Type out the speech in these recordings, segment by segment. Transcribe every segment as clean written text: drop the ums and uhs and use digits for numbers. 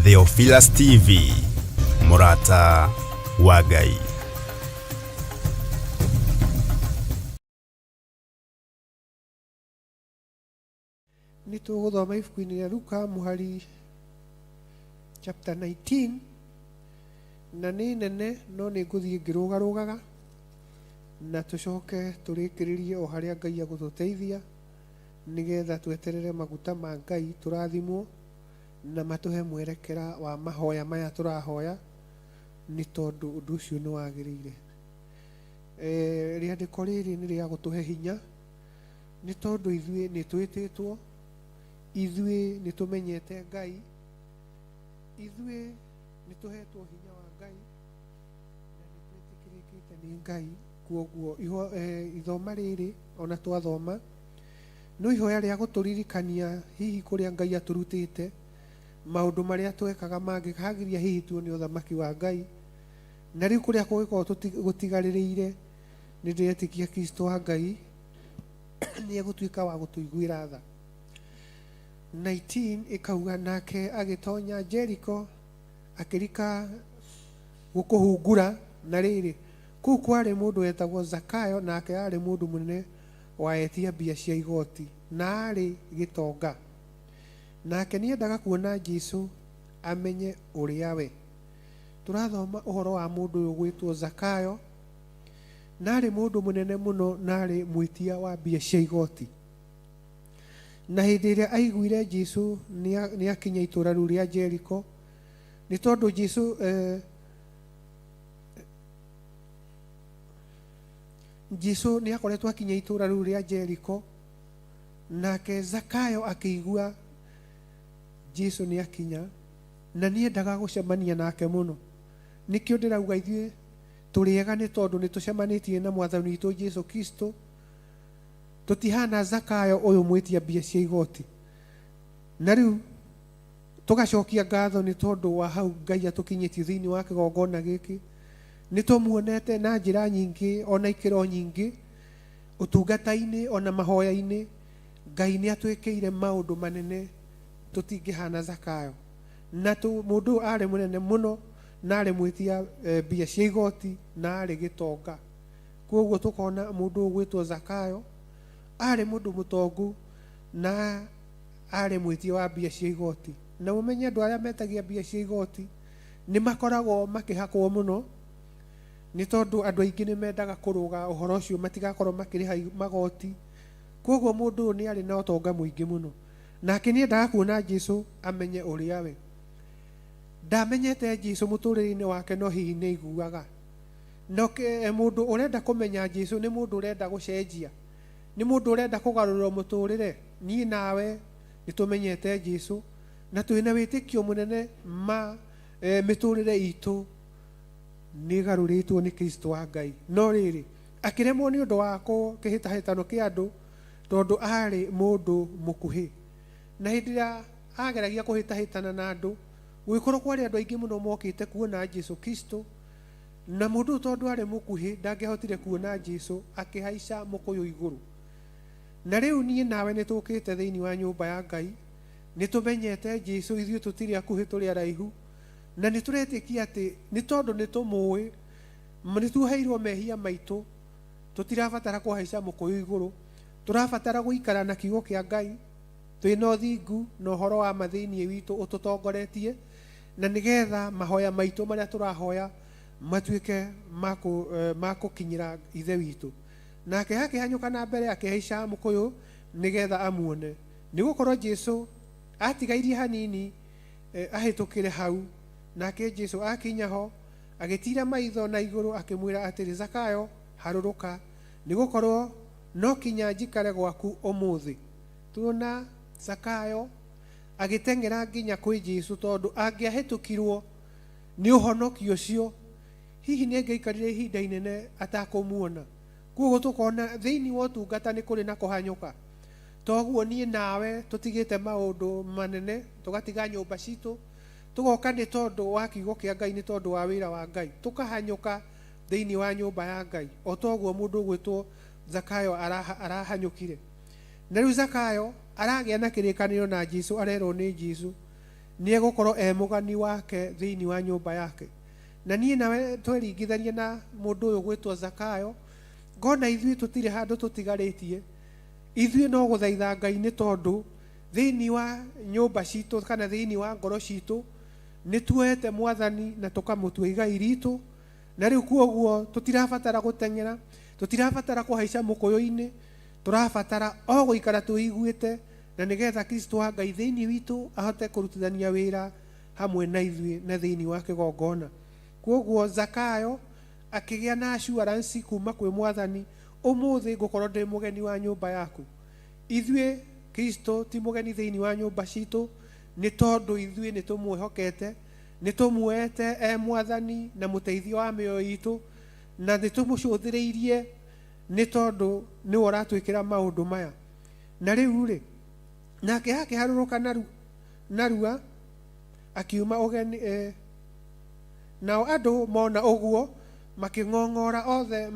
Theophilus TV, mũrata wa Ngai. Nĩ tũgũthoma ibuku-inĩ rĩa Luka mũhari chapter 19, na nĩ nene no nĩ ngũthiĩ ngĩrũgarũgaga na tũcoke tũrĩkĩrĩrie o harĩa Ngai agũtũteithia, nĩgetha tweterere maguta ma Ngai tũrathimwo na matũhe mwerekera wa mahoya maya tũrahoya, nĩ tondũ ũndũ ũcio nĩ wagĩrĩire. Rĩandĩko rĩrĩ nĩ rĩa gũtũhe hinya, nĩ tondũ ithuĩ nĩ twĩtĩtwo, ithuĩ nĩ tũmenyete Ngai, ithuĩ nĩ tũhetwo hinya wa Ngai, na nĩ twĩtĩkĩrĩkĩte nĩ Ngai. Kwoguo ithoma rĩrĩ ona twathoma no ihoya rĩa gũtũririkania hihi kũrĩa Ngai atũrutĩte, maũndũ marĩa twekaga mangĩkagiria hihi tuone ũthamaki wa Ngai, na rĩu kũrĩa kũngĩkorwo gũtigarĩrĩire, nĩ ndĩretĩkia Kristo wa Ngai nĩ egũtuĩka wa gũtũiguĩra tha. 19 ĩkauga, nake agĩtonya Jeriko akĩrika gũkũhungura, na rĩrĩ, kũu kwarĩ mũndũ wetagwo Zakayo, nake aarĩ mũndũ mũnene wa etia mbia cia igoti, na aarĩ gĩtonga. Nake nĩendaga kuona Jesu amenye ũrĩa we. Tũrathoma ũhoro wa mũndũ ũyũ ũgwĩtwo Zakayo, na aarĩ mũndũ mũnene mũno, na aarĩ mwĩtia wa mbia cia igoti. Na hĩndĩ ĩrĩa aiguire Jesu nĩakinya itũũra rĩu rĩa Jeriko, nĩ tondũ Jesu nĩ akoretwo akinya itũũra rĩu rĩa Jeriko, nake Zakayo akĩigua Jesu nĩ akinya, na nĩendaga gũcemania nake mũno. Nĩkĩo ndĩrauga ithuĩ tũrĩ ega, nĩ tondũ nĩ tũcemanĩtie na Mwathani witũ Jesu Kristo. Tũtihana Zakayo ũyũ mwĩtia mbia cia igoti. Na rĩu tũgacokia ngatho nĩ tondũ wa hau Ngai atũkinyĩtie thĩinĩ wa kĩgongona gĩkĩ. Nĩ tũmuonete na njĩra nyingĩ ona ikĩro nyingĩ, ũtungata-inĩ ona mahoya-inĩ. Ngai nĩ atwĩkĩire maũndũ manene tũtingĩhana Zakayo. Na mũndũ ũyũ arĩ mũnene mũno, na arĩ mwĩtia mbia cia igoti, na arĩ gĩtonga. Kwoguo tũkona mũndũ ũyũ ũgwĩtwo Zakayo arĩ mũndũ mũtongu na arĩ mwĩtia wa mbia cia igoti. Na mũmenye andũ arĩa metagia mbia cia igoti nĩ makoragwo makĩhakwo mũno, nĩ tondũ andũ aingĩ nĩ mendaga kũrũga ũhoro ũcio matigakorwo makĩrĩha magoti. Kwoguo mũndũ ũyũ nĩ arĩ na ũtonga mũingĩ mũno. Nake nĩ endaga kuona Jesu amenye ũrĩa we. Ndamenyete Jesu mũtũrĩre-inĩ wake, no hihi nĩ aiguaga. No mũndũ ũrenda kũmenya Jesu nĩ mũndũ ũrenda gũcenjia, nĩ mũndũ ũrenda kũgarũrĩrwo mũtũrĩre. Niĩ nawe nĩ tũmenyete Jesu na twĩna wĩtĩkio mũnene ma mĩtũrĩre itũ nĩ ĩgarũrĩtwo nĩ Kristo wa Ngai. No rĩrĩ, akĩremwo nĩ ũndũ wa kĩhĩtahĩtano kĩa andũ, tondũ aarĩ mũndũ mũkuhĩ. Na hĩndĩ ĩrĩa ageragia kũhĩtahĩtana na andũ, gũgĩkorwo kwarĩ andũ aingĩ mũno mokĩte kuona Jesu Kristo. Na mũndũ ũyũ tondũ aarĩ mũkuhĩ, ndangĩahotire kuona Jesu, akĩhaica mũkũyũ igũrũ. Na rĩu niĩ nawe nĩ tũkĩte thĩinĩ wa nyũmba ya Ngai, nĩ tũmenyete Jesu, ithuĩ tũtirĩ akuhĩ, tũrĩ araihu, na nĩ tũretĩkia atĩ nĩ tondũ nĩ tũmũĩ, nĩ tuoheirwo mehia maitũ, tũtirabatara kũhaica mũkũyũ igũrũ, tũrabatara gũikara na kiugo kĩa Ngai, twĩna ũthingu na ũhoro wa ma thĩinĩ witũ ũtũtongoretie, na nĩgetha mahoya maitũ marĩa tũrahoya matuĩke ma kũkinyĩra Ithe witũ. Nake akĩhanyũka na mbere akĩhaica mũkũyũ nĩgetha amuone, nĩ gũkorwo Jesu aatigairie hanini ahĩtũkĩre hau. Nake Jesu aakinya ho, agĩtiira maitho na igũrũ akĩmwĩra atĩrĩ, Zakayo, harũrũka, nĩ gũkorwo no kinya njikare gwaku ũmũthĩ. Tuona Zakayo agĩteng'era nginya kwĩ Jesu, tondũ angĩahĩtũkirwo nĩ ũhonokio ũcio, hihi nĩ angĩaikarire ihinda inene atakũmuona. Koguo tũkona thĩinĩ wa ũtungata nĩ kũrĩ na kũhanyũka. Toguo niĩ nawe tũtigĩte maũndũ manene, tũgatiga nyũmba citũ, tũgoka nĩ tondũ wa kiugo kĩa Ngai, nĩ tondũ wa wĩra wa Ngai, tũkahanyũka thĩinĩ wa nyũmba ya Ngai, o toguo mũndũ ũgwĩtwo Zakayo arahanyũkire. Na rĩu Zakayo aragĩa na kĩrĩkanĩro na Jesu, arerwo nĩ Jesu, Nĩ egũkorwo e mũgani wake thĩinĩ wa nyũmba yake. Na niĩ nawe tweringithania na mũndũ ũyũ gwĩtwo Zakayo, ngona ithuĩ tũtirĩ handũ tũtigarĩtie. Ithuĩ no gũthaitha Ngai nĩ tondũ thĩinĩ wa nyũmba citũ kana thĩinĩ wa ngoro citũ nĩ tuoete Mwathani na tũkamũtua igai ritũ. Na rĩu kuoguo tũtirabatara gũteng'era, tũtirabatara kũhaica mũkũyũ-inĩ, tũrabatara o gũikara twĩiguĩte na nĩgetha Kristo wa Ngai thĩinĩ witũ ahote kũrutithania wĩra hamwe na ithuĩ na thĩinĩ wa kĩgongona. Kuoguo Zakayo akĩgĩa na assurance kuma kwĩ Mwathani, ũmũthĩ ngũkorwo ndĩ mũgeni wa nyũmba yaku. Ithuĩ Kristo ti mũgeni thĩinĩ wa nyũmba citũ, nĩ tondũ ithuĩ nĩ tũmwĩhokete, nĩ tũmuoete e Mwathani na mũteithio wa mĩoyo itũ, na nĩ tũmũcũthĩrĩirie nĩ tondũ nĩwe ũratwĩkĩra maũndũ maya. Na rĩu rĩ, nake akĩharũrũka narua akiuma ũgeni, nao andũ mona ũguo makĩng'ong'ora othe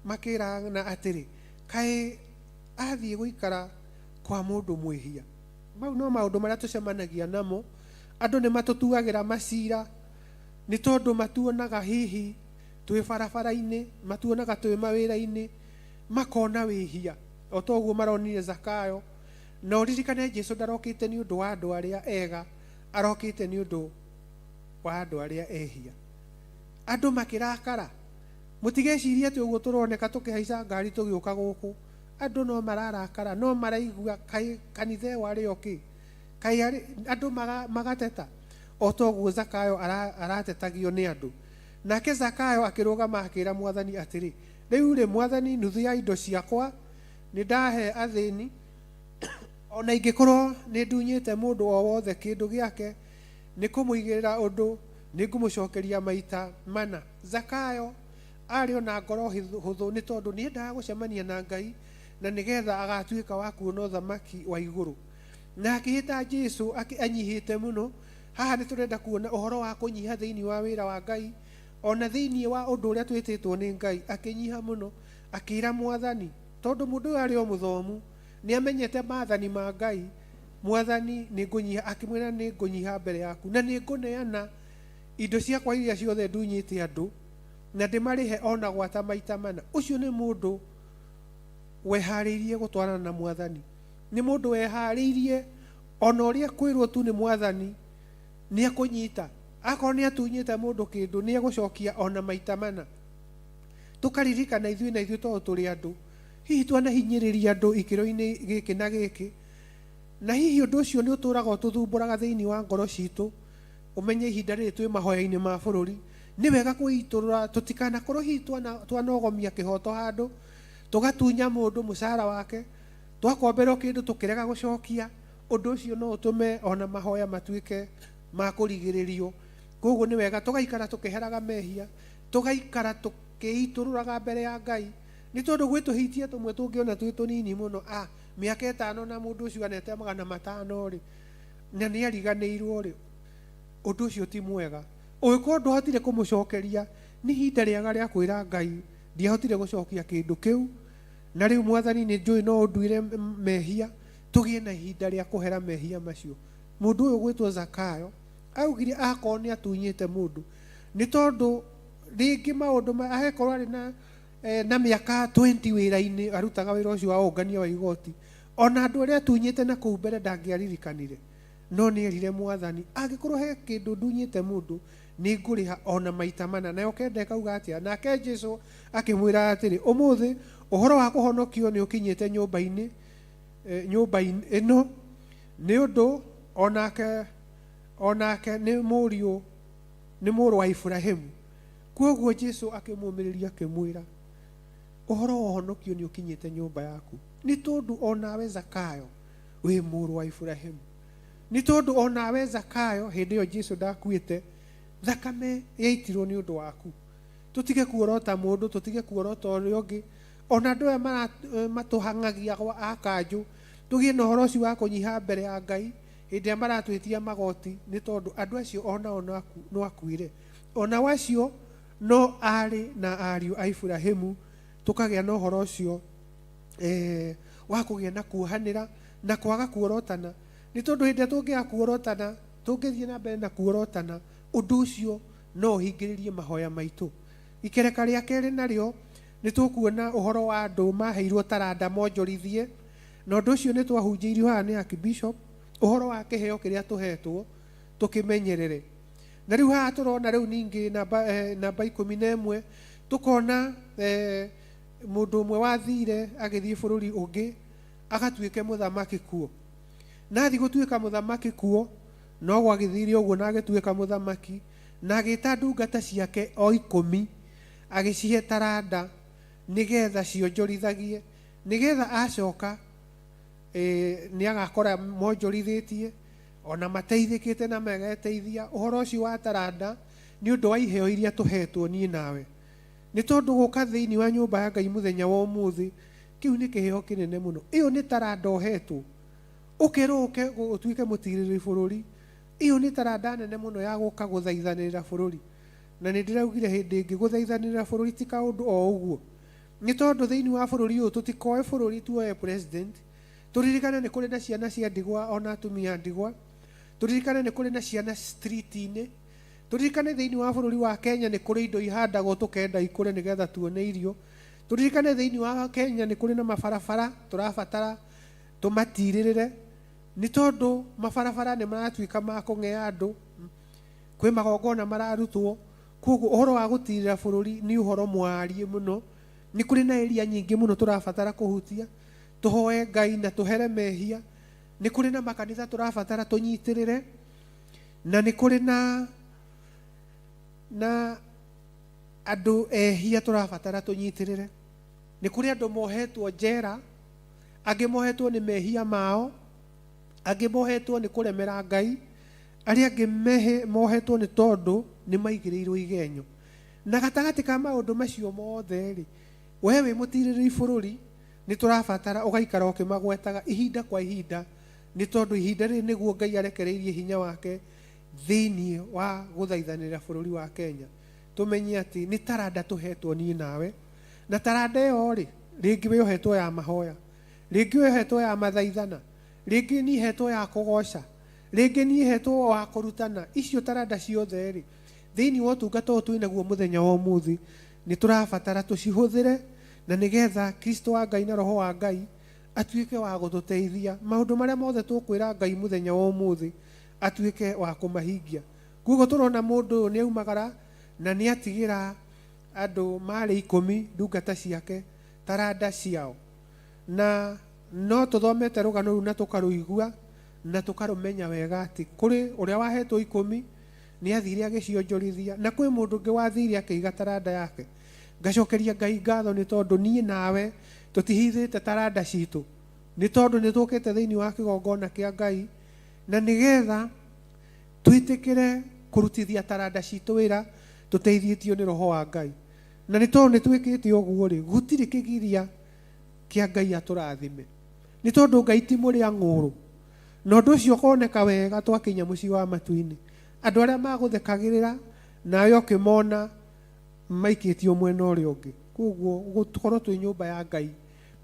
makĩrana atĩrĩ, kaĩ athiĩ gũikara kwa mũndũ mwĩhia. Mau no maũndũ marĩa tũcemanagia namo. Andũ nĩ matũtuagĩra macira nĩ tondũ matuonaga hihi twĩ barabara-inĩ, matuonaga twĩ mawĩra-inĩ, makona wĩhia o ta ũguo maronire Zakayo. Na ũririkane Jesu ndarokĩte nĩ ũndũ wa andũ arĩa ega, arokĩte nĩ ũndũ wa andũ arĩa ehia. Andũ makĩrakara, mũtigecirie atĩ ũguo tũroneka tũkĩhaica ngari tũgĩũka gũkũ. Andũ no mararakara, no maraigua kaĩ kanitha ĩyo arĩ o kĩ, kaĩ arĩ andũ magateta o ta ũguo Zakayo aratetagio nĩ andũ. Nake Zakayo akĩrũgama akĩra Mwathani atĩrĩ, rĩu rĩ Mwathani, nuthu ya indo ciakwa nĩ ndahe athĩni, ona ingĩkorwo nĩ ndunyĩte mũndũ o wothe kĩndũ gĩake nĩ kũmũigĩrĩra ũndũ, nĩ ngũmũcokeria maita mana. Zakayo arĩ ona ngoro hũthũ nĩ tondũ nĩ endaga gũcemania na Ngai na nĩgetha agatuĩka wa kuona ũthamaki wa igũrũ. Na akĩhĩta Jesu anyihĩte mũno. Haha nĩ tũrenda kuona ũhoro wa kũnyiha thĩinĩ wa wĩra wa Ngai, ona thĩinĩ wa ũndũ ũrĩa twĩtĩtwo nĩ Ngai. Akĩnyiha mũno, akĩra Mwathani, tondũ mũndũ ũyũ arĩ o mũthomu, nĩ amenyete maathani ma Ngai, Mwathani nĩ ngũnyiha, akĩmwĩra nĩ ngũnyiha mbere yaku na nĩ ngũneana indo ciakwa iria ciothe ndunyĩte andũ na ndĩmarĩhe ona gwata maita mana. Ũcio nĩ mũndũ weharĩirie gũtwarana na Mwathani, nĩ mũndũ weharĩirie ona ũrĩa kwĩrwo tu nĩ Mwathani nĩ ekũnyita. Akorwo nĩ atunyĩte mũndũ kĩndũ nĩ egũcokia ona maita mana. Tũkaririkana ithuĩ na ithuĩ tondũ tũrĩ andũ, hihi twanahinyĩrĩria andũ ikĩro-inĩ gĩkĩ na gĩkĩ, na hihi ũndũ ũcio nĩ ũtũraga ũtũthumbũraga thĩinĩ wa ngoro citũ. Ũmenye ihinda rĩrĩ twĩ mahoya-inĩ ma bũrũri, nĩ wega kwĩitũrũra tũtikanakorwo hihi twanogomia kĩhoto handũ, tũgatunya mũndũ mũcara wake, twakomberwo kĩndũ tũkĩrega gũcokia. Ũndũ ũcio no ũtũme ona mahoya matuĩke ma kũrigĩrĩrio. Koguo nĩ wega tũgaikara tũkĩheraga mehia, tũgaikara tũkĩitũrũraga mbere ya Ngai, nĩ tondũ gwĩ tũhĩtia tũmwe tũngĩona twĩ tũnini mũno. Mĩaka ĩtano na mũndũ ũcio anete 500 rĩ, na nĩ ariganĩirwo rĩ, ũndũ ũcio ti mwega. Ũngĩkorwo ndwahotire kũmũcokeria, nĩ ihinda rĩega rĩa kwĩra Ngai ndiahotire gũcokia kĩndũ kĩu, na rĩu Mwathani nĩ njũĩ no ũnduĩre mehia, tũgĩe na ihinda rĩa kũhera mehia macio. Mũndũ ũyũ gwĩtwo Zakayo augire akorwo nĩ atunyĩte mũndũ, nĩ tondũ rĩngĩ maũndũ ahekorwo arĩ na mĩaka 20 wĩra-inĩ, arutaga wĩra ũcio wa ũngania wa igoti, ona andũ arĩa atunyĩte na kũu mbere ndangĩaririkanire, no nĩ erire Mwathani angĩkorwo he kĩndũ ndunyĩte mũndũ nĩ ngũrĩha ona maita mana. Nayo kenda ĩkauga atĩa? Nake Jesu akĩmwĩra atĩrĩ, ũmũthĩ ũhoro wa kũhonokio nĩ ũkinyĩte nyũmba ĩno, nĩ ũndũ onake nĩ mũriũ, nĩ mũrũ wa Iburahĩmu. Kwoguo Jesu akĩmũmĩrĩria akĩmwĩra, ũhoro wa ũhonokio nĩ ũkinyĩte nyũmba yaku, nĩ tondũ onawe Zakayo wĩ mũrũ wa Iburahĩmu. Nĩ tondũ onawe Zakayo hĩndĩ ĩyo Jesu ndakuĩte, thakame yaitirwo nĩ ũndũ waku. Tũtige kuorota mũndũ, tũtige kuorota ũrĩa ũngĩ, ona andũ aya matũhang'agia gwa akanjũ, tũgĩe na ũhoro ũcio wa kũnyiha mbere ya Ngai hĩndĩ ĩrĩa maratwĩtia magoti, nĩ tondũ andũ acio onao no akuire, onao acio no arĩ na ariũ a Iburahĩmu. Tũkagĩa na ũhoro ũcio wa kũgĩa na kuohanĩra na kwaga kuorotana, nĩ tondũ hĩndĩ ĩrĩa tũngĩaga kuorotana Tũngĩthiĩ na mbere na kuorotana, ũndũ ũcio no ũhingĩrĩrie mahoya maitũ. Ikereka rĩa kerĩ narĩo nĩ tũkuona ũhoro wa andũ maheirwo taranda monjorithie, na ũndũ ũcio nĩ twahunjĩirio haha nĩ Archbishop, ũhoro wa kĩheo kĩrĩa tũhetwo tũkĩmenyerere. Na rĩu haha tũrona rĩu ningĩ namba 11, tũkona mũndũ ũmwe wathire agĩthiĩ bũrũri ũngĩ agatuĩke mũthamaki kuo. Na athiĩ gũtuĩka mũthamaki kuo, no gwagĩthire ũguo na agĩtuĩka mũthamaki, na agĩta ndungata ciake o 10, agĩcihe taranda nĩgetha cionjorithagie, nĩgetha acoka nĩ agakora monjorithĩtie ona mateithĩkĩte na mageteithia. Ũhoro ũcio wa taranda nĩ ũndũ wa iheo iria tũhetwo niĩ nawe, nĩ tondũ gũka thĩinĩ wa nyũmba ya Ngai mũthenya wa ũmũthĩ, kĩu nĩ kĩheo kĩnene mũno. Ĩyo nĩ taranda ũhetwo, ũkerwo ũke ũtuĩke mũtirĩrĩri bũrũri. Ĩyo nĩ taranda nene mũno ya gũka gũthaithanĩrĩra bũrũri. Na nĩ ndĩraugire hĩndĩ ĩngĩ, gũthaithanĩrĩra bũrũri ti kaũndũ o ũguo, nĩ tondũ thĩinĩ wa bũrũri ũyũ tũtikoe bũrũri tuoe president. Tũririkane nĩ kũrĩ na ciana cia ndigwa ona atumia a ndigwa, tũririkane nĩ kũrĩ na ciana street-inĩ, tũririkane thĩinĩ wa bũrũri wa Kenya nĩ kũrĩ indo ihandagwo tũkenda ikũre nĩgetha tuone irio, tũririkane thĩinĩ wa Kenya nĩ kũrĩ na mabarabara tũrabatara tũmatirĩrĩre, nĩ tondũ mabarabara nĩ maratuĩka ma kũng'ea andũ, kwĩ magongona mararutwo. Koguo ũhoro wa gũtirĩra bũrũri nĩ ũhoro mwariĩ mũno. Nĩ kũrĩ na area nyingĩ mũno tũrabatara kũhutia, tũhoe Ngai na tũhere mehia. Nĩ kũrĩ na makanitha tũrabatara tũnyitĩrĩre, na nĩ kũrĩ na andũ ehia tũrabatara tũnyitĩrĩre. Nĩ kũrĩ andũ mohetwo njera, angĩ mohetwo nĩ mehia mao, angĩ mohetwo nĩ kũremera Ngai, arĩa angĩ mohetwo nĩ tondũ nĩ maigĩrĩirwo igenyo. Na gatagatĩ ka maũndũ macio mothe rĩ, we wĩ mũtirĩrĩri bũrũri, nĩ tũrabatara ũgaikara ũkĩmagwetaga ihinda kwa ihinda, nĩ tondũ ihinda rĩrĩ nĩguo Ngai arekereirie hinya wake thĩinĩ wa gũthaithanĩrĩra bũrũri wa Kenya. Tũmenye atĩ nĩ taranda tũhetwo niĩ nawe, na taranda ĩyo rĩ, rĩngĩ wĩ ũhetwo ya mahoya, rĩngĩ wĩ ũhetwo ya mathaithana, rĩngĩ niĩ hetwo ya kũgoca, rĩngĩ niĩ hetwo wa kũrutana. Icio taranda ciothe rĩ, thĩinĩ wa ũtungata ũyũ twĩnaguo mũthenya wa ũmũthĩ, nĩ tũrabatara tũcihũthĩre, na nĩgetha Kristo wa Ngai na Roho wa Ngai atuĩke wa gũtũteithia maũndũ marĩa mothe tũkwĩra Ngai mũthenya wa ũmũthĩ, atuĩke wa kũmahingia. Koguo tũrona mũndũ ũyũ nĩ aumagara na nĩ atigĩra andũ marĩ 10 ndungata ciake taranda ciao. Na no tũthomete rũgano rũu na tũkarũigua na tũkarũmenya wega atĩ kũrĩ ũrĩa wahetwo 10 nĩ athire agĩcionjorithia, na kwĩ mũndũ ũngĩ wathire akĩiga taranda yake. Ngacokeria Ngai ngatho nĩ tondũ niĩ nawe tũtihithĩte taranda citũ, nĩ tondũ nĩ tũkĩte thĩinĩ wa kĩgongona kĩa Ngai, na nĩgetha twĩtĩkĩre kũrutithia taranda citũ wĩra tũteithĩtio nĩ Roho wa Ngai. Na nĩ tondũ nĩ twĩkĩte ũguo rĩ, gũtirĩ kĩgiria kĩa Ngai atũrathime, nĩ tondũ Ngai ti mũrĩa ng'ũrũ. Na ũndũ ũcio ũkoneka wega twakinya mũciĩ wa matu-inĩ. Andũ arĩa magũthekagĩrĩra nawe ũkĩmona maikĩtio mwena ũrĩa ũngĩ. Koguo gũkorwo twĩ nyũmba ya Ngai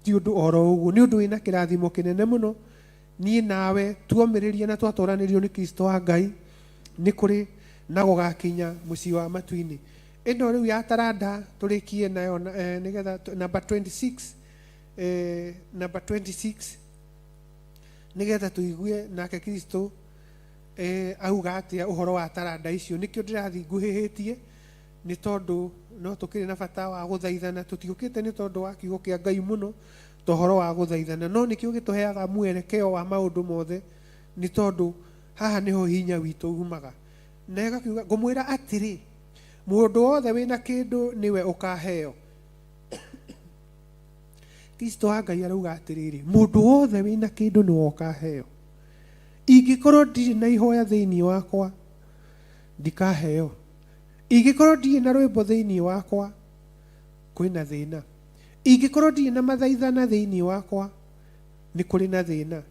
ti ũndũ oro ũguo, nĩ ũndũ wĩna kĩrathimo kĩnene mũno. Niĩ nawe tuomĩrĩrie na twatoranĩrio nĩ Kristo wa Ngai, nĩ kũrĩ na gũgakinya mũciĩ wa matu-inĩ. Ĩno rĩu ya taranda tũrĩkie nayo nĩgetha number 26, number 26, nĩgetha tũigue nake Kristo auga atĩa ũhoro wa taranda icio. Nĩkĩo ndĩrathiĩ nguhĩhĩtie, nĩ tondũ no tũkĩrĩ na bata wa gũthaithana. Tũtiũkĩte nĩ tondũ wa kiugo kĩa Ngai mũno ta ũhoro wa gũthaithana, no nĩkĩo gĩtũheaga mwerekeo wa maũndũ mothe, nĩ tondũ haha nĩho hinya witũ umaga. Na ĩgakiuga, ngũmwĩra atĩrĩ, mũndũ wothe wĩna kĩndũ nĩwe ũkaheo. Kristo wa Ngai arauga atĩrĩrĩ, mũndũ wothe wĩna kĩndũ nĩwe ũkaheo. Ingĩkorwo ndirĩ na ihoya thĩinĩ wakwa, ndikaheo. Ingĩkorwo ndirĩ na rwĩmbo thĩinĩ wakwa, kwĩna thĩna. Ingĩkorwo ndirĩ na mathaithana thĩinĩ wakwa, nĩ kũrĩ na thĩna.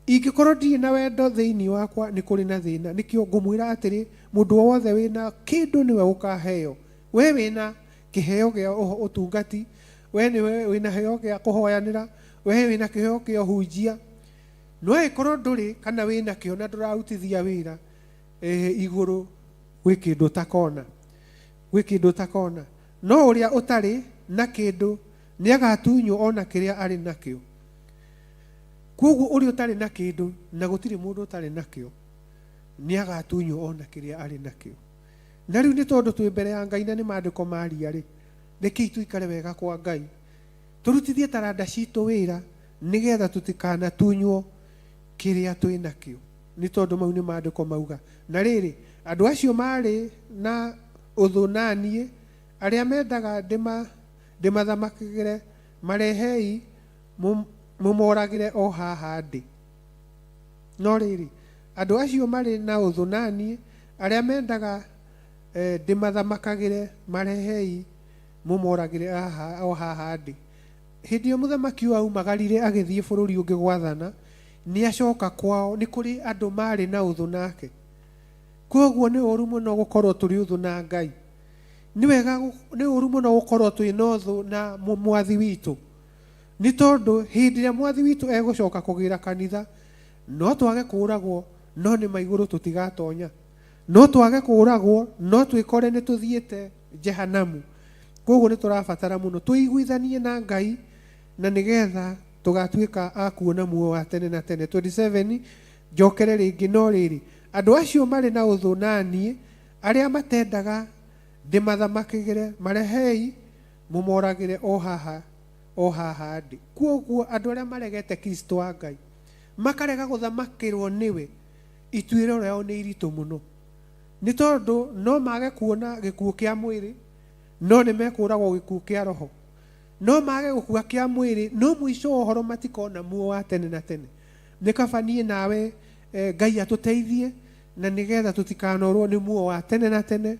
Ingĩkorwo ndirĩ na wendo thĩinĩ wakwa, nĩ kũrĩ na thĩna. Nĩkĩo ngũmwĩra atĩrĩ, mũndũ wothe wĩna kĩndũ nĩwe ũkaheo. We wĩna kĩheo kĩa ũtungati, we nĩwe wĩna kĩheo kĩa kũhoyanĩra, we wĩna kĩheo kĩa ũhunjia. No ĩkorwo ndũrĩ kana wĩna kĩo na ndũrarutithia wĩra, Igũrũ gwĩ kĩndũ ũtakona, gwĩ kĩndũ ũtakona. No ũrĩa ũtarĩ na kĩndũ nĩ agatunywo ona kĩrĩa arĩ nakĩo. Koguo ũrĩa ũtarĩ na kĩndũ, na gũtirĩ mũndũ ũtarĩ nakĩo, nĩ agatunywo ona kĩrĩa arĩ nakĩo. Na rĩu nĩ tondũ twĩ mbere ya Ngai na nĩ maandĩko maria rĩ, rekei tũikare wega kwa Ngai, tũrutithie taranda citũ wĩra nĩgetha tũtikanatunywo kĩrĩa twĩ nakĩo, nĩ tondũ mau nĩ maandĩko mauga. Na rĩrĩ, andũ acio maarĩ na ũthũ na niĩ, arĩa mendaga ndĩmathamakagĩre, marehei mũmoragĩre o haha ndĩ. No rĩrĩ, andũ acio marĩ na ũthũ na niĩ, arĩa mendaga ndĩmathamakagĩre, marehei mũmoragĩre o haha ndĩ. Hĩndĩ ĩyo mũthamaki ũyũ aumagarire agĩthiĩ bũrũri ũngĩ gwathana, nĩ acoka kwao nĩ kũrĩ andũ marĩ na ũthũ nake. Koguo nĩ ũru mũno gũkorwo tũrĩ ũthũ na Ngai. Nĩ wega, nĩ ũru mũno gũkorwo twĩ na ũthũ na mwathi witũ, nĩ tondũ hĩndĩ ĩrĩa mwathi witũ egũcoka kũgĩra kanitha, no twage kũũragwo, no nĩ ma igũrũ tũtigatonya. No twage kũũragwo, no twĩkore nĩ tũthiĩte Jehanamu. Koguo nĩ tũrabatara mũno twĩiguithanie na Ngai, na nĩgetha tũgatuĩka a kuona muoyo wa tene na tene. 27 njokere rĩngĩ, no rĩrĩ, andũ acio marĩ na ũthũ na niĩ, arĩa matendaga ndĩmathamakagĩre, marehei mũmoragĩre o haha, o haha ndĩ. Koguo andũ arĩa maregete Kristo wa Ngai, makarega gũthamakĩrwo nĩwe, ituĩro rĩao nĩ iritũ mũno, nĩ tondũ no mage kuona gĩkuũ kĩa mwĩrĩ, no nĩ mekũũragwo gĩkuũ kĩa roho. No mage gũkua kĩa mwĩrĩ, no mũico wa ũhoro matikona muoyo wa tene na tene. Nĩ kaba niĩ nawe Ngai atũteithie, na nĩgetha tũtikanorwo nĩ muoyo wa tene na tene,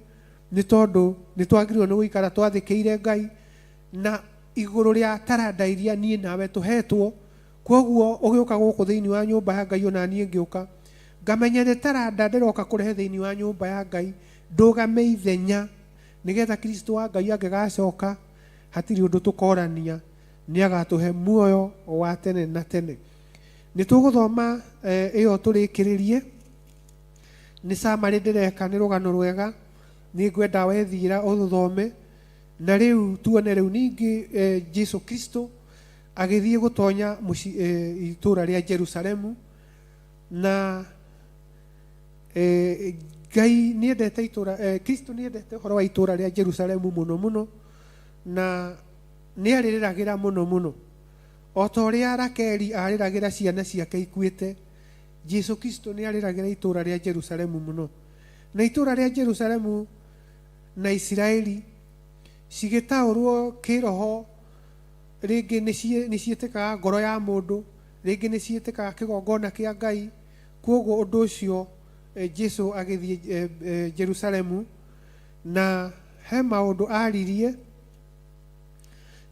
nĩ tondũ nĩ twagĩrĩirwo nĩ gũikara twathĩkĩire Ngai na igũrũ rĩa taranda iria niĩ nawe tũhetwo. Koguo ũgĩũka gũkũ thĩinĩ wa nyũmba ya Ngai, ona niĩ ngĩũka, ngamenya nĩ taranda ndĩroka kũrehe thĩinĩ wa nyũmba ya Ngai, ndũgame ithenya, nĩgetha Kristo wa Ngai angĩgacoka, hatirĩ ũndũ tũkorania, nĩ agatũhe muoyo wa tene na tene. Nĩ tũgũthoma ĩyo tũrĩkĩrĩrie. Nĩ summary ndĩreka, nĩ rũgano rwega, nĩ ngwenda wethiĩra ũrũthome. Na rĩu tuone rĩu ningĩ Jesu Kristo agĩthiĩ gũtonya mũciĩ, itũũra rĩa Jerusalemu, na Ngai nĩ endete itũũra, Kristo nĩ endete ũhoro wa itũũra rĩa Jerusalemu mũno mũno, na nĩ arĩrĩragĩra mũno mũno. O ta ũrĩa Rakeli arĩragĩra ciana ciake ikuĩte, Jesu Kristo nĩ arĩragĩra itũũra rĩa Jerusalemu mũno. Na itũũra rĩa Jerusalemu na Isiraeli cigĩtaũrwo kĩroho, rĩngĩ nĩ ciĩtĩkaga ngoro ya mũndũ, rĩngĩ nĩ ciĩtĩkaga kĩgongona kĩa Ngai. Koguo ũndũ ũcio Jesu agĩthiĩ Jerusalemu, na he maũndũ aririe,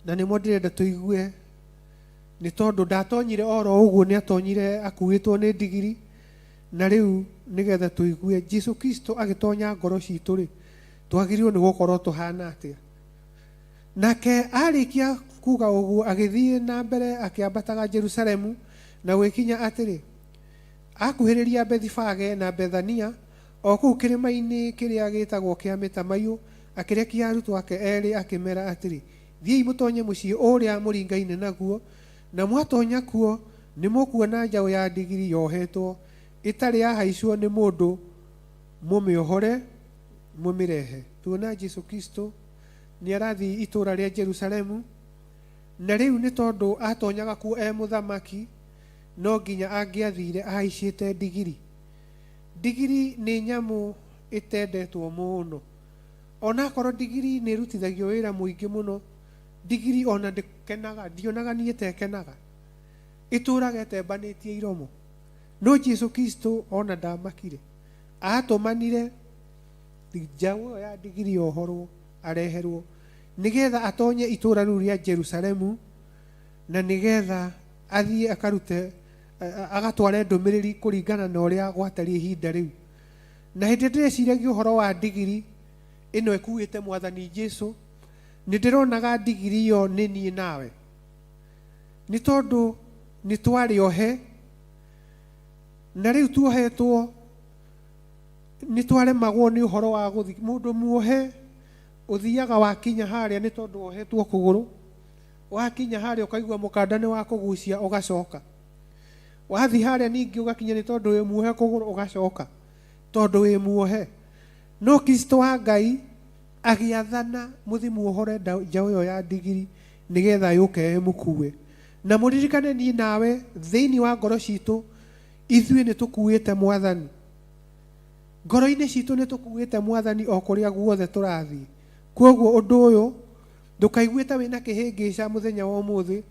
na nĩmo ndĩrenda tũigue, nĩ tondũ ndatonyire oro ũguo, nĩ atonyire akuĩtwo nĩ ndigiri. Na rĩu nĩgetha tũigue Jesu Kristo agĩtonya ngoro citũ rĩ, twagĩrĩirwo nĩ gũkorwo tũhana atĩa. Nake arĩkia kuga ũguo, agĩthiĩ na mbere akĩambataga Jerusalemu, na gwĩkinya atĩrĩ, akuhĩrĩria Bethifage na Bethania, o kũu kĩrĩma-inĩ kĩrĩa gĩtagwo kĩa Mĩtamaiyũ, akĩrekia arutwo ake erĩ, akĩmera atĩrĩ, Thiĩi mũtonye mũciĩ ũrĩa mũringaine naguo, na mwatonya kuo nĩ mũkuona njaũ ya ndigiri yohetwo, ĩtarĩ yahaicwo nĩ mũndũ, mũmĩohore mũmĩrehe. Tuona Jesu Kristo nĩ arathiĩ itũũra rĩa Jerusalemu, na rĩu nĩ tondũ atonyaga kuo e mũthamaki, no nginya angĩathire ahaicĩte ndigiri. Ndigiri nĩ nyamũ ĩtendetwo mũno. Onakorwo ndigiri nĩ ĩrutithagio wĩra mũingĩ mũno, ndigiri ona ndĩkenaga, ndionaga niĩ ta ĩkenaga. Ĩtũraga ĩtembanĩtie iromo. No Jesu Kristo ona ndamakire, atũmanire njaũ ĩyo ya ndigiri yohorwo, areherwo, nĩgetha atonye itũũra rĩu rĩa Jerusalemu, na nĩgetha athiĩ akarute, agatware ndũmĩrĩri kũringana na ũrĩa gwatariĩ ihinda rĩu. Na hĩndĩ ndĩreciragia ũhoro wa ndigiri ĩno ĩkuĩte Mwathani Jesu, nĩ ndĩronaga ndigiri ĩyo nĩ niĩ nawe, nĩ tondũ nĩ twarĩ ohe, na rĩu tuohetwo Nĩ twaremagwo nĩ ũhoro wa gũthi mũndũ muohe ũthiaga wakinya harĩa nĩ tondũ wohetwo kũgũrũ, wakinya harĩa ũkaigua mũkanda nĩ wa kũgucia ũgacoka, wathi harĩa ningĩ ũgakinya nĩ tondũ wĩ muohe kũgũrũ ũgacoka tondũ wĩ muohe. No Kristo wa Ngai agĩathana mũthi muohore njaũ ĩyo ya ndigiri nĩgetha yũke ĩmũkue. Na mũririkane niĩ nawe thĩinĩ wa ngoro citũ ithuĩ nĩ tũkuĩte Mwathani. Ngoro-inĩ citũ nĩ tũkuĩte Mwathani o kũrĩa guothe tũrathiĩ. Kwoguo ũndũ ũyũ ndũkaigue ta wĩna kĩhĩngĩca mũthenya wa ũmũthĩ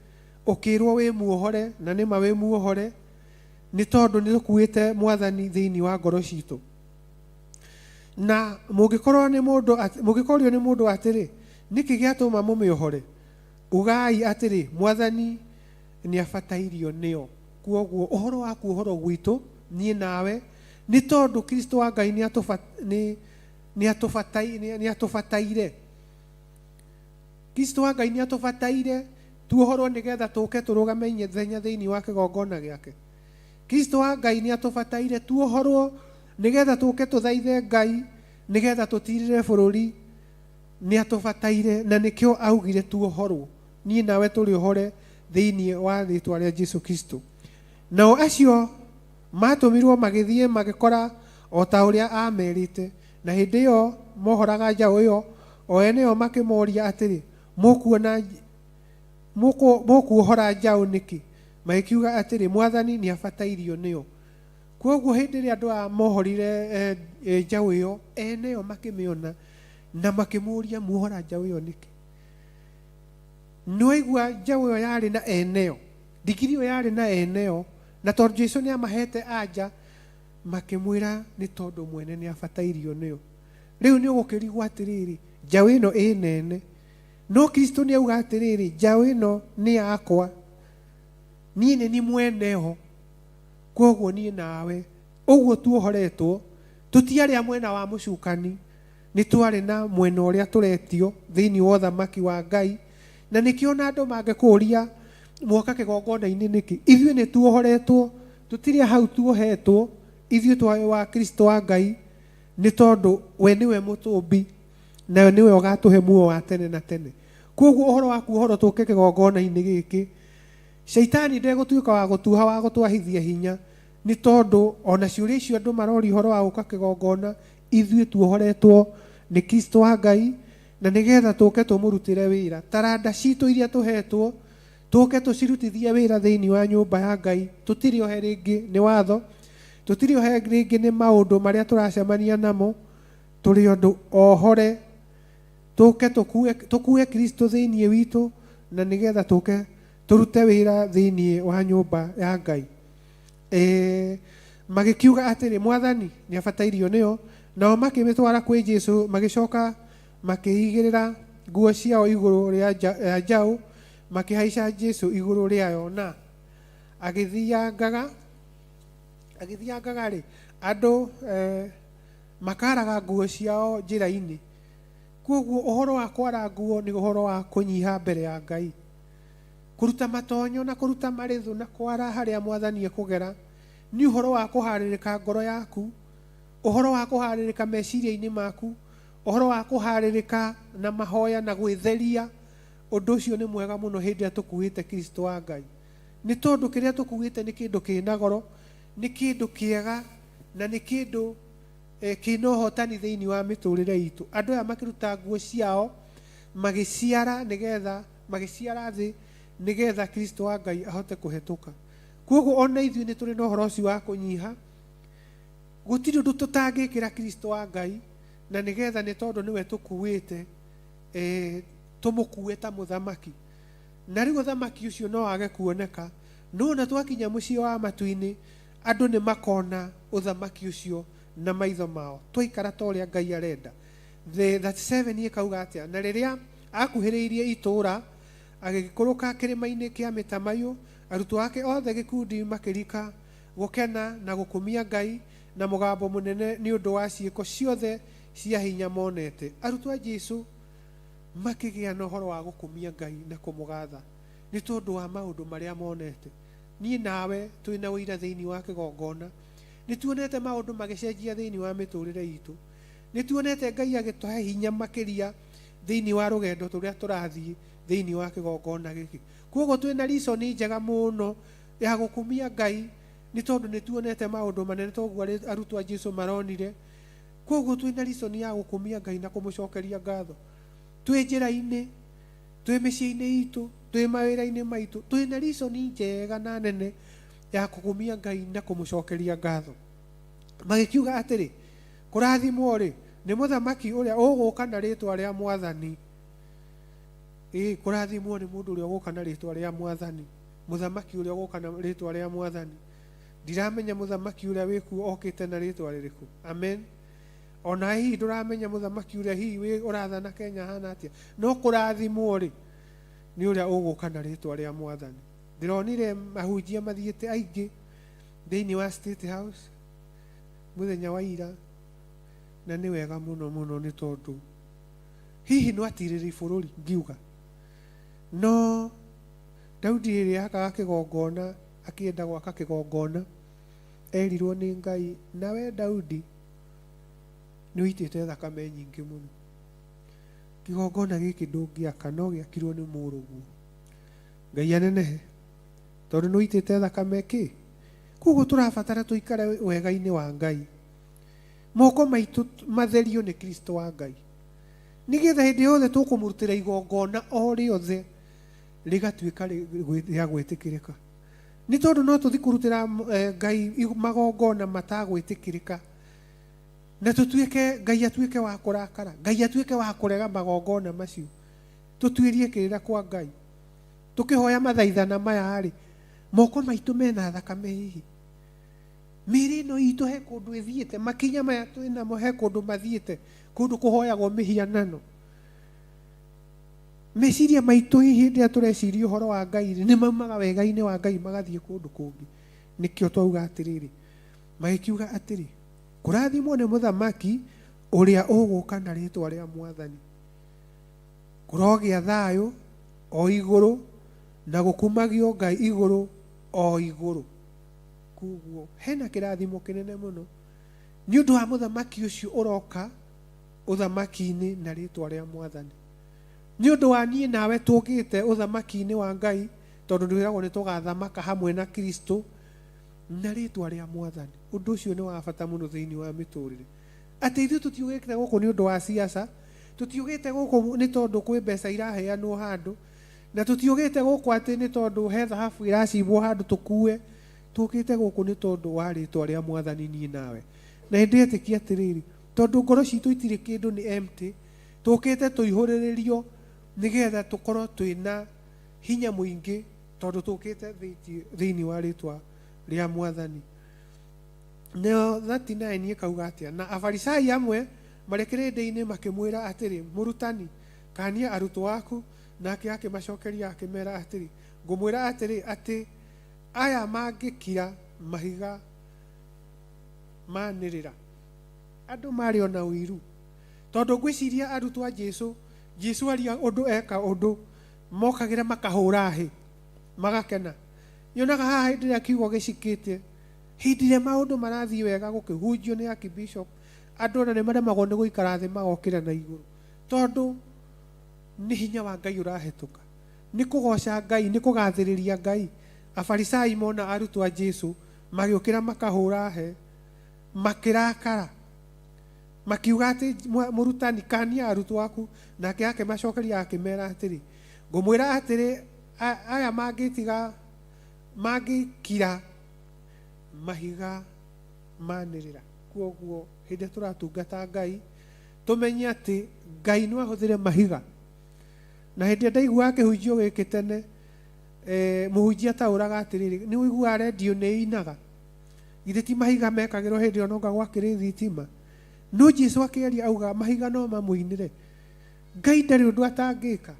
ũkĩrwo wĩ muohore, na nĩma wĩ muohore nĩ tondũ nĩ tũkuĩte Mwathani thĩinĩ wa ngoro citũ. Na mũngĩkorwo nĩ mũndũ mũngĩkorio nĩ mũndũ atĩrĩ, nĩkĩ gĩatũma mũmĩohore? Ugai atĩrĩ, Mwathani nĩ abatairio nĩyo. Kwoguo ũhoro wa kuohorwo gwitũ niĩ nawe nĩ tondũ Kristo wa Ngai nĩ atũbataire. Kristo wa Ngai nĩ atũbataire tuohorwo nĩgetha tũke tũrũgame ithenya thĩinĩ wa kĩgongona gĩake. Kristo wa Ngai nĩ atũbataire tuohorwo nĩgetha tũke tũthaithe Ngai nĩgetha tũtirĩre bũrũri. Nĩ atũbataire na nĩkĩo augire tuohorwo. Niĩ nawe tũrĩ ohore thĩinĩ wa rĩtwa rĩa Jesu Kristo. Nao acio matũmirwo magĩthiĩ magĩkora o ta ũrĩa aamerĩte. Na hĩndĩ ĩyo mohoraga njaũ ĩyo, o ene o makĩmoria atĩrĩ, mũkuona mũkuohora njaũ nĩkĩ? Magĩkiuga atĩrĩ, Mwathani nĩ abatairio nĩyo. Kwoguo hĩndĩ ĩrĩa andũ aya mohorire njaũ ĩyo, ene o makĩmĩona na makĩmũria, muohora njaũ ĩyo nĩkĩ? Nĩwaigua njaũ ĩyo yarĩ na eneo, ndigiri ĩyo yarĩ na eneo, na tondũ Jesu nĩ amahete anja, makĩmwĩra nĩ tondũ mwene nĩ abatairio nĩyo. Rĩu nĩ ũgũkĩrigwo atĩrĩrĩ, njaũ ĩno ĩ nene, no Kristo nĩ auga atĩrĩrĩ, njaũ ĩno nĩ yakwa, niĩ nĩ ni mweneho, kwoguo niĩ nawe ũguo tuohoretwo, tũtiarĩ a mwena wa mũcukani, nĩ twarĩ na mwena ũrĩa tũretio thĩinĩ wa ũthamaki wa Ngai. Na nĩkĩo ona andũ mangĩkũria mwoka kĩgongona-inĩ nĩkĩ, ithuĩ nĩ tuohoretwo, tũtirĩ hau tuohetwo, ithuĩ twarĩ wa Kristo wa Ngai, nĩ tondũ we nĩwe mũtũmbi na nĩwe ũgatũhe muoyo wa tene na tene. Kwoguo ũhoro wa kuohorwo tũke kĩgongona-inĩ gĩkĩ, shaitani ndegũtuĩka wa gũtuha wa gũtwahithia hinya, nĩ tondũ ona ciũria icio andũ maroria ũhoro wa gũka kĩgongona, ithuĩ tuohoretwo nĩ Kristo wa Ngai, na nĩgetha tũke tũmũrutĩre wĩra. Taranda citũ iria tũhetwo, tũke tũcirutithie wĩra thĩinĩ wa nyũmba ya Ngai. Tũtirĩ ohe rĩngĩ nĩ watho, tũtirĩ ohe rĩngĩ nĩ maũndũ marĩa tũracemania namo, tũrĩ andũ ohore, tũke tũkue Kristo thĩinĩ witũ, na nĩgetha tũke tũrute wĩra thĩinĩ wa nyũmba ya Ngai. Magĩkiuga atĩrĩ, Mwathani nĩ abatairio nĩyo. Nao makĩmĩtwara kwĩ Jesu, magĩcoka makĩigĩrĩra nguo ciao igũrũ rĩa njaũ, makĩhaica Jesu igũrũ rĩayo. Na agĩthiangaga-rĩ, andũ makaraga nguo ciao njĩra-inĩ. Kwoguo ũhoro wa kwara nguo nĩ ũhoro wa kũnyiha mbere ya Ngai. Kũruta matonyo na kũruta marĩthũ na kwara harĩa Mwathani ekũgera nĩ ũhoro wa kũharĩrĩka ngoro yaku, ũhoro wa kũharĩrĩka meciria-inĩ maku, ũhoro wa kũharĩrĩka na mahoya na gwĩtheria. Ũndũ ũcio nĩ mwega mũno hĩndĩ ĩrĩa tũkuĩte Kristo wa Ngai, nĩ tondũ kĩrĩa tũkuĩte nĩ kĩndũ kĩna goro, nĩ kĩndũ kĩega, na nĩ kĩndũ kĩna ũhotani thĩinĩ wa mĩtũrĩre itũ. Andũ aya makĩruta nguo ciao magĩciara nĩgetha magĩciara thĩ nĩgetha Kristo wa Ngai ahote kũhetũka. Kwoguo ona ithuĩ nĩ tũrĩ na ũhoro ũcio wa kũnyiha, gũtirĩ ũndũ tũtangĩkĩra Kristo wa Ngai, na nĩgetha nĩ tondũ nĩwe tũkuĩte, tũmũkue ta mũthamaki. Na rĩu ũthamaki ũcio no wage kuoneka, no ona twakinya mũciĩ wa matu-inĩ, andũ nĩ makona ũthamaki ũcio na maitho mao, twaikara ta ũrĩa Ngai arenda. The 37 ĩkauga atĩa? Na rĩrĩa akuhĩrĩirie itũũra, agĩikũrũka kĩrĩma-inĩ kĩa mĩtamaiyũ, arutwo ake othe gĩkundi makĩrika gũkena na gũkumia Ngai na mũgambo mũnene nĩ ũndũ wa ciĩko ciothe cia hinya monete. Arutwo a Jesu makĩgĩa na ũhoro wa gũkumia Ngai na kũmũgatha nĩ tondũ wa maũndũ marĩa monete. Niĩ nawe twĩna ũira thĩinĩ wa kĩgongona. Nĩ tuonete maũndũ magĩcenjia thĩinĩ wa mĩtũrĩre itũ. Nĩ tuonete Ngai agĩtũhe hinya makĩria thĩinĩ wa rũgendo tũrĩa tũrathiĩ thĩinĩ wa kĩgongona gĩkĩ. Koguo twĩna reason njega mũno ya gũkumia Ngai nĩ tondũ nĩ tuonete maũndũ manene toguo arutwo a Jesu maronire. Koguo twĩna reason ya gũkumia Ngai na kũmũcokeria ngatho. Twĩ njĩra-inĩ, twĩ mĩciĩ-inĩ itũ, twĩ mawĩra-inĩ maitũ, twĩna reason njega na nene ya kũkumia Ngai na kũmũcokeria ngatho. Magĩkiuga atĩrĩ, kũrathimwo rĩ nĩ mũthamaki ũrĩa ũgũka na rĩtwa rĩa Mwathani. Ĩĩ, kũrathimwo nĩ mũndũ ũrĩa ũgũka na rĩtwa rĩa Mwathani, mũthamaki ũrĩa ũgũka na rĩtwa rĩa Mwathani. Ndiramenya mũthamaki ũrĩa wĩkuo okĩte na rĩtwa rĩrĩkũ. Amen. Ona hihi ndũramenya mũthamaki ũrĩa hihi wĩ ũrathana Kenya ahana atĩa, no kũrathimwo rĩ nĩ ũrĩa ũgũka na rĩtwa rĩa Mwathani. Ndĩronire ahunjia mathiĩte aingĩ thĩinĩ wa State House mũthenya wa ira, na nĩ wega mũno mũno nĩ tondũ hihi no atirĩrĩri bũrũri ngiuga, no Daudi rĩrĩa akaga kĩgongona, akĩenda gwaka kĩgongona, erirwo nĩ Ngai, nawe Daudi nĩ ũitĩte thakame nyingĩ mũno, kĩgongona gĩkĩ ndũngĩaka, no gĩakirwo nĩ mũrũguo. Ngai anenehe tondũ nĩ ũitĩte thakame kĩ. Koguo tũrabatara tũikare wega-inĩ wa Ngai, moko maitũ matherio nĩ Kristo wa Ngai, nĩgetha hĩndĩ yothe tũkũmũrutĩra igongona o rĩothe rĩgatuĩka rĩa gwĩtĩkĩrĩka. Nĩ tondũ no tũthi kũrutĩra Ngai magongona matagwĩtĩkĩrĩka, na tũtuĩke Ngai atuĩke wa kũrakara, Ngai atuĩke wa kũrega magongona macio. Tũtuĩrie kĩrĩra kwa Ngai tũkĩhoya mathaithana maya rĩ, moko maitũ mena thakame hihi, mĩĩrĩ ĩno itũ he kũndũ ĩthiĩte, makinya maya twĩnamo he kũndũ mathiĩte, kũndũ kũhoyagwo mĩhianano. Meciria maitũ hihi hĩndĩ ĩrĩa tũreciria ũhoro wa Ngai rĩ, nĩ maumaga wega-inĩ wa Ngai magathiĩ kũndũ kũngĩ. Nĩkĩo twauga atĩrĩrĩ, magĩkiuga atĩrĩ, kũrathimwo nĩ mũthamaki ũrĩa ũgũka na rĩtwa rĩa Mwathani. Kũrogĩa thayũ o igũrũ na gũkumagio Ngai igũrũ o igũrũ. Koguo hena kĩrathimo kĩnene mũno nĩ ũndũ wa mũthamaki ũcio ũroka ũthamaki-inĩ na rĩtwa rĩa Mwathani. Nĩ ũndũ wa niĩ nawe tũkĩte ũthamaki-inĩ wa Ngai, tondũ twĩragwo nĩ tũgathamaka hamwe na Kristo na rĩtwa rĩa Mwathani. Ũndũ ũcio nĩ wa bata mũno thĩinĩ wa mĩtũrĩre, atĩ ithuĩ tũtiũgĩte gũkũ nĩ ũndũ wa siasa, tũtiũgĩte gũkũ nĩ tondũ kwĩ mbeca iraheanwo handũ, na tũtiũgĩte gũkũ atĩ nĩ tondũ he thahabu ĩracimbwo handũ tũkue. Tũkĩte gũkũ nĩ tondũ wa rĩtwa rĩa Mwathani niĩ nawe. Na nĩndĩretĩkia atĩrĩrĩ, tondũ ngoro citũ itirĩ kĩndũ, nĩ empty, tũkĩte tũihũrĩrĩrio nĩgetha tũkorwo twĩna hinya mũingĩ, tondũ tũkĩte thĩinĩ wa rĩtwa rĩa Mwathani. Nayo 39 ĩkauga atĩa? Na Afarisai amwe marĩ kĩrĩndĩ-inĩ makĩmwĩra atĩrĩ, Mũrutani, kania arutwo aku. Nake akĩmacokeria akĩmera atĩrĩ, ngũmwĩra atĩrĩ, atĩ aya mangĩkira, mahiga manĩrĩra. Andũ marĩ ona ũiru, tondũ ngwĩciria arutwo a Jesu, Jesu aria ũndũ eka ũndũ, mokagĩra makahũra hĩ, magakena. Nyonaga haha hĩndĩ ĩrĩa kiugo gĩcikĩte, hĩndĩ ĩrĩa maũndũ marathiĩ wega gũkĩhunjio nĩ Archbishop, andũ ona nĩ maremagwo nĩ gũikara thĩ magokĩra na igũrũ, tondũ nĩ hinya wa Ngai ũrahĩtũka, nĩ kũgoca Ngai, nĩ kũgathĩrĩria Ngai. Afarisai mona arutwo a Jesu magĩũkĩra makahũra he, makĩrakara, makiuga atĩ, mũrutani, kania arutwo aku. Nake akĩmacokeria akĩmera atĩrĩ, ngũmwĩra atĩrĩ, aya mangĩtiga, mangĩkira, mahiga manĩrĩra. Koguo hĩndĩ ĩrĩa tũratungata Ngai, tũmenye atĩ Ngai no ahũthĩre mahiga. Na hĩndĩ ĩrĩa ndaiguaga kĩhunjio gĩkĩ tene, mũhunjia ataũraga atĩrĩrĩ, nĩ ũiguaga redio nĩ ĩinaga, githĩ ti mahiga mekagĩrwo hĩndĩ ĩyo nonga gwakĩrĩ thitima? No Jesu akĩaria auga mahiga no mamũinĩre. Ngai ndarĩ ũndũ atangĩka,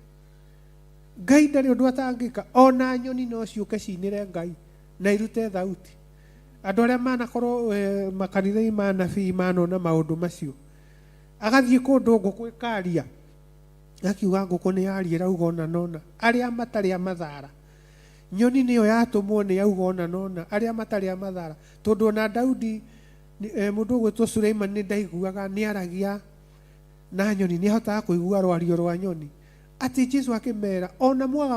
Ngai ndarĩ ũndũ atangĩka. Ona nyoni no ciũke cinĩre Ngai na irute thauti. Andũ arĩa manakorwo makanitha-inĩ ma anabii manona maũndũ macio, agathiĩ kũndũ ngũkũ ĩkaria, akiuga ngũkũ nĩ yaria ĩrauga ũna na ũna, arĩa matarĩ a mathara. Nyoni nĩyo yatũmwo nĩ yauga ũna na ũna, arĩa matarĩ a mathara. Tondũ ona Daudi Mũndũ ũgwĩtwo Suleiman nĩ ndaiguaga nĩ aragia na nyoni, nĩ ahotaga kũigua rwario rwa nyoni. Atĩ Jesu akĩmera ona mwaga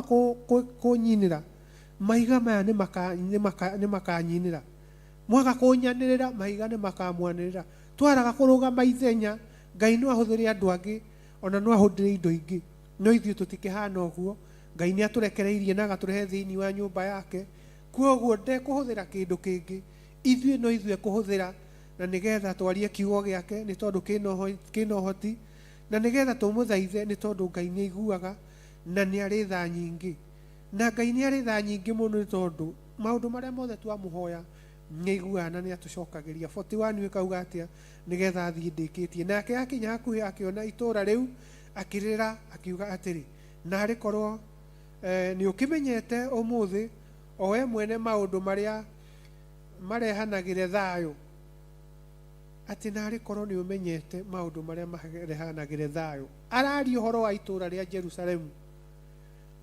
kũnyinĩra, mahiga maya nĩ makanyinĩra. Mwaga kũnyanĩrĩra, mahiga nĩ makamwanĩrĩra. Twaraga kũrũgama ithenya, Ngai no ahũthĩre andũ angĩ, ona no ahũthĩre indo ingĩ, no ithuĩ tũtikĩhana ũguo. Ngai nĩ atũrekereirie na agatũrehe thĩinĩ wa nyũmba yake, kwoguo ndekũhũthĩra kĩndũ kĩngĩ, ithuĩ no ithuĩ ekũhũthĩra, na nĩgetha twarie kiugo gĩake nĩ tondũ kĩna ũhoti, na nĩgetha tũmũthaithe nĩ tondũ Ngai nĩ aiguaga na nĩ arĩ tha nyingĩ. Na Ngai nĩ arĩ tha nyingĩ mũno nĩ tondũ maũndũ marĩa mothe twamũhoya nĩ aiguaga na nĩ atũcokagĩria. 41 ĩkauga atĩa? Nĩgetha thiĩ ndĩkĩtie. Nake akinya hakuhĩ akĩona itũũra rĩu, akĩrĩra akiuga atĩrĩ, naarĩ korwo nĩ ũkĩmenyete ũmũthĩ, o we mwene maũndũ marĩa marehanagĩre thayũ, atĩ naarĩ korwo nĩ ũmenyete maũndũ marĩa marehanagĩre thayũ. Araria ũhoro wa itũũra rĩa Jerusalemu.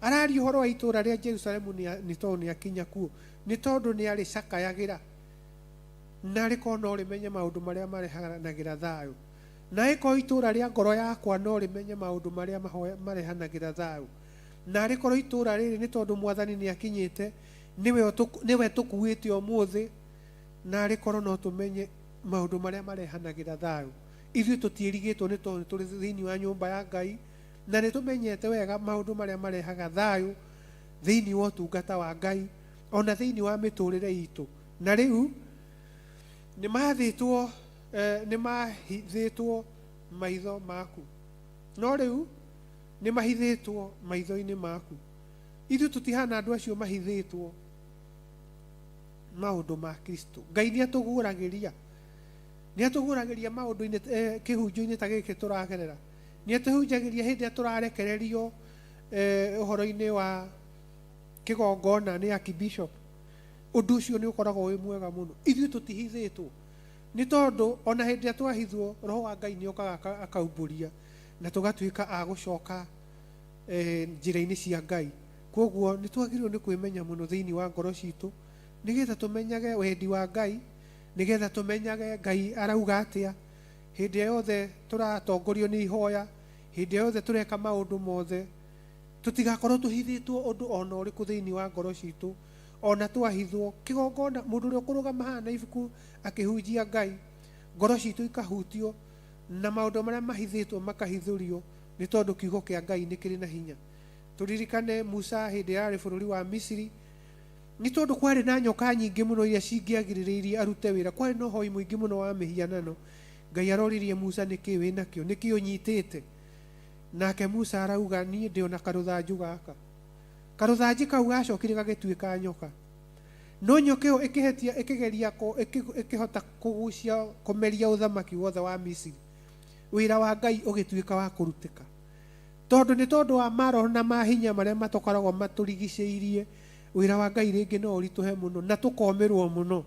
Araria ũhoro wa itũũra rĩa Jerusalemu nĩ tondũ nĩ akinya kuo, nĩ tondũ nĩ arĩcakayagĩra. Naarĩ korwo no rĩmenye maũndũ marĩa marehanagĩra thayũ. Naarĩ korwo itũũra rĩa ngoro yakwa no rĩmenye maũndũ marĩa marehanagĩra thayũ. Naarĩ korwo itũũra rĩrĩ nĩ tondũ Mwathani nĩ akinyĩte, nĩwe tũkuĩte ũmũthĩ, naarĩ korwo no tũmenye maũndũ marĩa marehanagĩra thayũ. Ithuĩ tũtiĩrigĩtwo nĩ tondũ nĩ tũrĩ thĩinĩ wa nyũmba ya Ngai, na nĩ tũmenyete wega maũndũ marĩa marehaga thayũ thĩinĩ wa ũtungata wa Ngai, ona thĩinĩ wa mĩtũrĩre itũ. Na rĩu nĩ mahithĩtwo maitho maku. No rĩu nĩ mahithĩtwo maitho-inĩ maku. Ithuĩ tũtihana andũ acio mahithĩtwo maũndũ ma Kristo. Ngai nĩ atũguũragĩria. Nĩ atũguũragĩria maũndũ-inĩ, kĩhunjio-inĩ ta gĩkĩ tũragerera. Nĩ atũhunjagĩria hĩndĩ ĩrĩa tũrarekererio ũhoro-inĩ wa kĩgongona nĩ Archbishop. Ũndũ ũcio nĩ ũkoragwo wĩ mwega mũno. Ithuĩ tũtihithĩtwo. Nĩ tondũ ona hĩndĩ ĩrĩa twahithwo, Roho wa Ngai nĩ okaga akaumbũria na tũgatuĩka a gũcoka njĩra-inĩ cia Ngai. Kwoguo nĩ twagĩrĩirwo nĩ kwĩmenya mũno thĩinĩ wa ngoro citũ, nĩgetha tũmenyage wendi wa Ngai, nĩgetha tũmenyage Ngai arauga atĩa. Hĩndĩ ĩrĩa yothe tũratongorio nĩ ihoya, hĩndĩ ĩrĩa yothe tũreka maũndũ mothe, tũtigakorwo tũhithĩtwo ũndũ ona ũrĩkũ thĩinĩ wa ngoro citũ, ona twahithwo. Kĩgongona, mũndũ ũrĩa ũkũrũgama haha na ibuku akĩhunjia Ngai, ngoro citũ ikahutio na maũndũ marĩa mahithĩtwo makahithũrio, nĩ tondũ kiugo kĩa Ngai nĩ kĩrĩ na hinya. Tũririkane Musa hĩndĩ ĩrĩa arĩ bũrũri wa Misiri, nĩ tondũ kwarĩ na nyoka nyingĩ mũno iria cingĩagirĩrĩirie arute wĩra, kwarĩ na ũhoi mũingĩ mũno wa mĩhianano. Ngai aroririe Musa, nĩkĩ wĩnakĩo? Nĩkĩ ũnyitĩte? Nake Musa arauga, niĩ ndĩ ona karũthanju gaka. Karũthanji kau gacokire gagĩtuĩka nyoka. No nyoka ĩyo ĩkĩhetia, ĩkĩgeria, ĩkĩhota kũgucia, kũmeria ũthamaki wothe wa Misiri. Wĩra wa Ngai ũgĩtuĩka wa kũrutĩka. Tondũ nĩ tondũ wa maroho na mahinya marĩa matũkoragwo matũrigicĩirie, wĩra wa Ngai rĩngĩ no ũritũhe mũno na tũkomĩrwo mũno.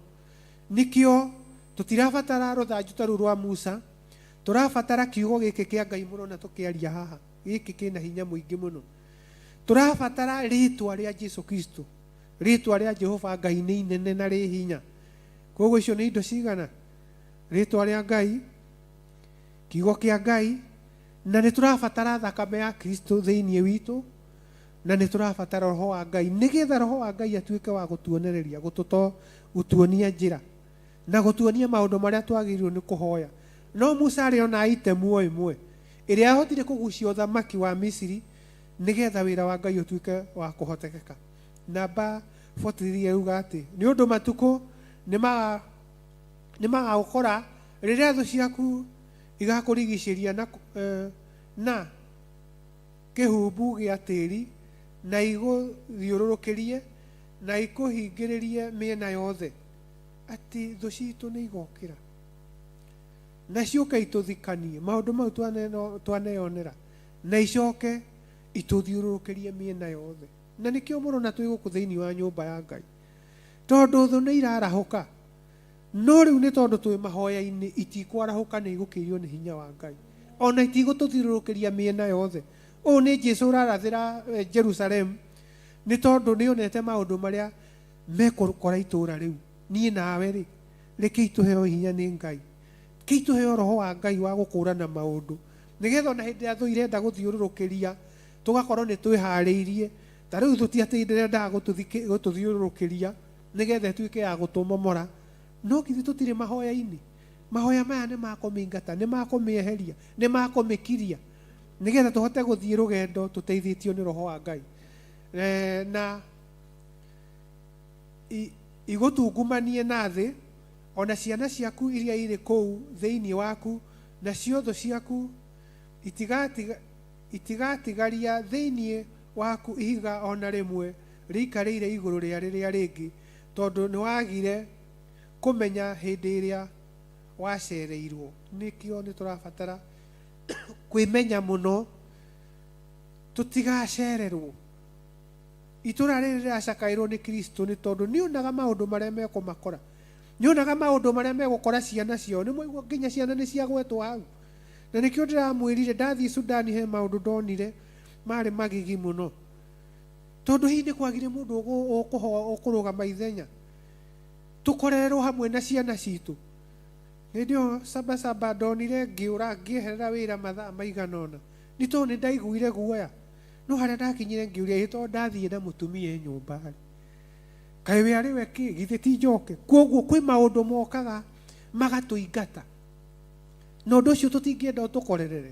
Nĩkĩo tũtirabatara rũthanju ta rũu rwa Musa, tũrabatara kiugo gĩkĩ kĩa Ngai mũno na tũkĩaria haha. Gĩkĩ kĩna hinya mũingĩ mũno. Tũrabatara rĩtwa rĩa Jesu Kristo. Rĩtwa rĩa Jehova Ngai nĩ inene na rĩ hinya. Koguo icio nĩ indo cigana? Rĩtwa rĩa Ngai, kiugo kĩa Ngai, na nĩ tũrabatara thakame ya Kristo thĩinĩ witũ, na nĩ tũrabatara Roho wa Ngai, nĩgetha Roho wa Ngai atuĩke wa gũtuonereria, gũtuonia njĩra, na gũtuonia maũndũ marĩa twagĩrĩirwo nĩ kũhoya. No Musa arĩ ona itemu o ĩmwe ĩrĩa ahotire kũgucia ũthamaki wa Misiri nĩgetha wĩra wa Ngai ũtuĩke wa kũhotekeka. Namba 43 yauga atĩ nĩ ũndũ matukũ nĩ magagũkora rĩrĩa thũ ciaku igakũrigicĩria na kĩhumbu gĩa tĩri na igũthiũrũrũkĩrie na ikũhingĩrĩrie mĩena yothe, atĩ thũ citũ nĩ igokĩra na ciũke itũthikanie maũndũ mau twaneyonera na icoke itũthiũrũrũkĩrie mĩena yothe. Na nĩkĩo mũrona twĩ gũkũ thĩinĩ wa nyũmba ya Ngai, tondũ thũ nĩ irarahũka, no rĩu nĩ tondũ twĩ mahoya-inĩ itikwarahũka, nĩ igũkĩrio nĩ hinya wa Ngai, ona itigũtũthiũrũrũkĩria mĩena yothe. Ũũ nĩ Jesu ũrarathĩra Jerusalemu, nĩ tondũ nĩ onete maũndũ marĩa mekũkora itũũra rĩu. Niĩ nawe rĩ, Rekei tũheo hinya nĩ Ngai. Rekei tũheo roho wa Ngai wa gũkũrana maũndũ, nĩgetha ona hĩndĩ ĩrĩa thũ irenda gũthiũrũrũkĩria tũgakorwo nĩ twĩharĩirie. Ta rĩu thũ ti atĩ ndĩrendaga gũtũthiũrũrũkĩria nĩgetha ĩtuĩke ya gũtũmomora, no githĩ tũtirĩ mahoya-inĩ? Mahoya maya nĩ ma kũmĩingata, nĩ ma kũmĩeheria, nĩ ma kũmĩkiria, nĩgetha tũhote gũthiĩ rũgendo tũteithĩtio nĩ roho wa Ngai. Na igũtungumanie na thĩ, o na ciana ciaku iria irĩ kũu thĩinĩ waku, nacio thũ ciaku itigatigaria thĩinĩ waku ihiga o na rĩmwe rĩikarĩire igũrũ rĩa rĩrĩa rĩngĩ, tondũ nĩwagire kũmenya hĩndĩ ĩrĩa wacereirwo. Nĩkĩo nĩ tũrabatara kwĩmenya mũno tũtigacererwo. Itũra rĩrĩ rĩracakaĩrwo nĩ Kristo nĩ tondũ nĩonaga maũndũ marĩa mekũmakora, nĩonaga maũndũ marĩa megũkora ciana ciao. Nĩ mwaigua nginya ciana nĩ ciagwetwo hau. Na nĩkĩo ndĩramwĩrire ndathiĩ Sudani he maũndũ ndonire marĩ magigi mũno, tondũ hihi nĩ kwagire mũndũ ũkũrũgama ithenya tũkorererwo hamwe na ciana citũ. Hĩndĩ ĩyo Sabasaba ndonire ngĩũra ngĩeherera wĩra mathaa maigana ũna, nĩ tondũ nĩ ndaiguire guoya. No harĩa ndakinyire ngĩũria, ĩ tondũ ndathiĩ na mũtumia e nyũmba rĩ, kaĩ we arĩ we kĩ, githĩ ti njoke? Kwoguo kwĩ maũndũ mokaga magatũingata, na ũndũ ũcio tũtingĩenda ũtũkorerere,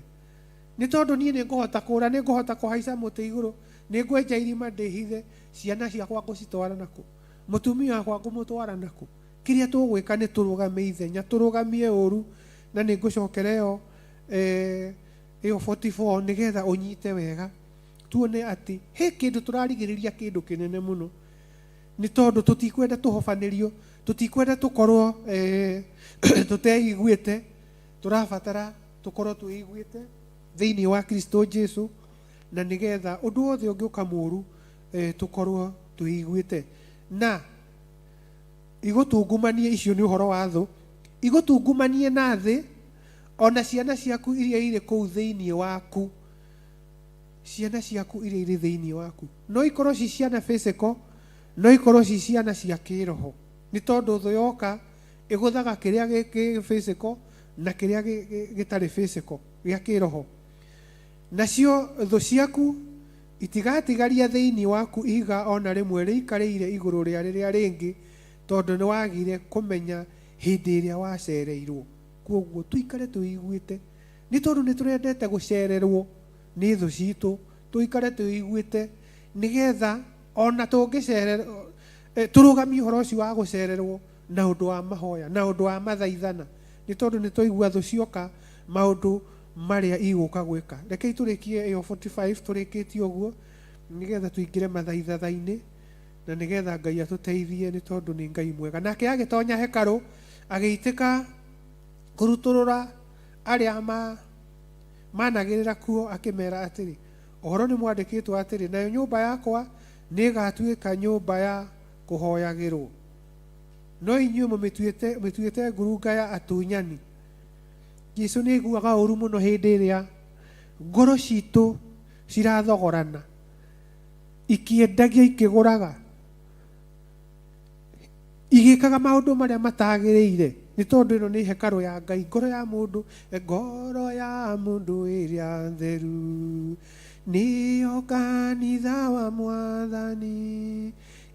nĩ tondũ niĩ nĩ ngũhota kũũra, nĩ ngũhota kũhaica mũtĩ igũrũ, nĩ ngwenja irima ndĩhithe, ciana ciakwa ngũcitwara nakũ, mũtumia wakwa ngũmũtwara nakũ? Kĩrĩa tũgwĩka nĩ tũrũgame ithenya, tũrũgamie ũru, na nĩ ngũcokera ĩyo ĩyo 44 nĩgetha ũnyite wega, tuone atĩ he kĩndũ tũrarigĩrĩria, kĩndũ kĩnene mũno, nĩ tondũ tũtikwenda tũhobanĩrio, tũtikwenda tũkorwo tũteiguĩte. Tũrabatara tũkorwo twĩiguĩte thĩinĩ wa Kristo Jesu, na nĩgetha ũndũ wothe ũngĩũka mũũru tũkorwo twĩiguĩte. Na igũtungumanie, icio nĩ ũhoro wa thũ, igũtungumanie na thĩ, o na ciana ciaku iria irĩ kũu thĩinĩ waku. Ciana ciaku iria irĩ thĩinĩ waku no ikorwo ci ciana physical, no ikorwo ci ciana cia kĩroho, nĩ tondũ thũ yoka ĩgũthaga kĩrĩa gĩ physical na kĩrĩa gĩtarĩ physical, gĩa kĩroho. Nacio thũ ciaku itigatigaria thĩinĩ waku ihiga o na rĩmwe rĩikarĩire igũrũ rĩa rĩrĩa rĩngĩ, tondũ nĩwagire kũmenya hĩndĩ ĩrĩa wacereirwo. Kwoguo tũikare twĩiguĩte, nĩ tondũ nĩ tũrendete gũcererwo nĩ thũ citũ, tũikare twĩiguĩte nĩgetha ona tũngĩcererwo tũrũgamie ũhoro ũcio wa gũcererwo na ũndũ wa mahoya, na ũndũ wa mathaithana, nĩ tondũ nĩ twaigua thũ cioka maũndũ marĩa igũka gwĩka. Rekei tũrĩkie ĩyo 45, tũrĩkĩtie ũguo nĩgetha tũingĩre mathaithatha-inĩ, na nĩgetha Ngai atũteithie, nĩ tondũ nĩ Ngai mwega. Nake agĩtonya hekarũ agĩitĩka kũrutũrũra arĩa managĩrĩra kuo, akĩmera atĩrĩ, ũhoro nĩ mwandĩkĩtwo atĩrĩ, nayo nyũmba yakwa nĩĩgatuĩka nyũmba ya kũhoyagĩrwo, no inyuĩ mũmĩtuĩte ngurunga ya atunyani. Jesu nĩ aiguaga ũru mũno hĩndĩ ĩrĩa ngoro citũ cirathogorana, ikĩendagia, ikĩgũraga, igĩkaga maũndũ marĩa matagĩrĩire, nĩ tondũ ĩno nĩ hekarũ ya Ngai. Ngoro ya mũndũ, ngoro ya mũndũ ĩrĩa theru nĩyo kanitha wa Mwathani,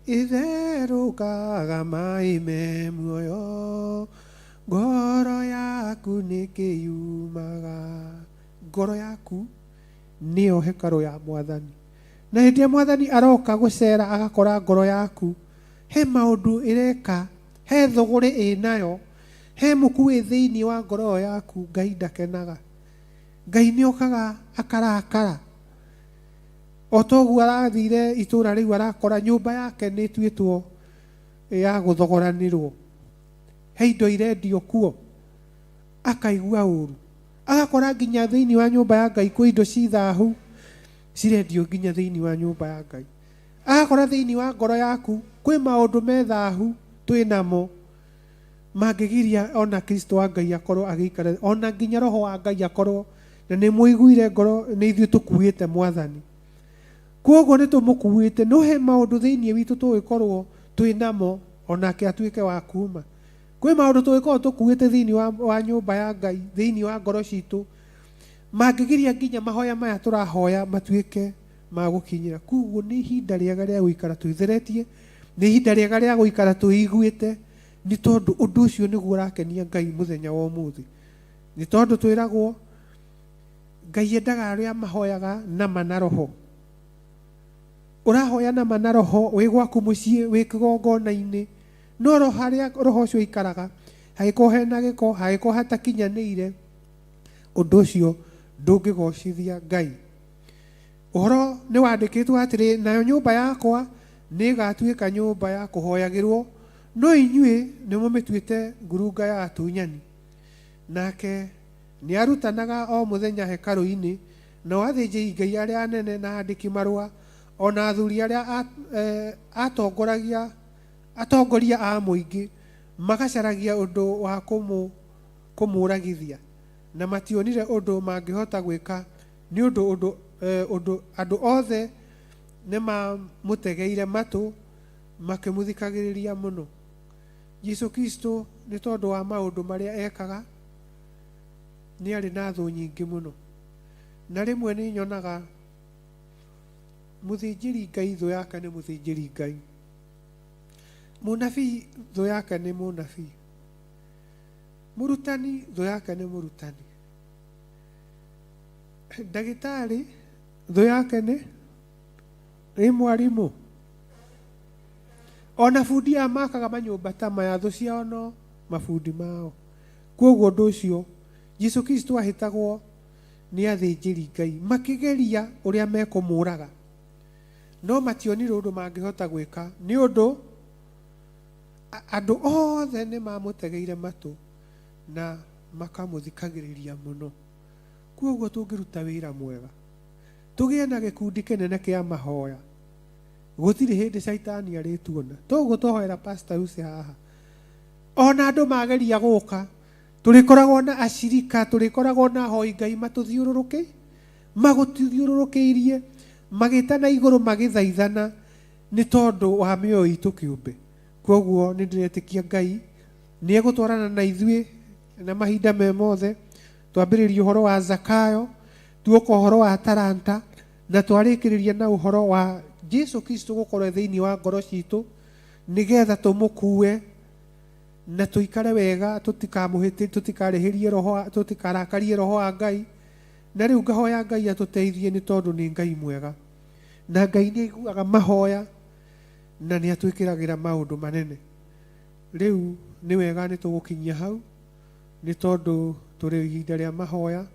ĩtherũkaga maĩ me muoyo, ngoro yaku nĩkĩyumaga. Ngoro yaku nĩyo hekarũ ya Mwathani, na hĩndĩ ĩrĩa Mwathani aroka gũcera agakora ngoro yaku he maũndũ ĩreka, he thũgũrĩ ĩnayo, he mũku wĩ thĩinĩ wa ngoro ĩyo yaku, Ngai ndakenaga. Ngai nĩokaga akarakara. O ta ũguo arathire itũũra rĩu arakora nyũmba yake nĩ ĩtuĩtwo ya gũthogoranĩrwo, he indo irendio kuo, akaigua ũru. Agakora nginya thĩinĩ wa nyũmba ya Ngai kwĩ indo ci thahu cirendio nginya thĩinĩ wa nyũmba ya Ngai. Agakora thĩinĩ wa ngoro yaku kwĩ maũndũ me thahu twĩ namo mangĩgiria ona Kristo wa Ngai akorwo agĩikara, ona nginya roho wa Ngai akorwo, na nĩ mũiguire ngoro nĩ ithuĩ tũkuĩte Mwathani. Kwoguo nĩ tũmũkuĩte, no he maũndũ thĩinĩ witũ tũgĩkorwo twĩ namo onake atuĩke wa kuma. Kwĩ maũndũ tũngĩkorwo tũkuĩte thĩinĩ wa nyũmba ya Ngai, thĩinĩ wa ngoro citũ, mangĩgiria nginya mahoya maya tũrahoya matuĩke ma gũkinyĩra. Koguo nĩ ihinda rĩega rĩa gũikara twĩtheretie, nĩ ihinda rĩega rĩa gũikara twĩiguĩte, nĩ tondũ ũndũ ũcio nĩguo ũrakenia Ngai mũthenya wa ũmũthĩ. Nĩ tondũ twĩragwo Ngai endaga arĩa mahoyaga nama na roho. Ũrahoya nama na roho wĩ gwaku mũciĩ, wĩ kĩgongona-inĩ, no roho harĩa roho ũcio ũikaraga, hangĩkorwo hena gĩko, hangĩkorwo hatakinyanĩire, ũndũ ũcio ndũngĩgocithia Ngai. Ũhoro nĩ wandĩkĩtwo atĩrĩ, nayo nyũmba yakwa nĩ ĩgatuĩka nyũmba ya kũhoyagĩrwo, no inyuĩ nĩ mũmĩtuĩte ngurunga ya atunyani. Nake nĩ aarutanaga o mũthenya hekarũ-inĩ, nao athĩnjĩri-Ngai arĩa anene na aandĩki-marũa, o na athuri arĩa atongoragia, atongoria a mũingĩ, magacaragia ũndũ wa kũmũũragithia, na mationire ũndũ mangĩhota gwĩka, nĩ ũndũ ũndũ, ũndũ andũ othe nĩmamũtegeire matũ, makĩmũthikagĩrĩria mũno. Jesu Kristo nĩ tondũ wa maũndũ marĩa ekaga, nĩ arĩ na thũ nyingĩ mũno. Na rĩmwe nĩ nyonaga mũthĩnjĩri Ngai thũ yake nĩ mũthĩnjĩri Ngai, mũnabii thũ yake nĩ mũnabii, mũrutani thũ yake nĩ mũrutani, ndagĩtarĩ thũ yake nĩ mwarimũ, ona bundi aya makaga manyũmba ta maya thũ ciao no mabundi mao. Koguo ũndũ ũcio Jesu Kristo ahĩtagwo nĩ athĩnjĩri Ngai makĩgeria ũrĩa mekũmũraga, no mationire ũndũ mangĩhota gwĩka, nĩ ũndũ andũ othe nĩ mamũtegeire matũ na makamũthikagĩrĩria mũno. Koguo tũngĩruta wĩra mwega, tũgĩe na gĩkundi kĩnene kĩa mahoya, gũtirĩ hĩndĩ caitani arĩtuona. Toguo twahoera Pastor Lucy haha, ona andũ mageria gũka, tũrĩkoragwo na acirika, tũrĩkoragwo na ahoi Ngai matũthiũrũrũkĩ, magũthiũrũrũkĩirie, magĩtana igũrũ magĩthaithana nĩ tondũ wa mĩoyo itũ kĩũmbe. Koguo nĩ ndĩretĩkia Ngai nĩ egũtwarana na ithuĩ na mahinda me mothe. Twambĩrĩrie ũhoro wa Zakayo, tuoka ũhoro wa taranta, na twarĩkĩrĩria na ũhoro wa Jesu Kristo gũkorwo thĩinĩ wa ngoro citũ, nĩgetha tũmũkue na tũikare wega, tũtikamũhĩtĩrie, tũtikarĩhĩrie roho, tũtikarakarie roho wa Ngai. Na rĩu ngahoya Ngai atũteithie, nĩ tondũ nĩ Ngai mwega, na Ngai nĩ aiguaga mahoya na nĩ atwĩkĩragĩra maũndũ manene. Rĩu nĩ wega nĩ tũgũkinyia hau, nĩ tondũ tũrĩ ihinda rĩa mahoya,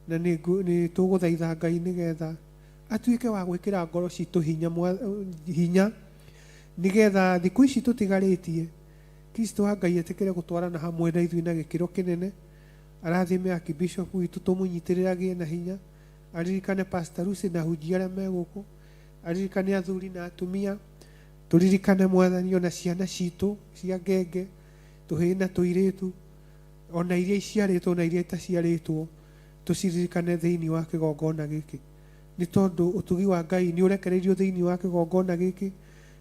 na nĩ tũgũthaitha Ngai nĩgetha atuĩke wa gwĩkĩra ngoro citũ hinya, hinya, nĩgetha thikũ ici tũtigarĩtie Kristo wa Ngai etĩkĩre gũtwarana hamwe na ithuĩ na gĩkĩro kĩnene. Arathime Archbishop witũ, tũmũnyitĩrĩre agĩe na hinya, aririkane Pastor Lucy na hunjia arĩa me gũkũ, aririkane athuri na atumia, tũririkane Mwathani ona ciana citũ cia ngenge, tũhĩĩ na tũirĩtu, ona iria iciarĩtwo na iria itaciarĩtwo, tũciririkane thĩinĩ wa kĩgongona gĩkĩ, nĩ tondũ ũtugi wa Ngai nĩ ũrekereirio thĩinĩ wa kĩgongona gĩkĩ,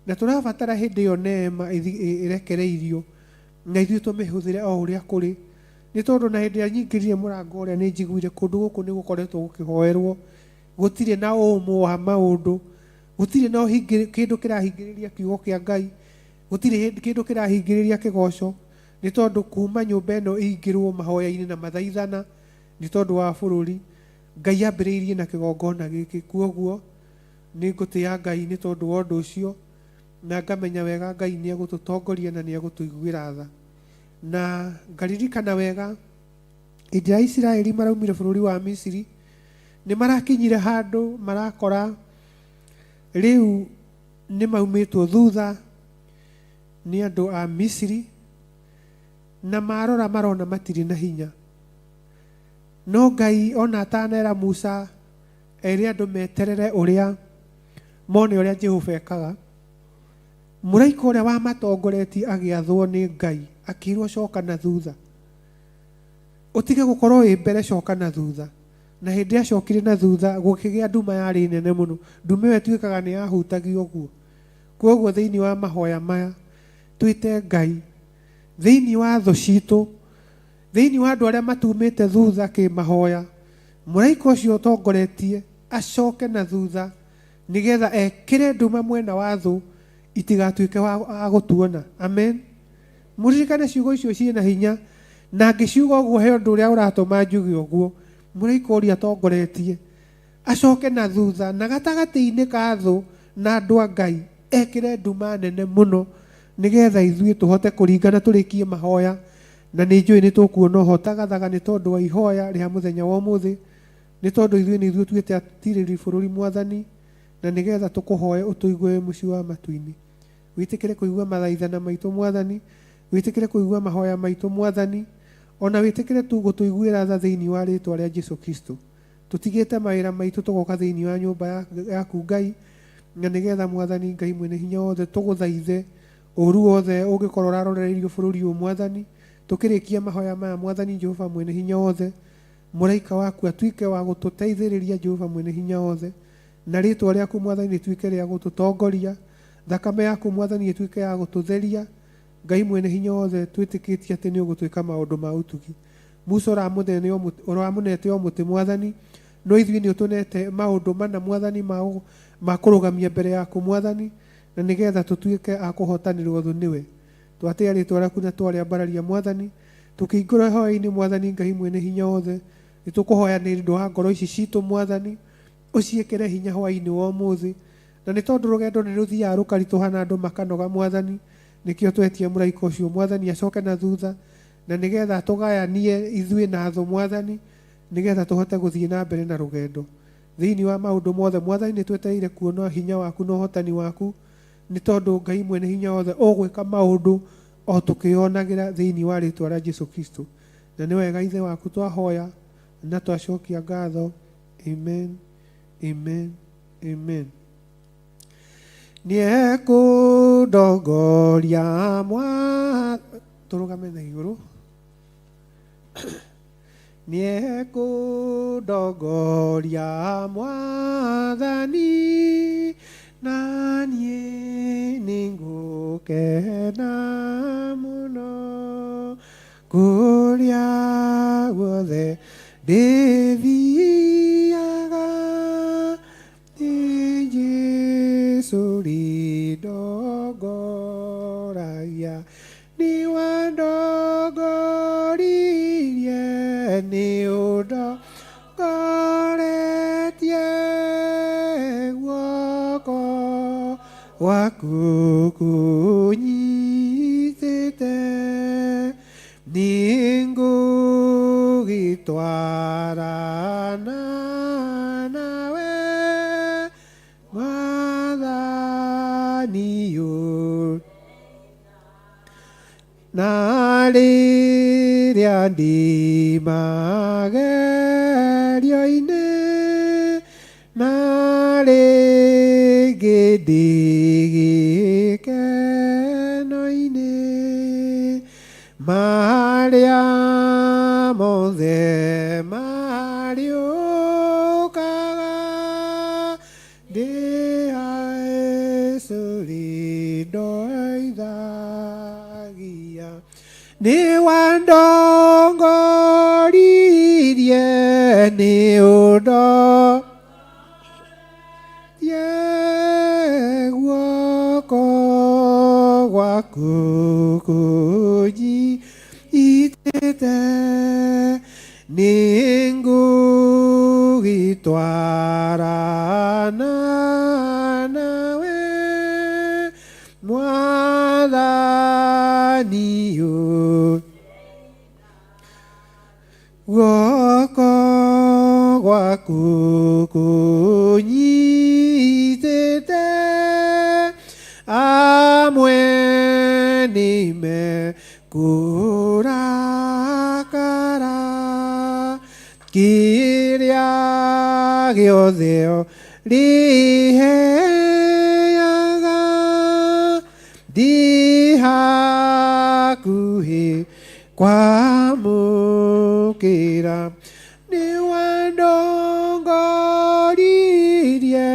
na tũrabatara hĩndĩ ĩyo neema ĩrekereirio na ithuĩ tũmĩhũthĩre o ũrĩa kũrĩ, nĩ tondũ na hĩndĩ ĩrĩa nyingĩrire mũrango ũrĩa nĩ njiguire kũndũ gũkũ nĩ gũkoretwo gũkĩhoerwo, gũtirĩ na ũmũ wa maũndũ, gũtirĩ na kĩndũ kĩrahingĩrĩria kiugo kĩa Ngai, gũtirĩ kĩndũ kĩrahingĩrĩria kĩgoco, nĩ tondũ kuma nyũmba ĩno ĩingĩrwo mahoya-inĩ na mathaithana nĩ tondũ wa bũrũri, Ngai ambĩrĩirie na kĩgongona gĩkĩ. Kwoguo nĩ ngũtĩĩa Ngai nĩ tondũ wa ũndũ ũcio, na ngamenya wega Ngai nĩ egũtũtongoria na nĩ egũtũiguĩra tha. Na ngaririkana wega hĩndĩ ya Isiraeli maraumire bũrũri wa Misiri, nĩ marakinyire handũ marakora rĩu nĩ maumĩtwo thutha nĩ andũ a Misiri, na marora marona matirĩ na hinya. No Ngai ona atanera Musa ere andũ meterere ũrĩa mone ũrĩa Jehova ekaga, mũraika ũrĩa wamatongoretie agĩathwo nĩ Ngai akĩrwo coka na thutha, ũtige gũkorwo wĩ mbere, coka na thutha. Na hĩndĩ acokire na thutha gũkĩgĩa nduma yarĩ nene mũno, nduma ĩyo ĩtuĩkaga nĩ yahutagia ũguo. Kwoguo thĩinĩ wa mahoya maya twĩte Ngai Thĩinĩ wa thũ citũ, thĩinĩ wa andũ arĩa matumĩte thutha kĩmahoya, mũraika ũcio ũtongoretie acoke na thutha nĩgetha ekĩre nduma mwena wa thũ itigatuĩke wa gũtuona. Amen. Mũririkane ciugo icio ciĩna hinya, na ngĩciuga ũguo he ũndũ ũrĩa ũratũma njuge ũguo. Mũraika ũrĩa atongoretie acoke na thutha na gatagatĩ-inĩ ka thũ na andũ a Ngai ekĩre nduma nene mũno nĩgetha ithuĩ tũhote kũringana tũrĩkie mahoya, na nĩ njũĩ nĩ tũkuona ũhotagathaga nĩ tondũ wa ihoya rĩa mũthenya wa ũmũthĩ, nĩ tondũ ithuĩ nĩ ithuĩ tuĩte atirĩrĩri bũrũri Mwathani, na nĩgetha tũkũhoe ũtũigue wĩ mũciĩ wa matu-inĩ. Wĩtĩkĩre kũigua mathaithana maitũ Mwathani, wĩtĩkĩre kũigua mahoya maitũ Mwathani, ona wĩtĩkĩre tu gũtũiguĩra tha thĩinĩ wa rĩtwa rĩa Jesu Kristo. Tũtigĩte mawĩra maitũ tũgoka thĩinĩ wa nyũmba yaku Ngai, na nĩgetha Mwathani Ngai mwene hinya wothe tũgũthaithe ũru wothe ũngĩkorwo ũrarorereirio bũrũri ũyũ Mwathani. Tũkĩrĩkia mahoya maya Mwathani Jehova mwene hinya wothe, mũraika waku atuĩke wa gũtũteithĩrĩria Jehova mwene hinya wothe, na rĩtwa rĩaku Mwathani rĩtuĩke rĩa gũtũtongoria, thakame yaku Mwathani ĩtuĩke ya gũtũtheria. Ngai mwene hinya wothe, twĩtĩkĩtie atĩ nĩ ũgũtwĩka maũndũ ma ũtugi. Musa ũramũnete o mũtĩ Mwathani, no ithuĩ nĩ ũtũnete maũndũ mana Mwathani ma kũrũgamia mbere yaku Mwathani, na nĩgetha tũtuĩke a kũhotanĩrwo thũ nĩwe. Twatĩa rĩtwa rĩaku na twarĩambararia Mwathani, tũkĩingĩra ihoya-inĩ Mwathani Ngai mwene hinya wothe, nĩ tũkũhoya nĩ ũndũ wa ngoro ici citũ Mwathani, ũciĩkĩre hinya hwaĩ-inĩ wa ũmũthĩ, na nĩ tondũ rũgendo nĩ rũthiaga rũkaritũha na andũ makanoga Mwathani, nĩkĩo twetia mũraika ũcio Mwathani acoke na thutha, na nĩgetha tũgayanie ithuĩ na thũ Mwathani, nĩgetha tũhote gũthiĩ na mbere na rũgendo. Thĩinĩ wa maũndũ mothe Mwathani, nĩ twetereire kuona hinya waku na ũhotani waku, nĩ tondũ Ngai mwene hinya wothe ũgwĩka maũndũ o tũkĩyonagĩra thĩinĩ wa rĩtwa rĩa Jesu Kristo. Na nĩ wega Ithe waku twahoya na twacokia ngatho. Amen, amen, amen. Nĩekũndongoria mwa tũrũgame na igũrũ. Nĩekũndongoria Mwathani, na niĩ nĩngũkena mũno kũrĩa guothe ndĩthiaga, nĩ Jesũ rĩndongoragia, nĩ wandongoririe, nĩ ũndongoretie, guoko gwaku kũnyitĩte, nĩngũgĩtwarana nawe Mwathani ũyũ. Na rĩrĩa ndĩ magerio-inĩ, na rĩngĩ ndĩ gĩkeno-inĩ, marĩa mothe marĩũkaga, ndĩ Jesũ rĩndoithagia, nĩ wandongoririe, nĩ ũndongoretie, guoko gwaku kũnjitĩte, nĩngũgĩtwarana nawe Mwathani ũyũ. Guoko gwaku kũnyitĩte, amwe nĩmekũrakara, kĩrĩa gĩothe ũrĩheaga, ndĩ hakuhĩ kwamũkĩra, nĩ wandongoririe,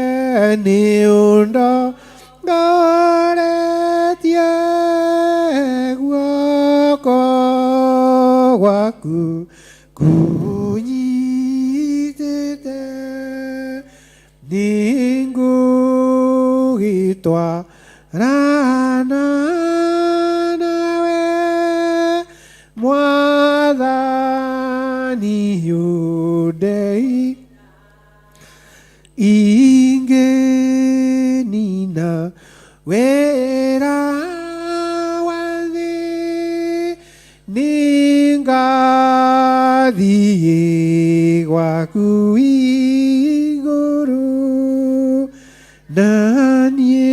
nĩ ũndongoretie, guoko Gwaku kũnyitĩte, nĩngũgĩtwarana nawe, Mwathani ũndei ingĩnina wĩra wa thĩ, nĩngathiĩ gwaku igũrũ, na niĩ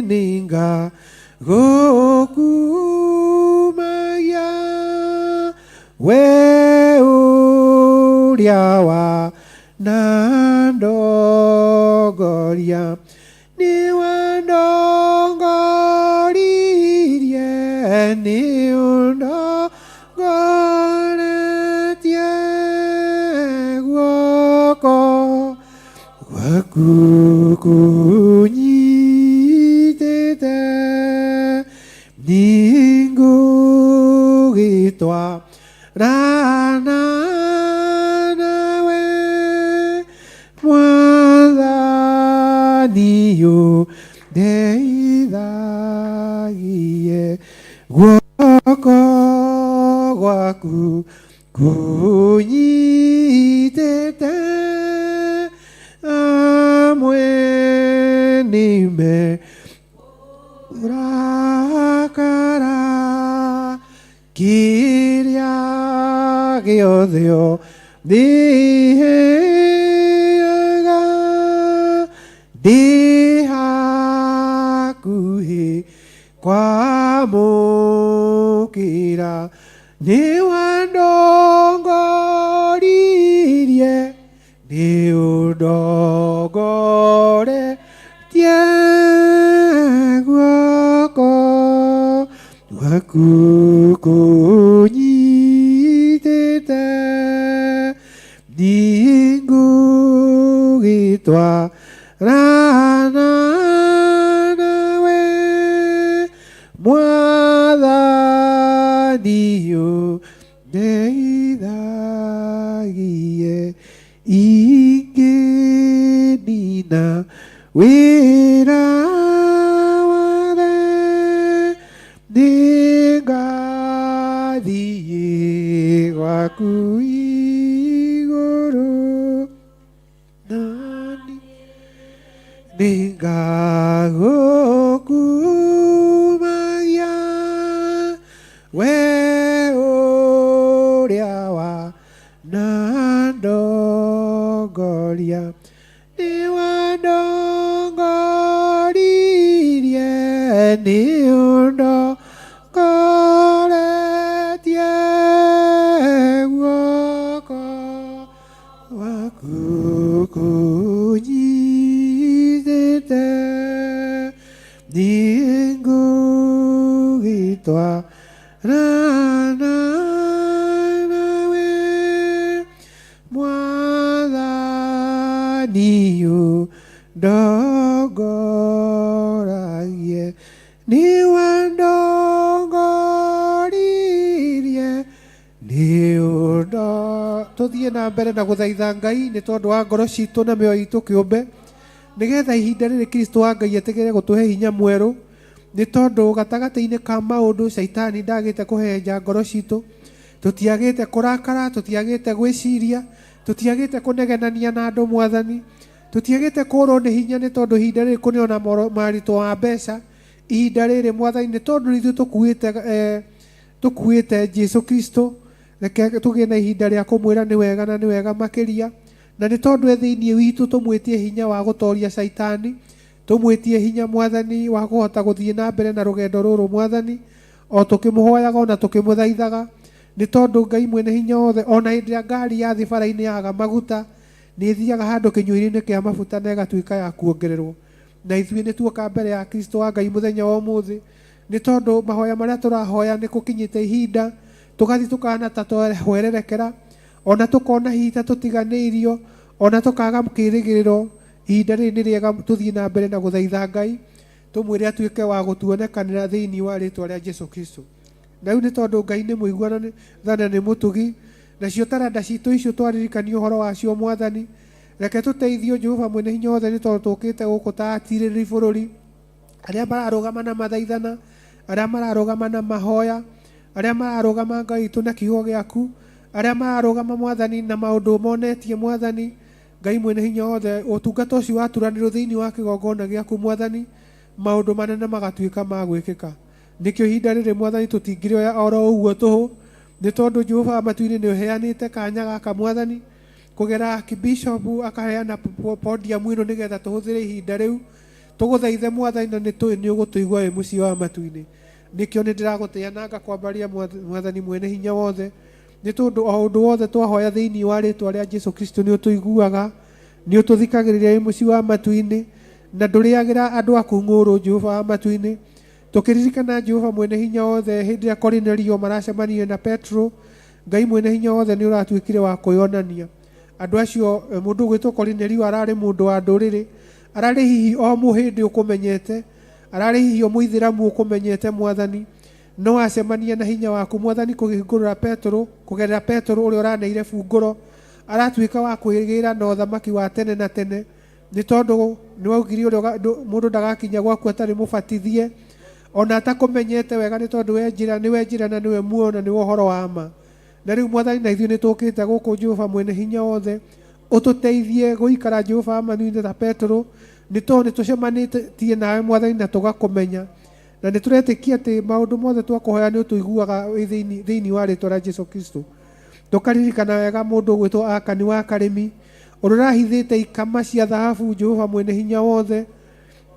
nĩngagũkumagia, we ũrĩa wa na ndongoria, nĩ wandongoririe, nĩ ũndongoretie, guoko gwaku kũnyitĩte, nĩngũgĩtwarana nawe, Mwathani ũndeithagie, guoko gwaku kũnyitĩte, amwe nĩme rakara, kĩrĩa gĩothe ũndĩheaga, ndĩ hakuhĩ kwamũkĩra, nĩ wandongoririe, nĩ ũndongoretie, guoko gwaku kũnyitĩte, nĩngũgĩtwarana nawe, Mwathani ũndeithagie, ingĩnina wĩra wathe, nĩngathiĩ gwaku igũrũ, nani nĩngagũkumagia, we ũrĩa wa na ndongoria, nĩ wandongoririe, nĩ ũndongoretie, guoko gwaku kũnyitĩte, nĩngũgĩtwarana nawe, Mwathani ũndongoragie, nĩ wandongoririe, nĩ ũndo. Tũthiĩ na mbere na gũthaitha Ngai nĩ tondũ wa ngoro citũ na mĩoyo itũ kĩũmbe, nĩgetha ihinda rĩrĩ Kristo wa Ngai etĩkĩre gũtũhe hinya mwerũ, nĩ tondũ gatagatĩ-inĩ ka maũndũ caitani ndagĩte kũhehenja ngoro citũ, tũtiagĩte kũrakara, tũtiagĩte gwĩciria, tũtiagĩte kũnegenania na andũ, Mwathani, tũtiagĩte kũrwo nĩ hinya, nĩ tondũ ihinda rĩrĩ kũrĩ ona maritũ wa mbeca ihinda rĩrĩ, Mwathani, nĩ tondũ ithuĩ tũkuĩte tũkuĩte Jesu Kristo, reke tũgĩe na ihinda rĩa kũmwĩra nĩ wega na nĩ wega makĩria, na nĩ tondũ e thĩinĩ witũ, tũmwĩtie hinya wa gũtoria caitani, tũmwĩtie hinya, Mwathani, wa kũhota gũthiĩ na mbere na rũgendo rũrũ, Mwathani, o tũkĩmũhoyaga ona tũkĩmũthaithaga, nĩ tondũ Ngai mwene hinya wothe, ona hĩndĩ ĩrĩa ngari yathiĩ bara-inĩ yaga maguta, nĩ ĩthiaga handũ kĩnyuĩro-inĩ kĩa mabuta na ĩgatuĩka ya kuongererwo. Na ithuĩ nĩ tuoka mbere ya Kristo wa Ngai mũthenya wa ũmũthĩ, nĩ tondũ mahoya marĩa tũrahoya nĩ gũkinyĩte ihinda tũgathiĩ tũkahana ta twahwererekera, ona tũkona hihi ta tũtiganĩirio, ona tũkaga kĩrĩgĩrĩro. Ihinda rĩrĩ nĩ rĩega tũthiĩ na mbere na gũthaitha Ngai, tũmwĩre atuĩke wa gũtuonekanĩra thĩinĩ wa rĩtwa rĩa Jesu Kristo. Na rĩu nĩ tondũ Ngai nĩ mũiguana tha na nĩ mũtugi, nacio taranda citũ icio twaririkanio ũhoro wacio Mwathani, reke tũteithio Jehova mwene hinya wothe, nĩ tondũ tũkĩte gũkũ ta atirĩrĩri bũrũri, arĩa mararũgama na mathaithana, arĩa mararũgama na mahoya, arĩa mararũgama Ngai witũ na kiugo gĩaku, arĩa mararũgama Mwathani na maũndũ monetie Mwathani Ngai mwene hinya wothe, ũtungata ũcio waturanĩrwo thĩinĩ wa kĩgongona gĩaku Mwathani, maũndũ manene magatuĩka ma gwĩkĩka. Nĩkĩo ihinda rĩrĩ Mwathani tũtingĩrĩoya oro ũguo tũhũ, nĩ tondũ Jehova wa matu-inĩ nĩ ũheanĩte kanya gaka Mwathani, kũgera Archbishop akaheana podium ĩno nĩgetha tũhũthĩre ihinda rĩu tũgũthaithe Mwathani, na nĩ tũĩ nĩ ũgũtũigua wĩ mũciĩ wa matu-inĩ. Nĩkĩo nĩ ndĩragũtĩa na ngakwambaria Mwathani mwene hinya wothe, nĩ tondũ o ũndũ wothe twahoya thĩinĩ wa rĩtwa rĩa Jesu Kristo nĩ ũtũiguaga, nĩ ũtũthikagĩrĩria wĩ mũciĩ wa matu-inĩ, na ndũrĩagĩra andũ aku ng'ũrũ Jehova wa matu-inĩ. Tũkĩririkana Jehova mwene hinya wothe hĩndĩ ĩrĩa Korinelio maracemanirie na Petro, Ngai mwene hinya wothe nĩ ũratuĩkire wa kwĩonania. Andũ acio, mũndũ ũgwĩtwo Korinelio ararĩ mũndũ wa ndũrĩrĩ, ararĩ hihi o mũhĩndĩ ũkũmenyete, ararĩ hihi o mũithĩramu ũkũmenyete Mwathani, no acemania na hinya waku Mwathani kũhingũrĩra Petro, kũgerera Petro ũrĩa ũraneire bungũro, aratuĩka wa kwĩgĩra na ũthamaki wa tene na tene, nĩ tondũ nĩ waugire ũrĩa mũndũ ndagakinya gwaku atarĩ mũbatithie, ona atakũmenyete wega, nĩ tondũ we njĩra, nĩwe njĩra na nĩwe muoyo na nĩwe ũhoro wa ma. Na rĩu Mwathani na ithuĩ nĩ tũkĩte gũkũ Jehova mwene hinya wothe, ũtũteithie gũikara Jehova wa matu-inĩ ta Petro, nĩ tondũ nĩ tũcemanĩtie nawe Mwathani na tũgakũmenya, na nĩ tũretĩkia atĩ maũndũ mothe twakũhoya nĩ ũtũiguaga wĩ thĩinĩ wa rĩtwa rĩa Jesu Kristo. Tũkaririkana wega mũndũ ũgwĩtwo Akani wa Karĩmi, ũrĩa ũrahithĩte ikama cia thahabu Jehova mwene hinya wothe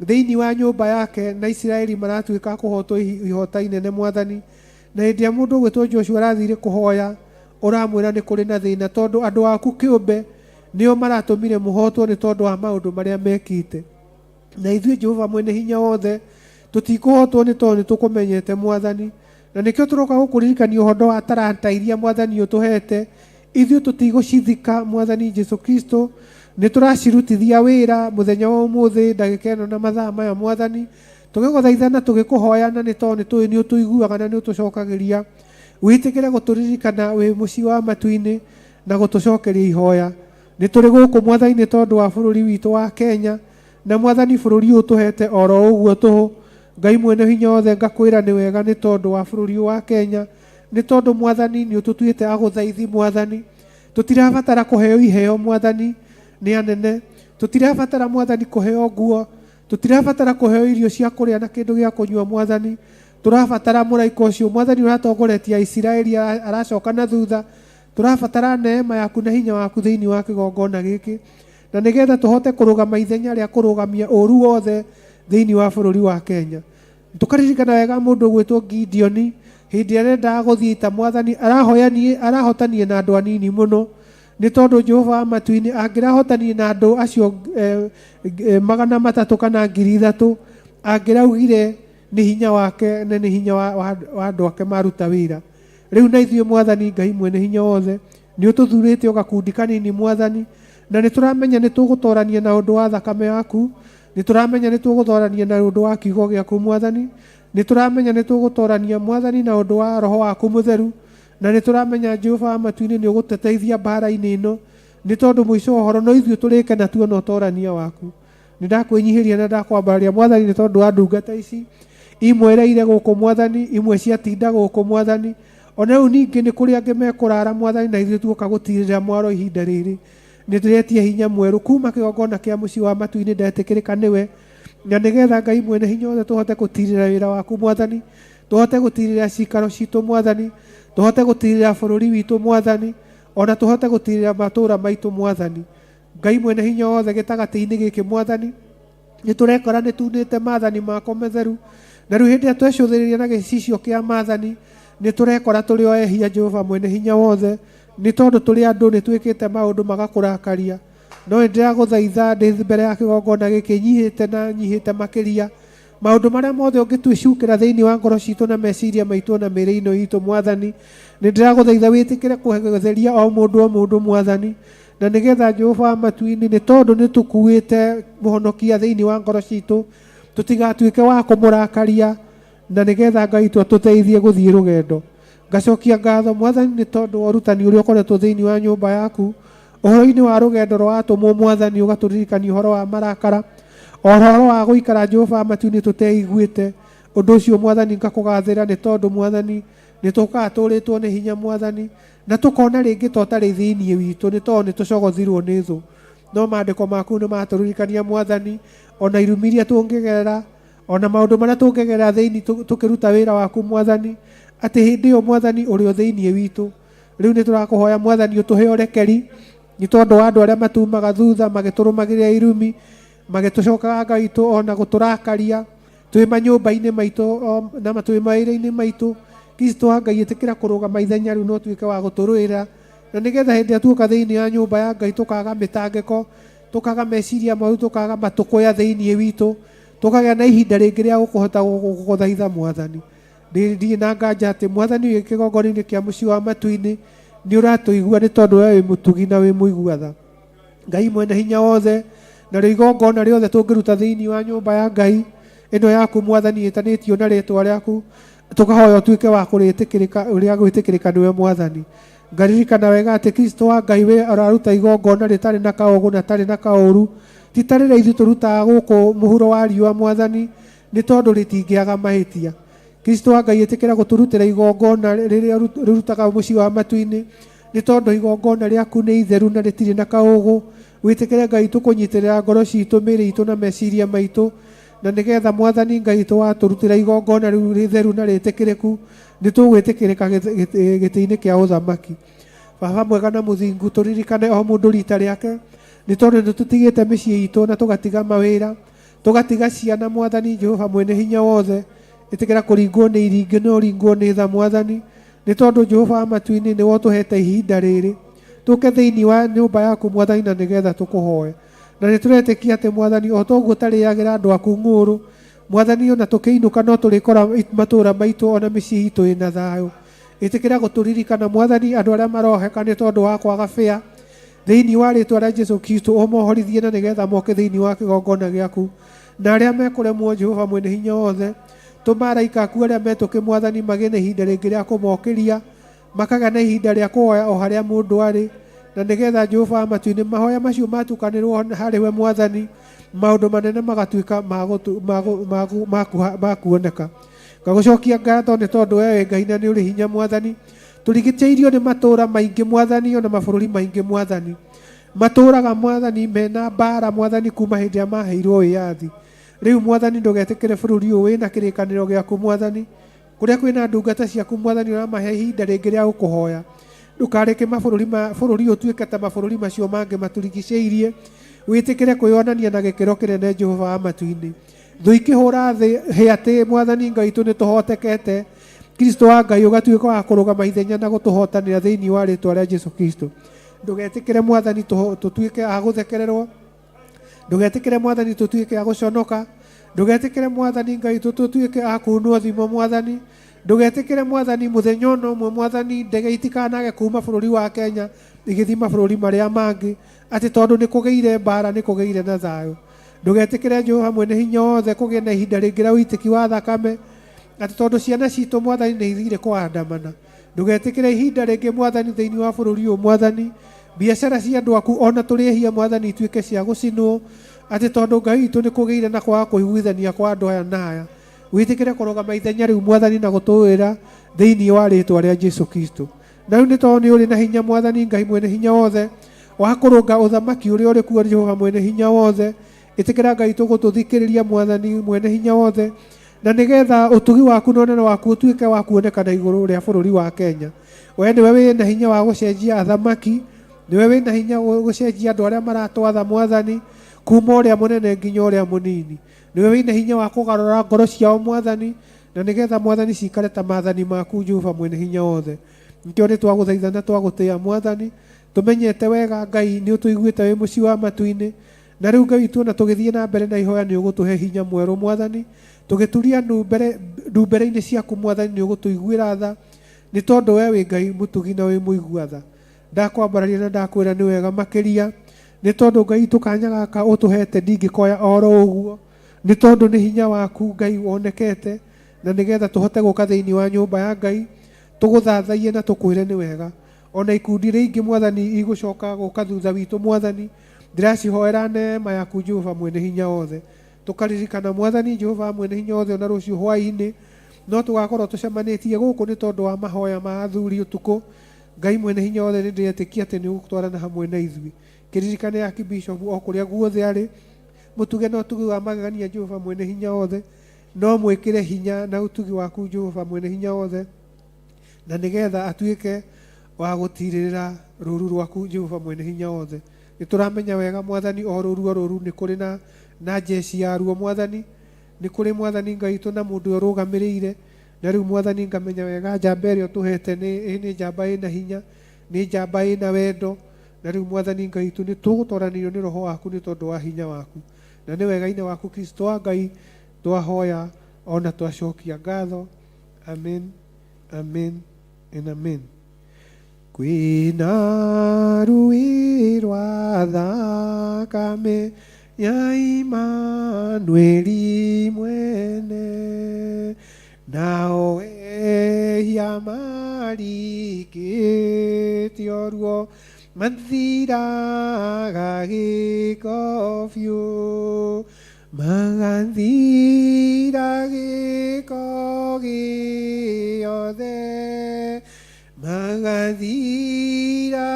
thĩinĩ wa nyũmba yake, na Isiraeli maratuĩka a kũhotwo ihota inene Mwathani. Na hĩndĩ ĩrĩa mũndũ ũgwĩtwo Joshua arathire kũhoya, ũramwĩra nĩ kũrĩ na thĩna, tondũ andũ aku kĩũmbe nĩo maratũmire mũhotwo nĩ tondũ wa maũndũ marĩa mekĩte. Na ithuĩ Jehova mwene hinya wothe tũtikũhotwo nĩ tondũ nĩ tũkũmenyete Mwathani, na nĩkĩo tũroka gũkũririkania ũhoro wa taranta iria Mwathani ũtũhete. Ithuĩ tũtigũcithika Mwathani Jesu Kristo, nĩ tũracirutithia wĩra mũthenya wa ũmũthĩ, ndagĩka ĩno na mathaa maya Mwathani, tũgĩgũthaitha na tũgĩkũhoya, na nĩ tondũ nĩ tũĩ nĩ ũtũiguaga na nĩ ũtũcokagĩria. Wĩtĩkĩre gũtũririkana wĩ mũciĩ wa matu-inĩ na gũtũcokeria ihoya. Nĩ tũrĩ gũkũ Mwathani nĩ tondũ wa bũrũri witũ wa Kenya, na Mwathani bũrũri ũyũ ũtũhete oro ũguo tũhũ. Ngai mwene hinya wothe ngakwĩra nĩ wega nĩ tondũ wa bũrũri ũyũ wa Kenya, nĩ tondũ Mwathani nĩ ũtũtuĩte agũthaithi Mwathani. Tũtirabatara kũheo iheo Mwathani nĩ anene, tũtirabatara Mwathani kũheo nguo, tũtirabatara kũheo irio cia kũrĩa na kĩndũ gĩa kũnyua Mwathani. Tũrabatara mũraika ũcio Mwathani ũratongoretie Aisiraeli aracoka na thutha. Tũrabatara neema yaku na hinya waku thĩinĩ wa kĩgongona gĩkĩ, na nĩgetha tũhote kũrũgama ithenya rĩa kũrũgamia ũru wothe thĩinĩ wa bũrũri wa Kenya. Tũkaririkana wega mũndũ ũgwĩtwo Gideoni, hĩndĩ ĩrĩa arendaga gũthiĩ ita Mwathani arahotanie na andũ anini mũno, nĩ tondũ Jehova wa matu-inĩ angĩrahotanie na andũ acio 300 kana 3,000, angĩraugire nĩ hinya wake na nĩ hinya wa andũ ake maruta wĩra. Rĩu na ithuĩ Mwathani Ngai mwene hinya wothe nĩ ũtũthurĩte o gakundi kanini Mwathani, na nĩ tũramenya nĩ tũgũtorania na ũndũ wa thakame yaku, nĩ tũramenya nĩ tũgũtorania na ũndũ wa kiugo gĩaku Mwathani, nĩ tũramenya nĩ tũgũtorania Mwathani na ũndũ wa roho waku mũtheru, na nĩ tũramenya Jehova wa matu-inĩ nĩ ũgũtũteithia mbara-inĩ ĩno, nĩ tondũ mũico wa ũhoro no ithuĩ tũrĩkena tuona ũtorania waku. Nĩ ndakwĩnyihĩria na ndakwambararia Mwathani nĩ tondũ wa ndungata ici imwe iraire gũkũ Mwathani, imwe ciatinda gũkũ Mwathani, ona rĩu ningĩ nĩ kũrĩ angĩ mekũrara Mwathani, na ithuĩ tuoka gũtirĩrĩra mwaro ihinda rĩrĩ. Nĩ ndĩretia hinya mwerũ kuma kĩgongona kĩa mũciĩ wa matu-inĩ, ndetĩkĩrĩka nĩwe, na nĩgetha Ngai mwene hinya wothe tũhote gũtirĩra wĩra waku Mwathani, tũhote gũtirĩra cikaro citũ Mwathani, tũhote gũtirĩra bũrũri witũ Mwathani, ona tũhote gũtirĩra matũũra maitũ Mwathani. Ngai mwene hinya wothe gĩtagatĩ-inĩ gĩkĩ Mwathani, nĩ tũrekora nĩ tunĩte maathani mako matheru, na rĩu hĩndĩ ĩrĩa twecũthĩrĩria na gĩcicio kĩa maathani, nĩ tũrekora tũrĩ o ehia Jehova mwene hinya wothe, nĩ tondũ tũrĩ andũ nĩ twĩkĩte maũndũ magakũrakaria. No nĩ ndĩragũthaitha ndĩ mbere ya kĩgongona gĩkĩ nyihĩte na nyihĩte makĩria, maũndũ marĩa mothe ũngĩtwĩcukĩra thĩinĩ wa ngoro citũ na meciria maitũ na mĩĩrĩ ĩno itũ Mwathani, nĩ ndĩragũthaitha wĩtĩkĩre kũtheria o mũndũ o mũndũ Mwathani, na nĩgetha Jehova wa matu-inĩ, nĩ tondũ nĩ tũkuĩte mũhonokia thĩinĩ wa ngoro citũ, tũtigatuĩke wa kũmũrakaria. Na nĩgetha Ngai witũ atũteithie gũthiĩ rũgendo. Ngacokia ngatho Mwathani nĩ tondũ wa ũrutani ũrĩa ũkoretwo thĩinĩ wa nyũmba yaku, ũhoro-inĩ wa rũgendo rwa atũmwo Mwathani, ũgatũririkania ũhoro wa marakara, o ũhoro wa gũikara Jehova wa matu-inĩ tũteiguĩte. Ũndũ ũcio Mwathani ngakũgathĩra nĩ tondũ Mwathani nĩ tũkaga tũrĩtwo nĩ hinya Mwathani, na tũkona rĩngĩ ta ũtarĩ thĩinĩ witũ nĩ tondũ nĩ tũcogothirwo nĩ thũ. No maandĩko maku nĩ matũririkania Mwathani, ona irumi iria tũngĩgerera, ona maũndũ marĩa tũngĩgerera thĩinĩ tũkĩruta wĩra waku Mwathani, atĩ hĩndĩ ĩyo Mwathani ũrĩ o thĩinĩ witũ. Rĩu nĩ tũrakũhoya Mwathani ũtũhe ũrekeri nĩ tondũ wa andũ arĩa matumaga thutha magĩtũrũmagĩrĩra irumi, magĩtũcokaga Ngai witũ ona gũtũrakaria twĩ manyũmba-inĩ maitũ na twĩ mawĩra-inĩ maitũ. Kristo wa Ngai ĩtĩkĩra kũrũgama ithenya rĩu na ũtuĩke wa gũtũrũĩra, na nĩgetha hĩndĩ ĩrĩa tuoka thĩinĩ wa nyũmba ya Ngai tũkaga mĩtangĩko, tũkaga meciria moru, tũkaga matũkũya thĩinĩ witũ, tũkagĩa na ihinda rĩngĩ rĩa gũkũhota gũgũthaitha Mwathani. Ndirĩ na nganja atĩ Mwathani wĩ kĩgongona-inĩ kĩa mũciĩ wa matu-inĩ nĩ ũratũigua nĩ tondũ we wĩ mũtugi na wĩ mũigua tha. Ngai mwene hinya wothe, narĩo igongona rĩothe tũngĩruta thĩinĩ wa nyũmba ya Ngai ĩno yaku Mwathani ĩtanĩtio na rĩtwa rĩaku, tũkahoya ũtuĩke wa kũrĩtĩkĩrĩka ũrĩa gwĩtĩkĩrĩka nĩwe Mwathani. Ngaririkana wega atĩ Kristo wa Ngai we araruta igongona rĩtarĩ na kaũgũ na tarĩ na kaũru, ti ta rĩrĩa ithuĩ tũrutaga gũkũ mũhuro wa riũa Mwathani, nĩ tondũ rĩtingĩaga mahĩtia. Kristo wa Ngai ĩtĩkĩra gũtũrutĩra igongona rĩrĩa rĩrutaga mũciĩ wa matu-inĩ, nĩ tondũ igongona rĩaku nĩ itheru na rĩtirĩ na kaũgũ. Wĩtĩkĩre Ngai tũkũnyitĩrĩra ngoro citũ, mĩĩrĩ itũ na meciria maitũ, na nĩgetha Mwathani Ngai witũ watũrutĩra igongona rĩu rĩtheru na rĩtĩkĩrĩku, nĩ tũgwĩtĩkĩrĩka gĩtĩ-inĩ kĩa ũthamaki. Baba mwega na mũthingu, tũririkane o mũndũ rita rĩake, nĩ tondũ nĩ tũtigĩte mĩciĩ itũ na tũgatiga mawĩra, tũgatiga ciana. Mwathani Jehova mwene hinya wothe, ĩtĩkĩra kũringwo nĩ iringĩ na ũringwo nĩ tha Mwathani, nĩ tondũ Jehova wa matu-inĩ nĩwe ũtũhete ihinda rĩrĩ tũke thĩinĩ wa nyũmba yaku Mwathani, na nĩgetha tũkũhoe. Na nĩ tũretĩkia atĩ Mwathani, o toguo ũtarĩagĩra andũ aku ng'ũũrũ Mwathani, ona tũkĩinũka no tũrĩkora matũũra maitũ ona mĩciĩ itũ ĩna thayũ. Ĩtĩkĩra gũtũririkana Mwathani, andũ arĩa maroheka nĩ tondũ wa kwaga bĩa, thĩinĩ wa rĩtwa rĩa Jesu Kristo ũmohorithie na nĩgetha moke thĩinĩ wa kĩgongona gĩaku. Na arĩa mekũremwo, Jehova mwene hinya wothe, tũma araika aku arĩa metũkĩ Mwathani magĩe na ihinda rĩngĩ rĩa kũmokĩria, makagĩa na ihinda rĩa kũhoya o harĩa mũndũ arĩ, na nĩgetha Jehova wa matu-inĩ mahoya macio matukanĩrwo harĩ we Mwathani, maũndũ manene magatuĩka ma kuoneka. Ngagũcokia ngatho nĩ tondũ we wĩ Ngai na nĩ ũrĩ hinya Mwathani. Tũrigicĩirio nĩ matũũra maingĩ Mwathani, ona mabũrũri maingĩ Mwathani. Matũũraga Mwathani mena mbara Mwathani kuma hĩndĩ ĩrĩa maheirwo wĩyathi. Rĩu Mwathani ndũgetĩkĩre bũrũri ũyũ wĩna kĩrĩkanĩro gĩaku Mwathani, kũrĩa kwĩna ndungata ciaku Mwathani ũramahe ihinda rĩngĩ rĩa gũkũhoya. Ndũkareke mabũrũri ma bũrũri ũtuĩke ta mabũrũri macio mangĩ matũrigicĩirie. Wĩtĩkĩre kwĩyonania na gĩkĩro kĩnene Jehova wa matu-inĩ. Thũ ikĩhũra thĩ hĩ atĩ Mwathani Ngai witũ nĩ tũhotekete. Kristo wa Ngai ũgatuĩka wa kũrũgama ithenya na gũtũhotanĩra thĩinĩ wa rĩtwa rĩa Jesu Kristo. Ndũgetĩkĩre Mwathani tũtuĩke a gũthekererwo. Ndũgetĩkĩre Mwathani tũtuĩke a gũconoka. Ndũgetĩkĩre Mwathani Ngai witũ tũtuĩke a kuunwo thimo Mwathani. Ndũgetĩkĩre Mwathani mũthenya ona ũmwe Mwathani ndege itikanage kuma bũrũri wa Kenya igĩthiĩ mabũrũri marĩa mangĩ, atĩ tondũ nĩ kũgĩire mbara nĩ kũgĩire na thayũ. Ndũgetĩkĩre Jehova mwene hinya wothe kũgĩe na ihinda rĩngĩ rĩa ũitĩki wa thakame, atĩ tondũ ciana citũ Mwathani nĩ ithire kũandamana. Ndũgetĩkĩre ihinda rĩngĩ Mwathani thĩinĩ wa bũrũri ũyũ Mwathani, biacara cia andũ aku ona tũrĩ ehia Mwathani ituĩke cia gũcinwo, atĩ tondũ Ngai witũ nĩ kũgĩire na kwaga kũiguithania kwa andũ aya na aya. Wĩtĩkĩre kũrũgama ithenya rĩu Mwathani na gũtũĩra thĩinĩ wa rĩtwa rĩa Jesu Kristo. Na rĩu nĩ tondũ nĩ ũrĩ na hinya Mwathani Ngai mwene hinya wothe wa kũrũnga ũthamaki ũrĩa ũrĩ kuo Jehova mwene hinya wothe, ĩtĩkĩra Ngai tũgũtũthikĩrĩria Mwathani mwene hinya wothe, na nĩgetha ũtugi waku na ũnene waku ũtuĩke wa kuonekana igũrũ rĩa bũrũri wa Kenya. We nĩwe wĩna hinya wa gũcenjia athamaki, nĩwe wĩna hinya gũcenjia andũ arĩa maratwatha Mwathani, kuma ũrĩa mũnene nginya ũrĩa mũnini. Nĩwe wĩna hinya wa kũgarũra ngoro ciao Mwathani, na nĩgetha Mwathani cikare ta maathani maku Jehova mwene hinya wothe. Nĩkĩo nĩ twagũthaitha na twagũtĩĩa Mwathani, tũmenyete wega Ngai nĩ ũtũiguĩte wĩ mũciĩ wa matu-inĩ, na rĩu Ngai witũ ona tũgĩthiĩ na mbere na ihoya nĩ ũgũtũhe hinya mwerũ Mwathani, tũgĩturia ndu mbere-inĩ ciaku Mwathani nĩ ũgũtũiguĩra tha, nĩ tondũ we wĩ Ngai mũtugi na wĩ mũigua tha. Ndakwambararia na ndakwĩra nĩ wega makĩria, nĩ tondũ Ngai witũ kanya gaka ũtũhete ndingĩkoya oro ũguo, nĩ tondũ nĩ hinya waku Ngai wonekete. Na nĩgetha tũhote gũka thĩinĩ wa nyũmba ya Ngai, tũgũthathaiye na tũkwĩre nĩ wega. Ona ikundi iria ingĩ Mwathani igũcoka gũka thutha witũ Mwathani, ndĩracihoera neema yaku Jehova mwene hinya wothe. Tũkaririkana Mwathani Jehova mwene hinya wothe ona rũciũ hwaĩ-inĩ no tũgakorwo tũcemanĩtie gũkũ nĩ tondũ wa mahoya ma athuri ũtukũ. Ngai mwene hinya wothe nĩ ndĩretĩkia atĩ nĩ ũgũtwarana hamwe na ithuĩ. Kĩririkane Archbishop o kũrĩa guothe arĩ, mũtuge na ũtugi wa magegania Jehova mwene hinya wothe, no mwĩkĩre hinya na ũtugi waku Jehova mwene hinya wothe, na nĩgetha atuĩke wa gũtirĩrĩra rũru rwaku Jehova mwene hinya wothe. Nĩ tũramenya wega Mwathani o rũru o rũru nĩ kũrĩ na jeshi yaruo Mwathani, nĩ kũrĩ Mwathani Ngai witũ na mũndũ ũrĩa ũrũgamĩrĩire. Na rĩu Mwathani ngamenya wega njamba ĩrĩa ũtũhete nĩ njamba ĩna hinya, nĩ njamba ĩna wendo. Na rĩu Mwathani Ngai witũ nĩ tũgũtoranĩrio nĩ roho waku nĩ tondũ wa hinya waku, na nĩ wega-inĩ waku Kristo wa Ngai twahoya ona twacokia ngatho. Amen, amen and amen. Kwĩna rũĩ rwa thakame ya Imanueli mwene, nao ehia marikĩtio ruo mathiraga gĩko biũ, magathira gĩko gĩothe, magathira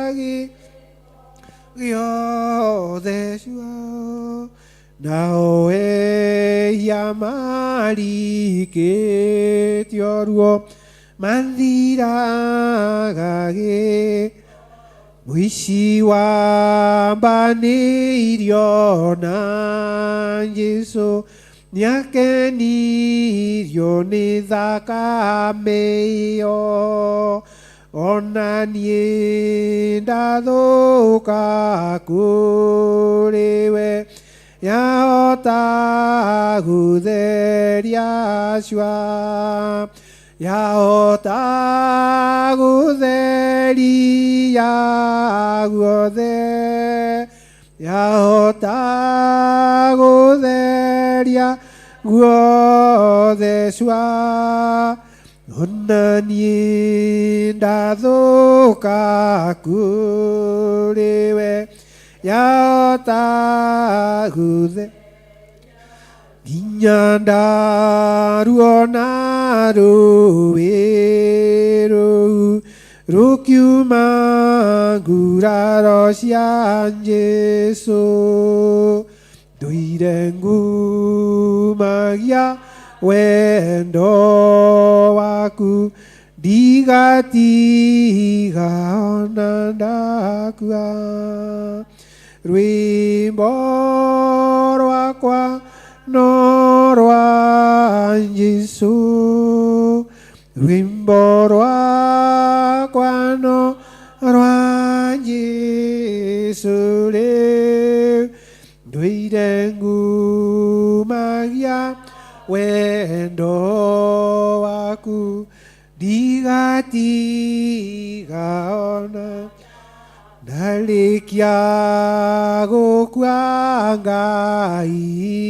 gĩothe cio, nao ehia marikĩtio ruo mathiraga gĩ mũici wambanĩirio na Jesũ nĩakenirio nĩ thakame ĩyo, ona niĩ ndathũka kũrĩ we, yahota gũtheria cua, yahota gũtheria guothe, yahota gũtheria guothe cua, ona niĩ ndathũka kũrĩ we, yahota gũthe nginya ndaruona rũĩ rũu rũkiuma nguraro cia Jesũ, ndũire ngumagia wendo waku, ndigatiga ona ndakua. Rwĩmbo rwakwa no rwa Jesũ, rwĩmbo rwakwa no rwa Jesũ rĩu, ndũire ngumagia wendo waku, ndigatiga ona ndarĩkia gũkua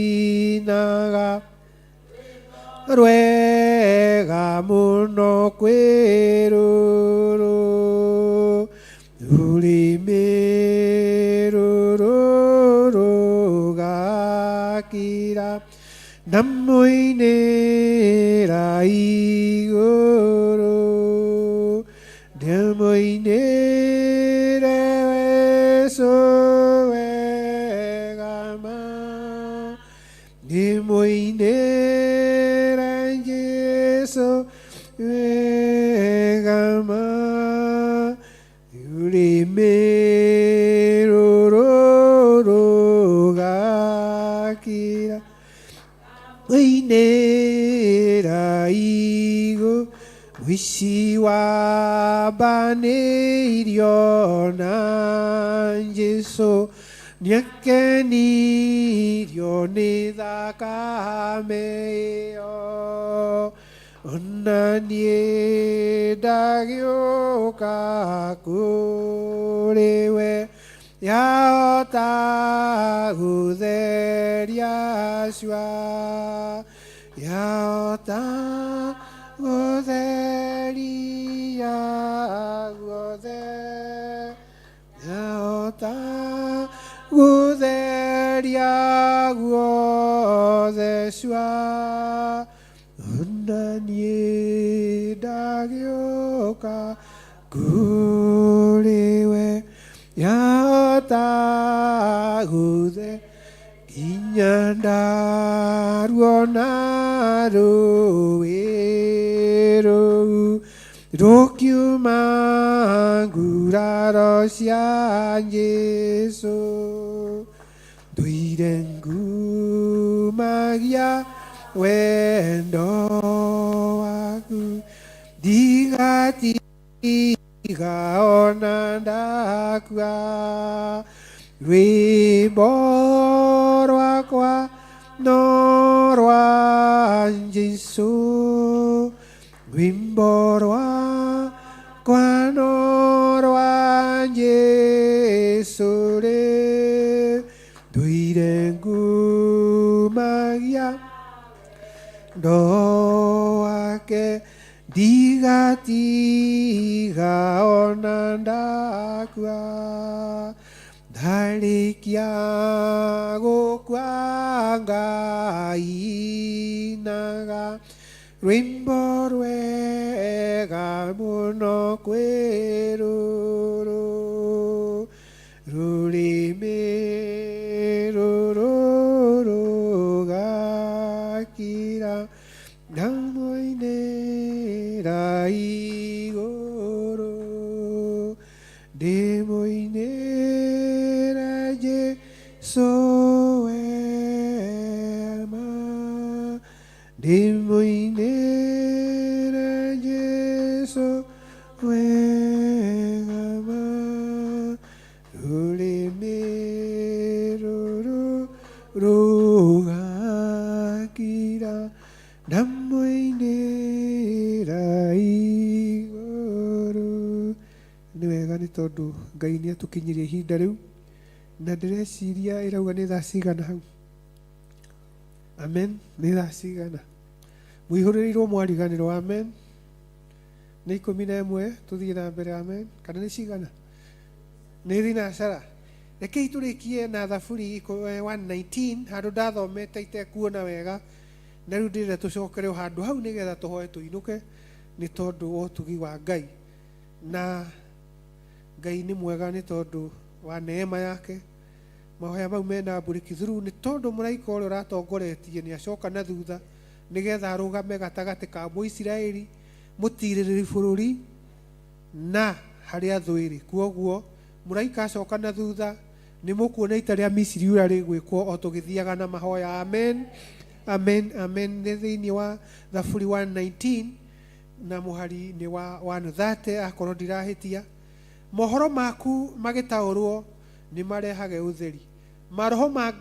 ngainaga rwega mũno kwĩ rũrũ, rũrĩmĩ rũrũ rũgakira na mũinĩra igũrũ, ndĩmũinĩre Jesũ wega ma, ndĩmũinĩre Jesũ wega ma, rũrĩmĩ rũrũ rũgakira mũinĩra igũrũ, mũici wambanĩirio na Jesũ nĩakenirio nĩ thakame ĩyo, ona niĩ ndagĩũka kũrĩ we, yahota gũtheria cua, yahota Guothe Yahota gũtheria guothe cua ona niĩ ndagĩũka kũrĩ we yahota gũthe nginya ndaruona rũĩ rũu rũkiuma nguraro cia Jesũ ndũire ngumagia wendo waku ndigatiga ona ndakua rwĩmbo rwakwa no rwa Jesũ rwĩmbo rwakwa no rwa Jesũ rĩ ndũire ngumagia ndo wake ndigatiga ona ndakua ndarĩkia gũkua ngainaga rwĩmbo rwega mũno kwĩ rũrũ rũrĩmĩ rũrũ rũgakira ndamũinĩra igũrũ ndĩmũinĩre Jesũ wema ndĩmũinĩre Jesũ wega ma rũrĩmĩ rũrũ rũgakira ndamũinĩra igũrũ. Nĩ wega nĩ tondũ Ngai nĩ atũkinyirie ihinda rĩu na ndĩreciria ĩrauga nĩ thaa cigana hau. Amen. Nĩ thaa cigana mũihũrĩrĩirwo mwariganĩrwo. Amen. Nĩ 11 tũthiĩ na mbere. Amen. Kana nĩ cigana? Nĩ thinacara. Rekei tũrĩkie na thaburi 119 handũ ndathomete itekuona wega na rĩu ndĩrenda tũcokere o handũ hau nĩgetha tũhoe tũinũke nĩ tondũ wa ũtugi wa Ngai. Na Ngai nĩ mwega nĩ tondũ wa neema yake. Mahoya mau mena breakthrough nĩ tondũ mũraika ũrĩa ũratongoretie nĩ acoka na thutha nĩgetha arũgame gatagatĩ ka Mũisiraeli mũtirĩrĩri bũrũri na harĩa thũ ĩrĩ. Kwoguo mũraika acoka na thutha nĩ mũkuona ita rĩa Misiri ũrĩa rĩgwĩkwo o tũgĩthiaga na mahoya. Amen, amen, amen. Nĩ thĩinĩ wa thaburi 119 na mũhari nĩ wa 130 akorwo ndirahĩtia. Mohoro maku magĩtaũrwo nĩ marehage ũtheri. Maroho ma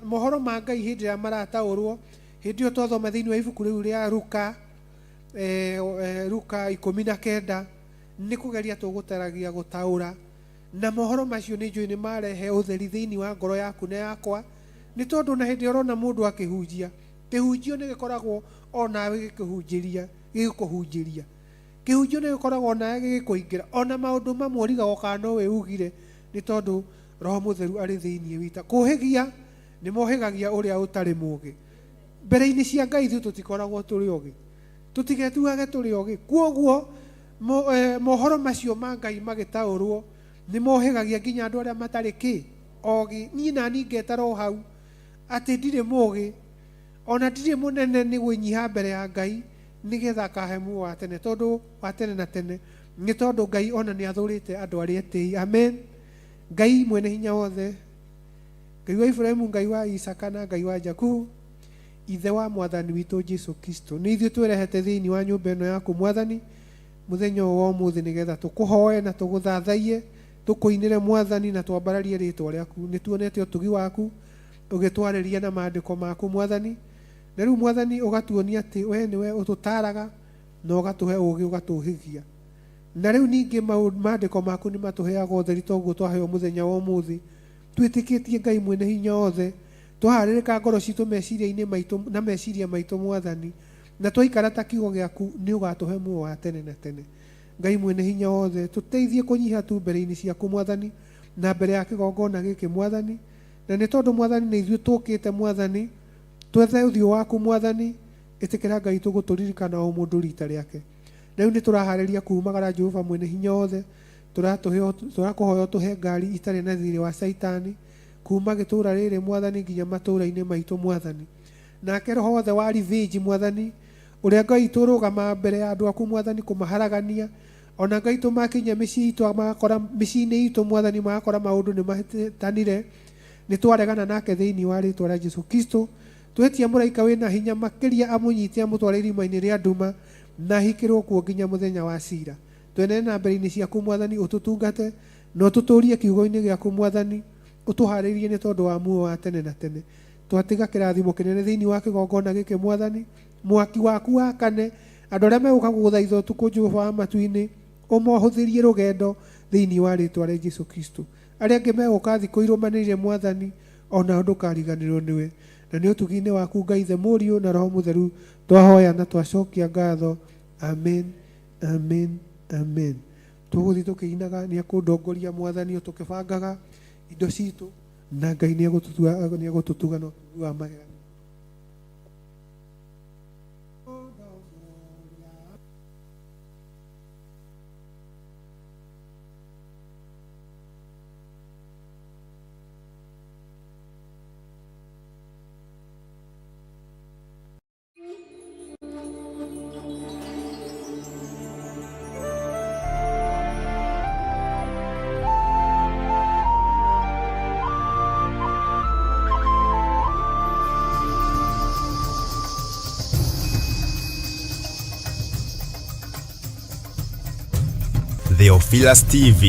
mohoro ma Ngai hĩndĩ ĩrĩa marataũrwo, hĩndĩ ĩyo twathoma thĩinĩ wa ibuku rĩu rĩa Luka, Luka 19 nĩ kũgeria tũgũtaragia gũtaũra na mohoro macio nĩ njũĩ nĩ marehe ũtheri thĩinĩ wa ngoro yaku na yakwa nĩ tondũ na hĩndĩ ĩrĩa ũrona mũndũ akĩhunjia kĩhunjio nĩ gĩkoragwo onawe gĩkĩhunjĩria gĩgĩkũhunjĩria kĩhunjio nĩ gĩkoragwo onawe gĩgĩkũingĩra ona maũndũ mamwe ũrigagwo kana no we ugire nĩ tondũ Roho Mũtheru arĩ thĩinĩ witũ. Kũhĩgia nĩ mohĩgagia ũrĩa ũtarĩ mũũgĩ. Mbere-inĩ cia Ngai ithuĩ tũtikoragwo tũrĩ ogĩ, tũtigetuage tũrĩ ogĩ. Kwoguo mohoro macio ma Ngai magĩtaũrwo nĩ mohĩgagia nginya andũ arĩa matarĩ kĩ ogĩ. Niĩ nani ngetara o hau atĩ ndirĩ mũũgĩ ona ndirĩ mũnene nĩ gwĩnyiha mbere ya Ngai nĩgetha akahe muoyo wa tene tondũ wa tene na tene nĩ tondũ Ngai ona nĩ athũrĩte andũ arĩa etĩi. Amen. Ngai mwene hinya wothe, Ngai wa Iburahĩmu, Ngai wa Isaka na Ngai wa Jakubu, ithe wa mwathani witũ Jesu Kristo, nĩ ithuĩ twĩrehete thĩinĩ wa nyũmba ĩno yaku mwathani mũthenya ũyũ wa ũmũthĩ nĩgetha tũkũhoe na tũgũthathaiye, tũkũinĩre mwathani na twambararie rĩtwa rĩaku. Nĩ tuonete ũtugi waku ũgĩtwarĩria na maandĩko maku mwathani, na rĩu mwathani ũgatuonia atĩ we nĩwe ũtũtaaraga na ũgatũhe ũũgĩ ũgatũhĩgia. Na rĩu ningĩ maandĩko maku nĩ matũheaga ũtheri toguo twaheo mũthenya wa ũmũthĩ. Twĩtĩkĩtie Ngai mwene hinya wothe, twaharĩrĩka ngoro citũ meciria-inĩ maitũ na meciria maitũ mwathani, na twaikara ta kiugo gĩaku nĩ ũgatũhe muoyo wa tene na tene. Ngai mwene hinya wothe, tũteithie kũnyiha tu mbere-inĩ ciaku Mwathani, na mbere ya kĩgongona gĩkĩ Mwathani. Na nĩ tondũ Mwathani nĩ ithuĩ tũkĩte Mwathani, twethe ũthiũ waku Mwathani, ĩtĩkĩra Ngai tũgũtũririkana o mũndũ rita rĩake. Rĩu nĩ tũraharĩria kumagara Jehova mwene hinya wothe, tũrakũhoya ũtũhe ngari itarĩ na thirĩ wa Caitani, kuma gĩtũra rĩrĩ Mwathani nginya matũra-inĩ maitũ Mwathani. Nake roho wothe wa revenge Mwathani, ũrĩa Ngai tũrũgama mbere ya andũ aku Mwathani kũmaharagania, ona Ngai tũmakinya mĩciĩ itũ magakora mĩciĩ-inĩ itũ Mwathani magakora maũndũ nĩ mahĩtanire, nĩ twaregana nake thĩinĩ wa rĩtwa rĩa Jesu Kristo. Twetia mũraika wĩna hinya makĩria amũnyite amũtware irima-inĩ rĩa nduma na ahikĩrwo kuo nginya mũthenya wa cira. Twenere na mbere-inĩ ciaku Mwathani, ũtũtungate na ũtũtũrie kiugo-inĩ gĩaku Mwathani, ũtũharĩrie nĩ tondũ wa muoyo wa tene na tene. Twatiga kĩrathimo kĩnene thĩinĩ wa kĩgongona gĩkĩ Mwathani, mwaki waku wakane, andũ arĩa megũka gũgũthaitha ũtukũ Jehova wa matu-inĩ, ũmohũthĩrie rũgendo thĩinĩ wa rĩtwa rĩa Jesu Kristo. Arĩa angĩ megũka thikũ irũmanĩrĩire Mwathani, onao ndũkariganĩrwo nĩwe. Na nĩ ũtugi-inĩ waku Ngai Ithe, Mũriũ na Roho Mũtheru twahoya na twacokia ngatho. Amen, amen, amen. Tũgũthiĩ tũkĩinaga, nĩ ekũndongoria Mwathani o tũkĩbangaga indo citũ, na Ngai nĩ egũtũtuga na ũtugi wa magegania. Theophilus TV,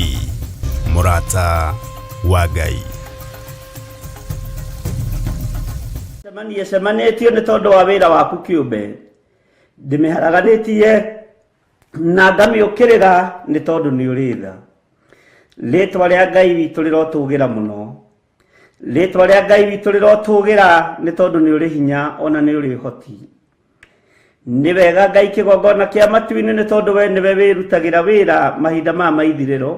Murata wa Ngai. Cemanie cemanĩtio nĩ tondũ wa wĩra waku kĩũmbe, ndĩmĩharaganĩtie na ngamĩũkĩrĩra nĩ tondũ nĩ ũrĩ tha. Rĩtwa rĩa Ngai witũ rĩrotũgĩra mũno, rĩtwa rĩa Ngai witũ rĩrotũgĩra nĩ tondũ nĩ ũrĩ hinya ona nĩ ũrĩ ũhoti. Nĩ wega Ngai kĩgongona kĩa matu-inĩ nĩ tondũ we nĩwe wĩrutagĩra wĩra mahinda ma maithirĩro,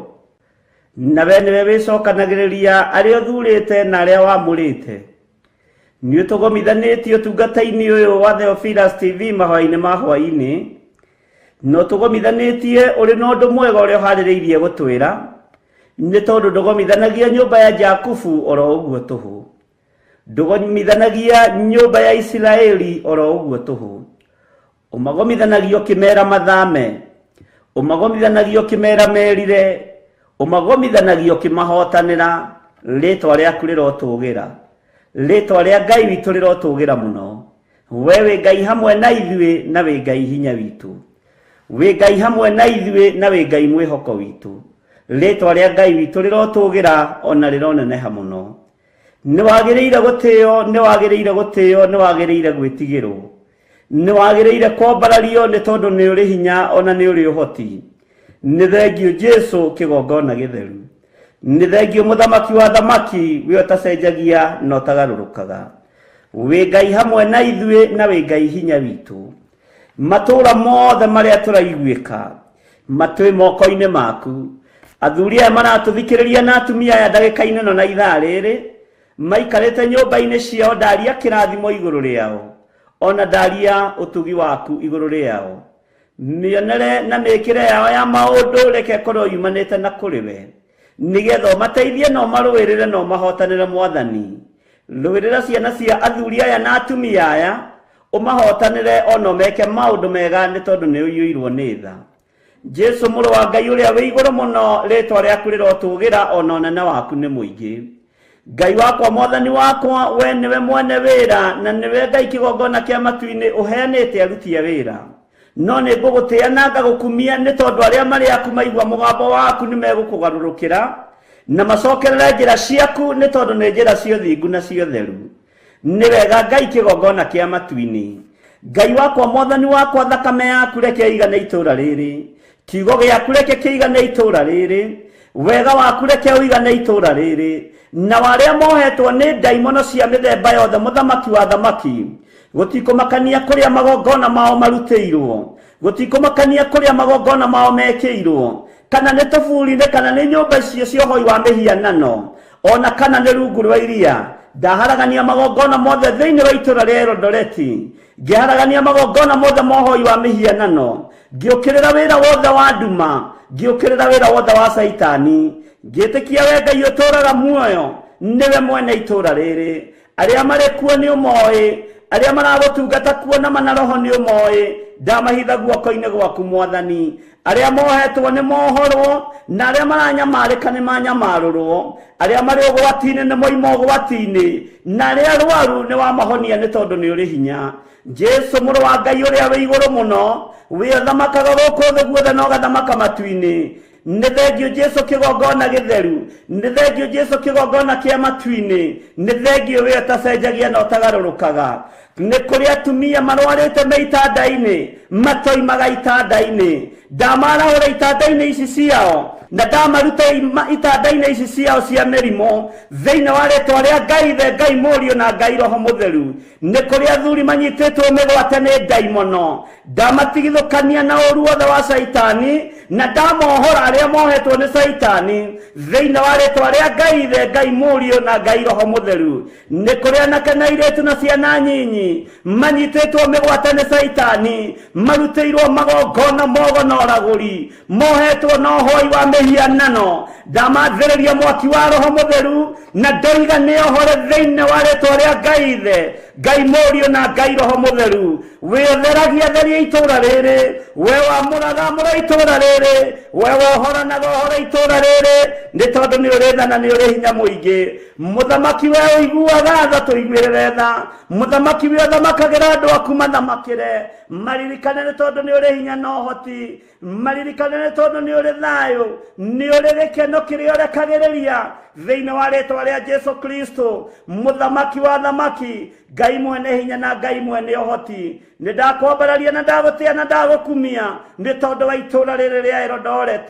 na we nĩwe wĩcokanagĩrĩria arĩa ũthurĩte na arĩa wamũrĩte. Nĩ ũtũgomithanĩtie ũtungata-inĩ ũyũ wa Theophilus TV mahoya-inĩ ma hwaĩ-inĩ, na ũtũgomithanĩtie ũrĩ na ũndũ mwega ũrĩa ũharĩrĩirie gũtwĩra, nĩ tondũ ndũgomithanagia nyũmba ya Jakubu oro ũguo tũhũ, ndũgomithanagia nyũmba ya Isiraeli oro ũguo tũhũ. Ũmagomithanagia ũkĩmera mathame, ũmagomithanagia ũkĩmera merire, ũmagomithanagia ũkĩmahotanĩra. Rĩtwa rĩaku rĩrotũgĩra, rĩtwa rĩa Ngai witũ rĩrotũgĩra mũno. We wĩ Ngai hamwe na ithuĩ na wĩ Ngai hinya witũ, wĩ Ngai hamwe na ithuĩ na wĩ Ngai mwĩhoko witũ. Rĩtwa rĩa Ngai witũ rĩrotũgĩra ona rĩroneneha mũno. Nĩ wagĩrĩire gũtĩo, nĩ wagĩrĩire gũtĩo, nĩ wagĩrĩire gwĩtigĩrwo, nĩ wagĩrĩire kwambarario nĩ tondũ nĩ ũrĩ hinya ona nĩ ũrĩ ũhoti. Nĩ thengio Jesu kĩgongona gĩtheru, nĩ thengio mũthamaki wa thamaki, we ũtacenjagia na ũtagarũrũkaga. Wĩ Ngai hamwe na ithuĩ na wĩ Ngai hinya witũ. Matũũra mothe marĩa tũraiguĩka matwĩ moko-inĩ maku. Athuri aya maratũthikĩrĩria na atumia aya ndagĩka-inĩ ĩno na ithaa rĩrĩ maikarĩte nyũmba-inĩ ciao, ndaria kĩrathimo igũrũ rĩao, ona ndaria ũtugi waku igũrũ rĩao. Mĩonere na mĩkĩre yao ya maũndũ reke ĩkorwo yumanĩte na kũrĩ we, nĩgetha ũmateithie na ũmarũĩrĩre na ũmahotanĩre Mwathani. Rũĩrĩra ciana cia athuri aya na atumia aya, ũmahotanĩre ona ũmeke maũndũ mega nĩ tondũ nĩ ũiyũirwo nĩ tha. Jesu mũrũ wa Ngai ũrĩa wĩ igũrũ mũno, rĩtwa rĩaku rĩrotũgĩra ona ũnene waku nĩ mũingĩ. Ngai wakwa, Mwathani wakwa, we nĩwe mwene wĩra na nĩwe Ngai kĩgongona kĩa matu-inĩ ũheanĩte aruti a wĩra. No nĩ ngũgũtĩĩa na ngagũkumia nĩ tondũ arĩa marĩ aku maigua mũgambo waku nĩ megũkũgarũrũkĩra na macokerere njĩra ciaku nĩ tondũ nĩ njĩra cia ũthingu na cia ũtheru. Nĩ wega Ngai kĩgongona kĩa matu-inĩ. Ngai wakwa, Mwathani wakwa, thakame yaku reke ĩigane itũũra rĩrĩ, kiugo gĩaku reke kĩigane itũũra rĩrĩ, wega waku reke ũigane itũũra rĩrĩ, na arĩa mohetwo nĩ ndaimono cia mĩthemba yothe, mũthamaki wa thamaki, gũtikũmakania kũrĩa magongona mao marutĩirwo. Gũtikũmakania kũrĩa magongona mao mekĩirwo, kana nĩ tũburi-inĩ, kana nĩ nyũmba icio cia ũhoi wa mĩhianano, ona kana nĩ rungu rwa iria. Ndaharagania magongona mothe thĩinĩ wa itũra rĩa Eldoret, ngĩharagania magongona mothe ma ũhoi wa mĩhianano, ngĩũkĩrĩra wĩra wothe wa nduma, ngĩũkĩrĩra wĩra wothe wa Caitani, ngĩtĩkia we Ngai ũtũũraga muoyo nĩwe mwene itũũra rĩrĩ. Arĩa marĩ kuo nĩ ũmoĩ, arĩa maragũtungata kuo na mana roho nĩ ũmoĩ. Ndamahitha guoko-inĩ gwaku Mwathani. Arĩa mohetwo nĩ mohorwo, na arĩa maranyamarĩka nĩ manyamarũrwo. Arĩa marĩ ũgwati-inĩ nĩ moima ũgwati-inĩ, na arĩa arwaru nĩ wamahonia nĩ tondũ nĩ ũrĩ hinya. Jesu mũrũ wa Ngai ũrĩa wĩ igũrũ mũno, wĩ ũthamakaga gũkũ thĩ guothe na ũgathamaka matu-inĩ. Nĩ thengio Jesu kĩgongona gĩtheru, nĩ thengio Jesu kĩgongona kĩa matu-inĩ, nĩ thengio we ũtacenjagia na ũtagarũrũkaga. Nĩ kũrĩ atumia marwarĩte me itanda-inĩ, matoimaga itanda-inĩ. Ndamarahũra itanda-inĩ ici ciao, na ndamaruta itanda-inĩ ici ciao cia mĩrimũ, thĩinĩ wa rĩtwa rĩa Ngai Ithe, Ngai Mũriũ na Ngai Roho Mũtheru. Nĩ kũrĩ athuri manyitĩtwo mĩgwate nĩ ndaimono, ndamatigithũkania na ũru wothe wa Caitani, na ndamohora arĩa mohetwo nĩ Caitani, thĩinĩ wa rĩtwa rĩa Ngai Ithe, Ngai Mũriũ na Ngai Roho Mũtheru. Nĩ kũrĩ anake na airĩtu na ciana nyinyi manyitĩtwo mĩgwate nĩ Caitani, marutĩirwo magongona mogo na ũragũri, mohetwo na ũhoi wa mĩhianano. Ndamathĩrĩria mwaki wa Roho Mũtheru, na ndoiga nĩ ohore thĩinĩ wa rĩtwa rĩa Ngai Ithe, Ngai Mũriũ na Ngai Roho Mũtheru. Wĩ ũtheragia theria itũũra rĩrĩ, we wamũraga amũra itũũra rĩrĩ, we wohoranaga ohora itũũra rĩrĩ, nĩ tondũ nĩ ũrĩ tha na nĩ ũrĩ hinya mũingĩ. Mũthamaki we ũiguaga tha, tũiguĩrĩre tha. Mũthamaki we ũthamakagĩra andũ aku, mathamakĩre. Maririkane nĩ tondũ nĩ ũrĩ hinya na ũhoti, maririkane nĩ tondũ nĩ ũrĩ thayũ, nĩ ũrĩ gĩkeno kĩrĩa ũrekagĩrĩria thĩinĩ wa rĩtwa rĩa Jesu Kristo, mũthamaki wa thamaki, Ngai mwene hinya na Ngai mwene ũhoti. Nĩ ndakwambararia na ndagũtĩa na ndagũkumia nĩ tondũ wa itũũra rĩrĩ rĩa Eldoret.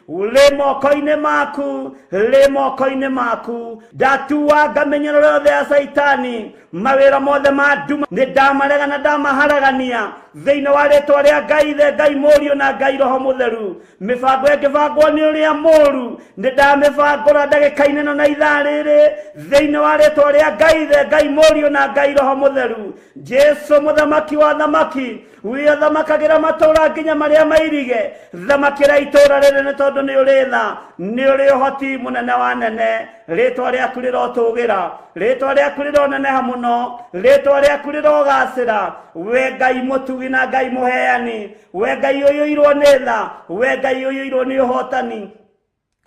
Rĩ moko-inĩ maku, rĩ moko-inĩ maku. Ndatuanga mĩnyororo yothe ya Caitani, mawĩra mothe ma nduma nĩ ndamarega na ndamaharagania thĩinĩ wa rĩtwa rĩa Ngai Ithe, Ngai Mũriũ na Ngai Roho Mũtheru. Mĩbango ĩngĩbangwo nĩ ũrĩa mũũru, nĩ ndamĩbangũra ndagĩka-inĩ ĩno na ithaa rĩrĩ thĩinĩ wa rĩtwa rĩa Ngai Ithe, Ngai Mũriũ na Ngai Roho Mũtheru. Jesu mũthamaki wa thamaki, wĩathamakagĩra matũũra nginya marĩa mairige, thamakĩra itũũra rĩrĩ nĩ tondũ nĩ ũrĩ tha, nĩ ũrĩ ũhoti mũnene wa nene. Rĩtwa rĩaku rĩrotũgĩra, rĩtwa rĩaku rĩroneneha mũno, rĩtwa rĩaku rĩrogacĩra. We Ngai mũtugi na Ngai mũheani, we Ngai ũiyũirwo nĩ tha, we Ngai ũiyũirwo nĩ ũhotani.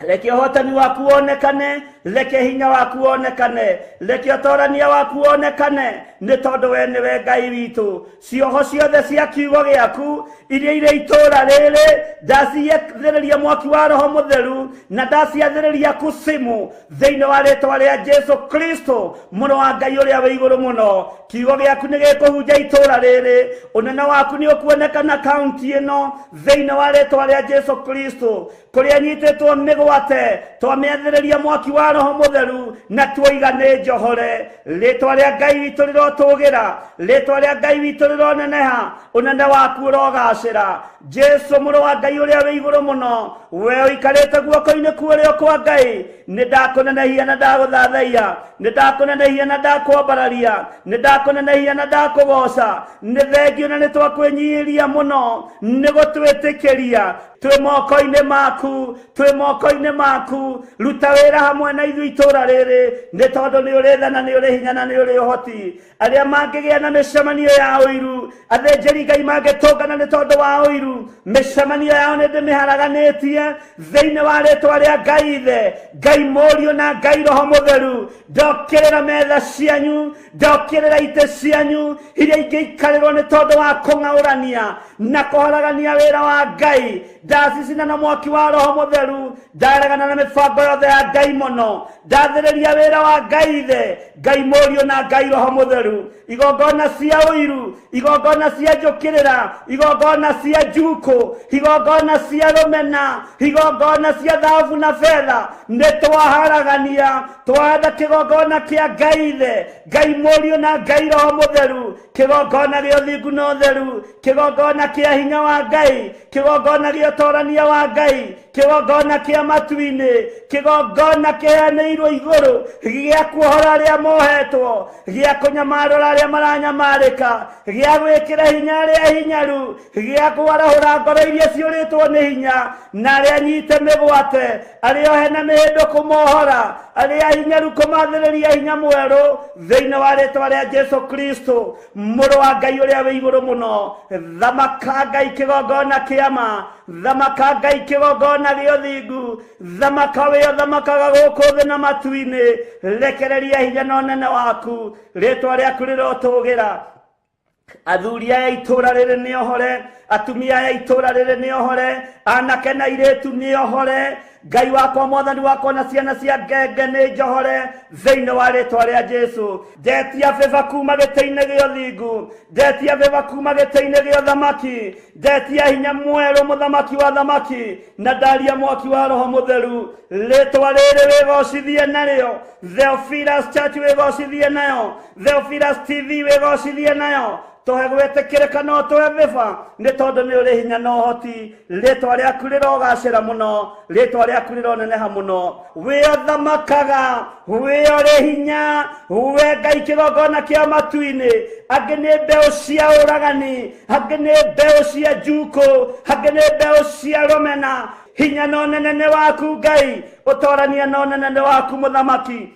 Reke ũhotani waku wonekane, reke hinya waku wonekane, reke ũtorania waku wonekane, nĩ tondũ we nĩwe Ngai witũ. Cioho ciothe cia kiugo gĩaku iria irĩ itũũra rĩrĩ, ndaciathĩrĩria mwaki wa Roho Mũtheru, na ndaciathĩrĩria kusimu thĩinĩ wa rĩtwa rĩa Jesu Kristo, mũrũ wa Ngai ũrĩa wĩ igũrũ mũno. Kiugo gĩaku nĩ gĩkũhunja itũũra rĩrĩ, ũnene waku nĩ ũkuonekana kaunti ĩno thĩinĩ wa rĩtwa rĩa Jesu Kristo. Kũrĩa nyitĩtwo mĩgwate, twamĩathĩrĩria mwaki wa Roho Mũtheru, na tuoiga nĩ njohore. Rĩtwa rĩa Ngai witũ rĩrotũgĩra, rĩtwa rĩa Ngai witũ rĩroneneha, ũnene waku ũrogacĩra. Jesu mũrũ wa Ngai ũrĩa wĩ igũrũ mũno, we ũikarĩte guoko-inĩ kwa ũrĩo kwa Ngai, nĩ ndakũnenehia na ndagũthathaiya, nĩ ndakũnenehia na ndakwambararia, nĩ ndakũnenehia na ndakũgoca. Nĩ thengio na nĩ twakwĩnyihĩria mũno nĩ gũtwĩtĩkĩria twĩ moko-inĩ maku, twĩ moko-inĩ maku. Ruta wĩra hamwe na ithuĩ itũũra rĩrĩ, nĩ tondũ nĩ ũrĩ tha na nĩ ũrĩ hinya na nĩ ũrĩ ũhoti. Arĩa mangĩgĩa na mĩcemanio ya ũiru, athĩnjĩri Ngai mangĩtũngana nĩ tondũ wa ũiru, mĩcemanio yao nĩ ndĩmĩharaganĩtie thĩinĩ wa rĩtwa rĩa Ngai Ithe, Ngai Mũriũ na Ngai Roho Mũtheru. Ndokĩrĩra metha cianyu, ndokĩrĩra itĩ cianyu iria ingĩikarĩrwo nĩ tondũ wa kũng'aũrania na kũharagania wĩra wa Ngai. Ndacicina na mwaki wa Roho Mũtheru. Ndaregana na mĩbango yothe ya ndaimono. Ndathĩrĩria wĩra wa Ngai Ithe, Ngai Mũriũ na Ngai Roho Mũtheru. Igongona cia ũiru, igongona cia njũkĩrĩra, igongona cia njukũ, igongona cia rũmena, igongona cia thahabu na betha, nĩ twaharagania. Twahanda kĩgongona kĩa Ngai Ithe, Ngai Mũriũ na Ngai Roho Mũtheru, kĩgongona gĩa ũthingu na ũtheru, kĩgongona kĩa hinya wa Ngai, kĩgongona gĩa ũtorania wa Ngai, kĩgongona kĩa matu-inĩ, kĩgongona kĩheanĩirwo igũrũ, gĩa kuohora arĩa mohetwo, gĩa kũnyamarũra arĩa maranyamarĩka, gĩa gwĩkĩra hinya arĩa hinyaru, gĩa kwarahũra ngoro iria ciũrĩtwo nĩ hinya, na arĩa anyite mĩgwate, arĩa ohe na mĩhĩndo kũmohora, arĩa hinyaru kũmathĩrĩria hinya mwerũ, thĩinĩ wa rĩtwa rĩa Jesu Kristo, mũrũ wa Ngai ũrĩa wĩ igũrũ mũno. Thamaka Ngai kĩgongona kĩa ma, thamaka Ngai kĩgongona gĩa ũthingu, thamaka wĩ ũthamakaga gũkũ thĩ na matu-inĩ, rekereria hinya na ũnene waku, rĩtwa rĩaku rĩrotũgĩra. Athuri aya itũra rĩrĩ nĩ ohore, atumia aya itũra rĩrĩ nĩ ohore, anake na airĩtu nĩ ohore. Ngai wakwa, Mwathani wakwa, na ciana cia ngenge nĩ njohore thĩinĩ wa rĩtwa rĩa Jesu. Ndetia bĩba kuma gĩtĩ-inĩ gĩa ũthingu, ndetia bĩba kuma gĩtĩ-inĩ gĩa ũthamaki, ndetia hinya mwerũ mũthamaki wa thamaki, na ndaria mwaki wa Roho Mũtheru. Rĩtwa rĩrĩ wĩgocithie narĩo, Theophilus Church wĩgocithie nayo, Theophilus TV wĩgocithie nayo. Tũhe gwĩtĩkĩrĩka no tũhe bĩba, nĩ tondũ nĩ ũrĩ hinya na ũhoti. Rĩtwa rĩaku rĩrogacĩra mũno, rĩtwa rĩaku rĩroneneha mũno. Wĩ ũthamakaga, wĩ ũrĩ hinya, we Ngai kĩgongona kĩa matu-inĩ. Angĩ nĩ mbeũ cia ũragani, angĩ nĩ mbeũ cia njukũ, angĩ nĩ mbeũ cia rũmena. Hinya na ũnene nĩ waku Ngai, ũtorania na ũnene nĩ waku mũthamaki.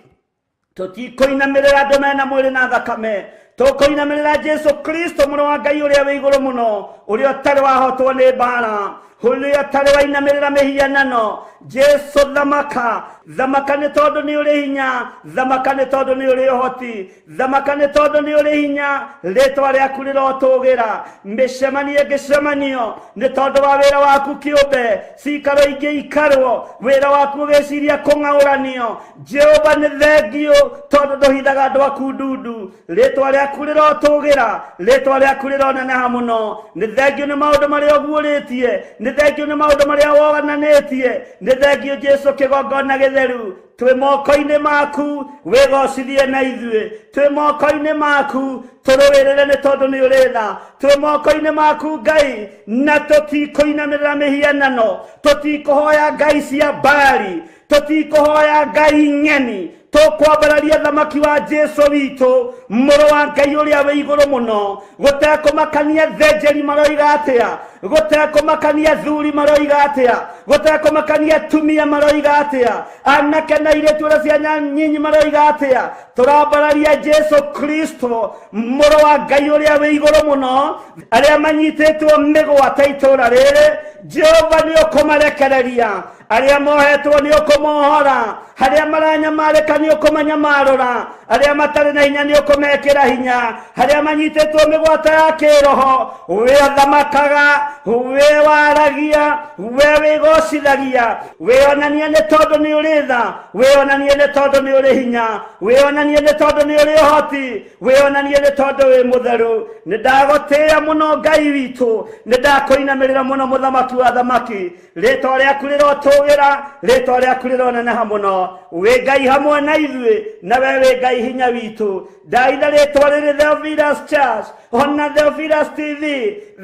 Tũtikũinamĩrĩra andũ mena mwĩrĩ na thakame, tũkũinamĩrĩra Jesu Kristo mũrũ wa Ngai ũrĩa wĩ igũrũ mũno, ũrĩa ũtarĩ wahotwo nĩ mbara, ũrĩa ũtarĩ wainamĩrĩra mĩhianano. Jesu thamaka, thamaka nĩ tondũ nĩ ũrĩ hinya, thamaka nĩ tondũ nĩ ũrĩ ũhoti, thamaka nĩ tondũ nĩ ũrĩ hinya. Rĩtwa rĩaku rĩrotũgĩra. Mĩcemanio ĩngĩcemanio nĩ tondũ wa wĩra waku kĩũmbe, cikaro ingĩ ikarwo, wĩra waku ũgĩciria kũng'aũranio. Jehova nĩ thengiũ tondũ ndũhithaga andũ aku ndundu. Rĩtwa rĩaku rĩrotũgĩra, rĩtwa rĩaku rĩroneneha mũno. Nĩ thengiũ nĩ maũndũ marĩa ũguũrĩtie, nĩ thengiũ nĩ maũndũ marĩa wogananĩtie, nĩ thengiũ Jesu kĩgongona gĩtheru. Twĩ moko-inĩ maku, wĩgocithie na ithuĩ. Twĩ moko-inĩ maku, tũrũĩrĩre nĩ tondũ nĩ ũrĩ tha. Twĩ moko-inĩ maku Ngai, na tũtikũinamĩrĩra mĩhianano, tũtikũhoya ngai cia Baali, tũtikũhoya ngai ng'eni, tũkwambararia thamaki wa Jesu witũ, mũrũ wa Ngai ũrĩa wĩ igũrũ mũno. Gũtekũmakania thenjeri maroiga atĩa, gũtekũmakania thuri maroiga atĩa, gũtekũmakania atumia maroiga atĩa, anake na airĩtu arĩa ciana nyinyi maroiga atĩa, tũrambararia Jesu Kristo mũrũ wa Ngai ũrĩa wĩ igũrũ mũno. Arĩa manyitĩtwo mĩgwate itũra rĩrĩ, Jehova nĩ ũkũmarekereria. Arĩa mohetwo nĩ ũkũmohora, arĩa maranyamarĩka nĩ ũkũmanyamarũra, arĩa matarĩ na hinya nĩ ũkũmekĩra hinya, arĩa manyitĩtwo mĩgwate ya kĩroho, wĩ ũthamakaga, wĩ waragia, we wĩgocithagia, wĩonanie nĩ tondũ nĩ ũrĩ tha, wĩonanie nĩ tondũ nĩ ũrĩ hinya, wĩonanie nĩ tondũ nĩ ũrĩ ũhoti, wĩonanie nĩ tondũ wĩ mũtheru. Nĩ ndagũtĩĩa mũno Ngai witũ, nĩ ndakũinamĩrĩra mũno mũthamaki wa thamaki. Rĩtwa rĩaku rĩrotũgĩra, rĩtwa rĩaku rĩroneneha mũno. Wĩ Ngai hamwe na ithuĩ, na we wĩ Ngai hinya witũ. Ndaitha rĩtwa rĩrĩ Theophilus Church ona Theophilus TV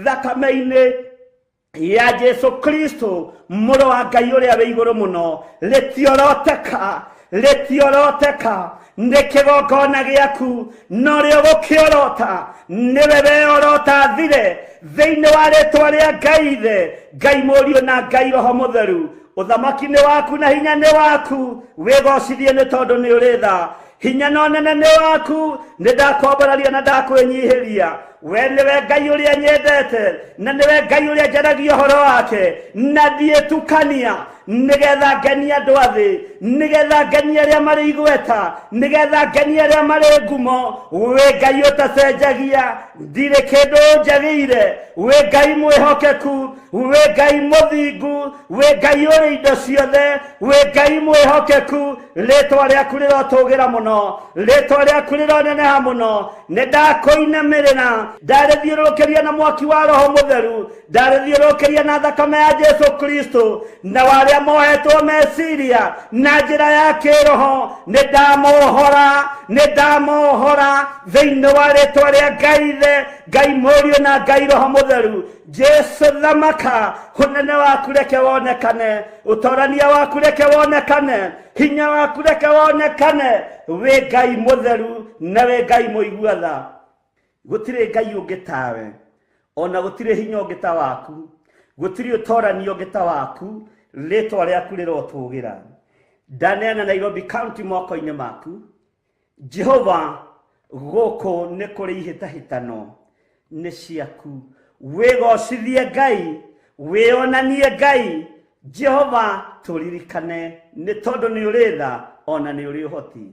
thakame-inĩ ya Jesu Kristo mũrũ wa Ngai ũrĩa wĩ igũrũ mũno. Rĩtioroteka, rĩtioroteka, nĩ kĩgongona gĩaku, no rĩo gũkĩorota nĩwe weorota thire thĩinĩ wa rĩtwa rĩa Ngai Ithe, Ngai Mũriũ na Ngai Roho Mũtheru. Ũthamaki nĩ waku na hinya nĩ waku, wĩgocithie nĩ tondũ nĩ ũrĩ tha. Hinya na ũnene nĩ waku, nĩ ndakwambararia na ndakwĩnyihĩria. We nĩwe Ngai ũrĩa nyendete, na nĩwe Ngai ũrĩa njaragia ũhoro wake, na ndiĩtukania. Nĩgetha ngenie andũ a thĩ, nĩgetha ngenie arĩa marĩ igweta, nĩgetha ngenie arĩa marĩ ngumo. Wĩ Ngai ũtacenjagia, ndirĩ kĩndũ njagĩire. Wĩ Ngai mwĩhokeku, wĩ Ngai mũthingu, wĩ Ngai ũrĩ indo ciothe, wĩ Ngai mwĩhokeku. Rĩtwa rĩaku rĩrotũgĩra mũno, rĩtwa rĩaku rĩroneneha mũno. Nĩ ndakũinamĩrĩra, ndarĩthiũrũrũkĩria na mwaki wa Roho Mũtheru, ndarĩthiũrũrũkĩria na thakame ya Jesu Kristo, na warĩa mohetwo meciria na njĩra ya kĩroho, nĩ ndamohora, nĩ ndamohora thĩinĩ wa rĩtwa rĩa Ngai Ithe, Ngai Mũriũ na Ngai Roho Mũtheru. Jesu thamaka, ũnene waku reke wonekane, ũtorania waku reke wonekane, hinya waku reke wonekane. Wĩ Ngai mũtheru na wĩ Ngai mũigua tha. Gũtirĩ Ngai ũngĩ tawe, ona gũtirĩ hinya ũngĩ ta waku, gũtirĩ ũtorania ũngĩ ta waku. Rĩtwa rĩaku rĩrotũgĩra. Ndaneana Nairobi County moko-inĩ maku. Jehova, gũkũ nĩ kũrĩ ihĩtahĩtano, nĩ ciaku. Wĩgocithie Ngai, wĩonanie Ngai. Jehova, tũririkane, nĩ tondũ nĩ ũrĩ tha ona nĩ ũrĩ ũhoti.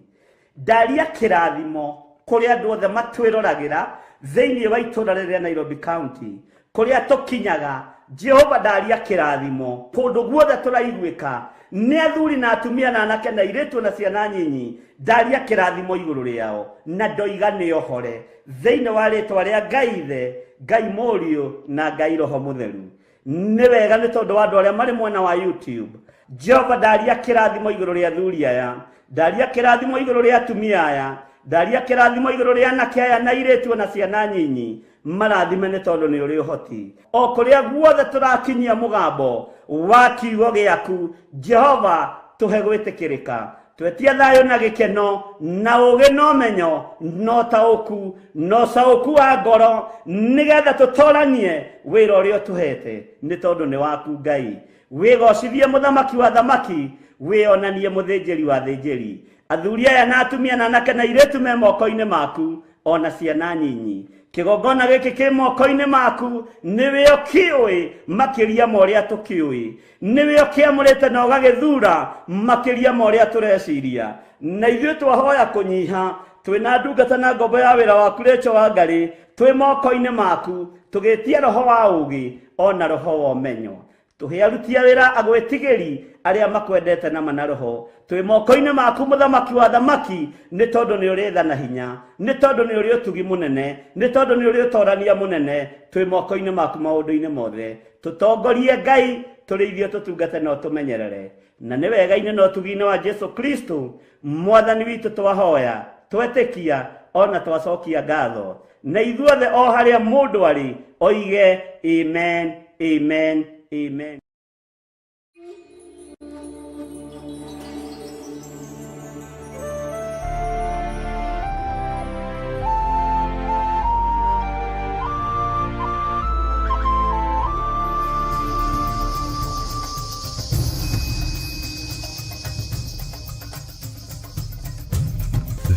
Ndaria kĩrathimo kũrĩ andũ othe matwĩroragĩra thĩinĩ wa itũũra rĩrĩa Nairobi County, kũrĩa tũkinyaga. Jehova, ndaria kĩrathimo kũndũ guothe tũraiguĩka nĩ athuri na atumia na anake na airĩtu na ciana nyinyi. Ndaria kĩrathimo igũrũ rĩao na ndoiga nĩ ohore thĩinĩ wa rĩtwa rĩa Ngai Ithe, Ngai Mũriũ na Ngai Roho Mũtheru. Nĩ wega nĩ tondũ wa andũ arĩa marĩ mwena wa YouTube. Jehova, ndaria kĩrathimo igũrũ rĩa athuri aya, ndaria kĩrathimo igũrũ rĩa atumia aya, ndaria kĩrathimo igũrũ rĩa anake aya na airĩtu na ciana nyinyi. Marathime nĩ tondũ nĩ ũrĩ ũhoti. O kũrĩa guothe tũrakinyia mũgambo wa kiugo gĩaku, Jehova, tũhe gwĩtĩkĩrĩka. Twetia thayũ na gĩkeno na ũũgĩ na ũmenyo na ũtaũku na ũcaũku wa ngoro, nĩgetha tũtoranie wĩra ũrĩa ũtũhete, nĩ tondũ nĩ waku Ngai. Wĩgocithie mũthamaki wa thamaki, wĩonanie mũthĩnjĩri wa thĩnjĩri. Athuri aya na atumia na anake na airĩtu me moko-inĩ maku, ona ciana nyinyi. Kĩgongona gĩkĩ kĩ moko-inĩ maku, nĩwe ũkĩũĩ makĩria ma ũrĩa tũkĩũĩ, nĩwe ũkĩamũrĩte na ũgagĩthura makĩria ma ũrĩa tũreciria. Na ithuĩ twahoya kũnyiha, twĩna ndungata na ngombo ya wĩra waku Rachel Wangari, twĩ moko-inĩ maku, tũgĩtie roho wa ũũgĩ ona roho wa ũmenyo. Tũhe aruti a wĩra agwĩtigĩri arĩa makwendete na mana roho. Twĩ moko-inĩ maku mũthamaki wa thamaki, nĩ tondũ nĩ ũrĩ tha na hinya, nĩ tondũ nĩ ũrĩ ũtugi mũnene, nĩ tondũ nĩ ũrĩ ũtorania mũnene. Twĩ moko-inĩ maku maũndũ-inĩ mothe. Tũtongorie Ngai, tũrĩithie, tũtungate na ũtũmenyerere. Na nĩ wega-inĩ na ũtugi-inĩ wa Jesu Kristo mwathani witũ twahoya, twetĩkia ona twacokia ngatho. Na ithuothe o harĩa mũndũ arĩ oige amen, amen, amen.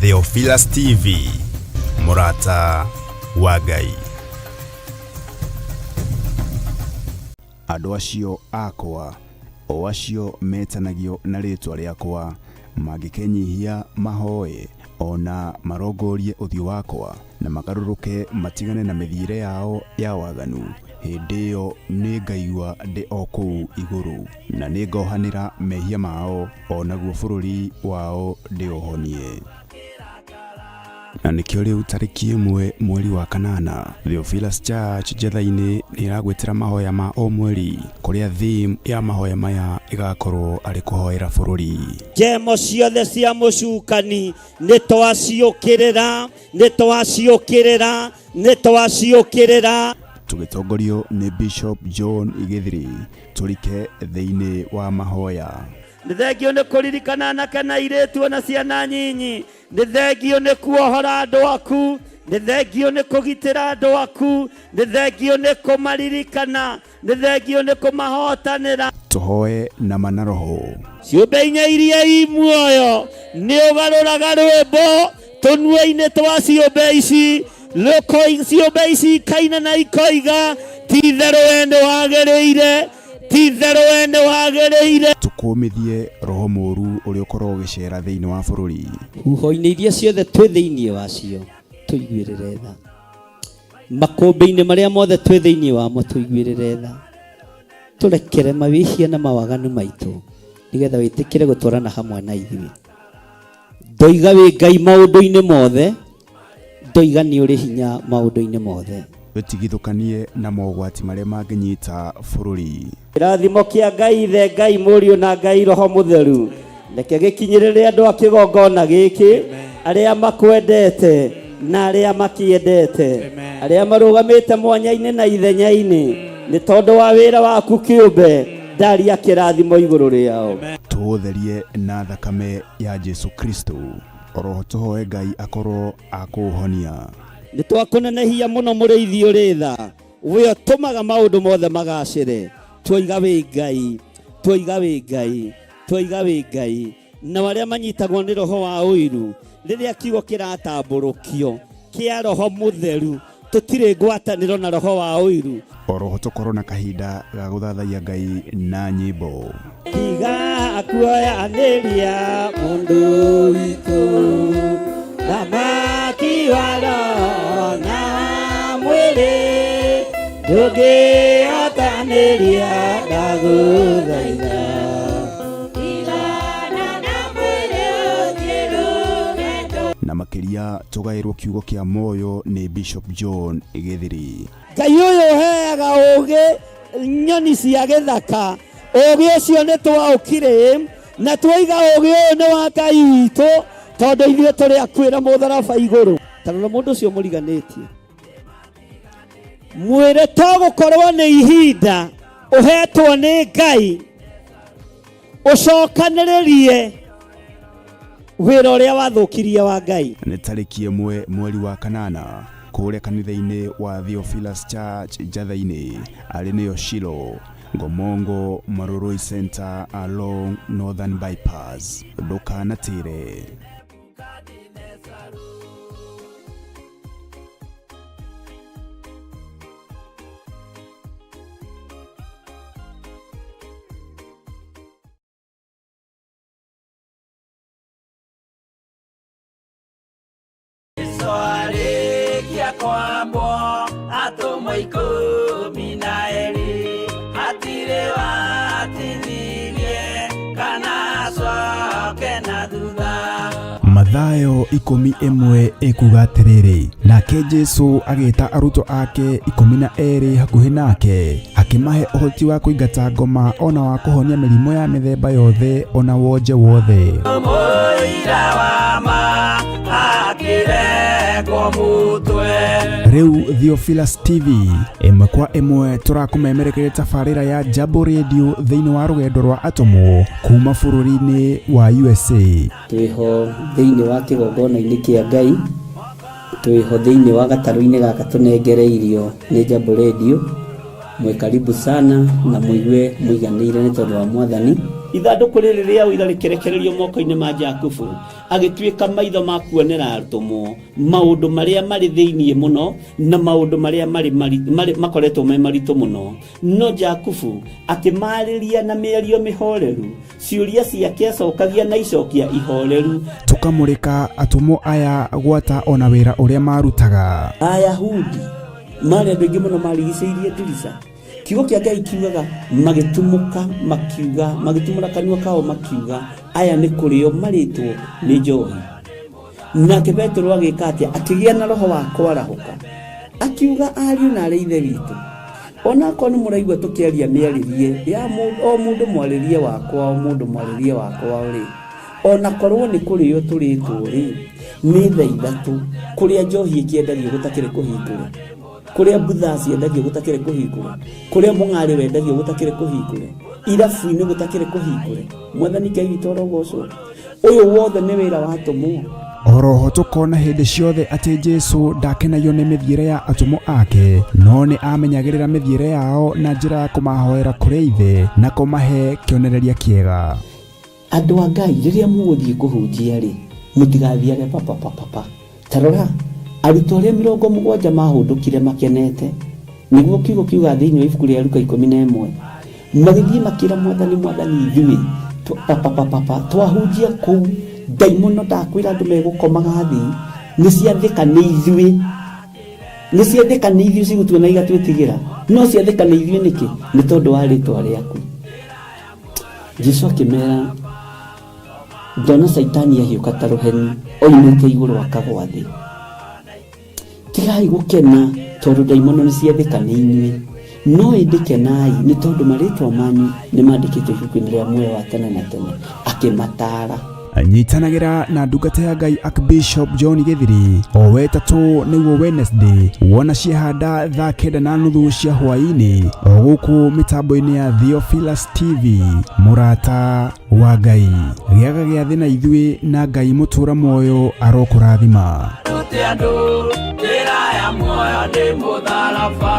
Theophilus TV, mũrata wa Ngai. Andũ acio akwa, o acio metanagio na rĩĩtwa rĩakwa, mangĩkenyihia mahoe, o na marongorie ũthiũ wakwa, na magarũrũke matigane na mĩthiĩre yao ya waganu, hĩndĩ ĩyo nĩngaigua ndĩ o kũu igũrũ, na nĩngohanĩra mehia mao, o naguo bũrũri wao ndĩũhonie. Na nĩkĩo rĩu tarĩki 1 mweri wa 8, Theophilus Church Njetha-inĩ nĩ ĩragwĩtĩra mahoya ma o mweri, kũrĩa theme ya mahoya maya ĩgakorwo arĩ kũhoera bũrũri. Njemo ciothe cia mũcukani nĩ twaciũkĩrĩra, nĩ twaciũkĩrĩra, nĩ twaciũkĩrĩra. Tũgĩtongorio nĩ Bishop John Githiri, tũrike thĩinĩ wa mahoya. Nĩ thengio nĩ kũririkana anake na airĩtu ona ciana nyinyi. Nĩ thengio nĩ kuohora andũ aku, nĩ thengio nĩ kũgitĩra andũ aku, nĩ thengio nĩ kũmaririkana, nĩ thengio nĩ kũmahotanĩra. Tũhoe na ma na roho. Ciũmbe inya iria i muoyo nĩ ũgarũraga rwĩmbo tũnua-inĩ twa ciũmbe ici, ciũmbe ici ikaina na ikoiga, ti itherũ we nĩ wagĩrĩire, Ti-itherũ we nĩwagĩrĩire. Tũkũmithie roho mũũru ũrĩa ũkoragwo ũgĩceera thĩinĩ wa bũrũri. Huho-inĩ iria ciothe twĩ thĩinĩ wacio tũiguĩrĩre tha, makũmbĩ-inĩ marĩa mothe twĩ thĩinĩ wamo tũiguĩrĩre tha, tũrekere mawĩhia na mawaganu maitũ, nĩgetha wĩtĩkĩre gũtwarana hamwe na ithuĩ. Ndoiga wĩ Ngai maũndũ-inĩ mothe, ndoiga nĩ ũrĩ hinya maũndũ-inĩ mothe. Twĩtigithũkanie na mogwati marĩa mangĩnyita bũrũri. Kĩrathimo kĩa Ngai Ithe, Ngai Mũriũ na Ngai Roho Mũtheru reke gĩkinyĩrĩre andũ a kĩgongona gĩkĩ, arĩa makwendete na arĩa makĩendete, arĩa marũgamĩte mwanya-inĩ na ithenya-inĩ nĩ tondũ wa wĩra waku kĩũmbe, ndaria kĩrathimo igũrũ rĩao. Tũũtherie na thakame ya Jesu Kristo. Oroho tũhoe Ngai akorwo akũũhonia. Nĩ twakũnenehia mũno mũrĩithi ũrĩ tha, we ũtũmaga maũndũ mothe magacĩre. Twoiga wĩ Ngai, twoiga wĩ Ngai, twoiga wĩ Ngai. Nao arĩa manyitagwo nĩ roho wa ũiru, rĩrĩa kiugo kĩratambũrũkio kĩa Roho Mũtheru, tũtirĩ ngwatanĩro na roho wa ũiru. Oroho tũkorwo na kahinda ga gũthathaiya Ngai na nyĩmbo. Tiga kuoyanĩria mũndũ witũ, thamaki wa roho na mwĩrĩ, ndũngĩhotanĩria ndagũthaitha. Na makĩria tũgaĩrwo kiugo kĩa muoyo nĩ Bishop John Gĩthiri. Ngai ũyũ ũheaga ũũgĩ nyoni cia gĩthaka, ũũgĩ ũcio nĩ twaũkire na twoiga ũũgĩ ũyũ nĩ wa Ngai witũ, tondũ ithuĩ tũrĩ akuĩra mũtharaba igũrũ. Ta rora mũndũ ũcio mũriganĩtie, mwĩre to gũkorwo nĩ ihinda ũhetwo nĩ Ngai ũcokanĩrĩrie wĩra ũrĩa wathũkirie wa Ngai. Nĩ tarĩki 1 mweri wa 8 kũrĩa kanitha-inĩ wa Theophilus Church Njatha-inĩ, arĩ nĩyo Shilo, Ngomongo Marurui Center along Northern Bypass. Ndũkanatĩre. Arĩkia kwambwo atũmwo 12, hatirĩ watithirie kana acoke na thutha. Mathayo 11 ĩkuga atĩrĩrĩ, nake Jesu agĩta arutwo ake 12 hakuhĩ nake, akĩmahe ũhoti wa kũingata ngoma ona wa kũhonia mĩrimũ ya mĩthemba yothe ona wonje wothe. Mũira wa ma akĩrekwo mũtwe. Rĩu Theophilus TV ĩmwe kwa ĩmwe tũrakũmemerekeria tabarĩra ya Jambo Radio thĩinĩ wa rũgendo rwa atũmwo kuma bũrũri-inĩ wa USA. Twĩho thĩinĩ wa kĩgongona-inĩ kĩa Ngai, twĩho thĩinĩ wa gatarũ-inĩ gaka tũnengereirio nĩ Jambo Radio. Mwĩ karibu sana na mũigue mũiganĩire nĩ tondũ wa Mwathani. Ithandũkũ rĩrĩ rĩa ũira rĩkĩrekererio moko-inĩ ma Jakubu, agĩtuĩka maitho ma kuonera atũmwo maũndũ marĩa marĩ thĩinĩ mũno na maũndũ marĩa marĩ makoretwo me maritũ mũno. No Jakubu akĩmarĩria na mĩario mĩhoreru, ciũria ciake acokagia na icokia ihoreru. Tũkamũrĩka atũmwo aya gwata ona wĩra ũrĩa marutaga. Ayahudi marĩ andũ aingĩ mũno marigicĩirie ndirica. Kiugo kĩa Ngai kiugaga magĩtumũka makiuga, magĩtumũra kanua kao makiuga, aya nĩ kũrĩo marĩtwo nĩ njohi. Nake Petero agĩka atĩa? Akĩgĩa na roho wa kwarahũka, akiuga, ariũ na arĩ ithe witũ, onakorwo nĩ mũraigua tũkĩaria mĩarĩrie ya o mũndũ mwarĩrie wakwa, o mũndũ mwarĩrie wakwa rĩ, onakorwo nĩ kũrĩo tũrĩtwo rĩ, nĩ thaa 3 kũrĩa njohi ĩkĩendagio gũtakĩrĩ kũhingũre, kũrĩa mbutha ciendagio gũtakĩrĩ kũhingũre, kũrĩa mũng'arĩ wendagio gũtakĩrĩ kũhingũre, irabu-inĩ gũtakĩrĩ kũhingũre. Mwathani Ngai witũ arogocwo. Ũyũ wothe nĩ wĩra wa atũmwo. Oroho tũkona hĩndĩ ciothe atĩ Jesu ndakenagio nĩ mĩthiĩre ya atũmwo ake, no nĩ amenyagĩrĩra mĩthiĩre yao na njĩra ya kũmahoera kũrĩ Ithe na kũmahe kĩonereria kĩega. Andũ a Ngai, rĩrĩa mũgũthiĩ kũhunjia rĩ, mũtigathiage papa papa pa. Ta rora, arutwo arĩa 70 mahũndũkire makenete. Nĩguo kiugo kiuga thĩinĩ wa ibuku rĩa Luka 11. Magĩthiĩ makĩra Mwathani, Mwathani, ithuĩ papapapapa twahunjia kũu ndaimono, ndakwĩra andũ megũkomaga thĩ, nĩ ciathĩka nĩ ithuĩ, nĩ ciathĩka nĩ ithuĩ, cigũtuona igatwĩtigĩra, no ciathĩka nĩ ithuĩ nĩkĩ? Nĩ tondũ wa rĩtwa rĩaku. Jesu akĩmera, ndona Caitani ahiũka ta rũheni oimĩte igũrũ akagwa thĩ. Tigai gũkena tondũ ndaimono nĩ ciathĩka nĩ inyuĩ, no ĩndĩ kenai nĩ tondũ marĩtwa manyu nĩ mandĩkĩtwo ibuku-inĩ rĩa muoyo wa tene na tene. Akĩmataara. Nyitanagĩra na ndungata ya Ngai Archbishop John Gĩthiri o wetatũ nĩguo Wednesday, wona ciahanda thaa 9:30 cia hwaĩ-inĩ, o gũkũ mĩtambo-inĩ ya Theophilus TV. Mũrata wa Ngai, gĩaga gĩathĩ na ithuĩ, na Ngai mũtũra muoyo arokũrathima. Rute andũ njĩra ya muoyo nĩ mũtharaba.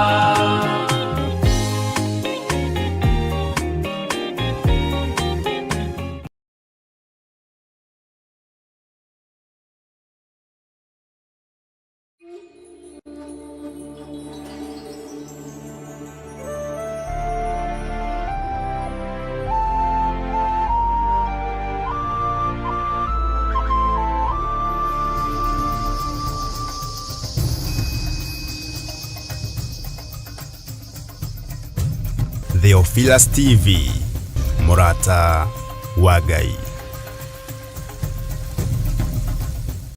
Theophilus TV, mũrata wa Ngai.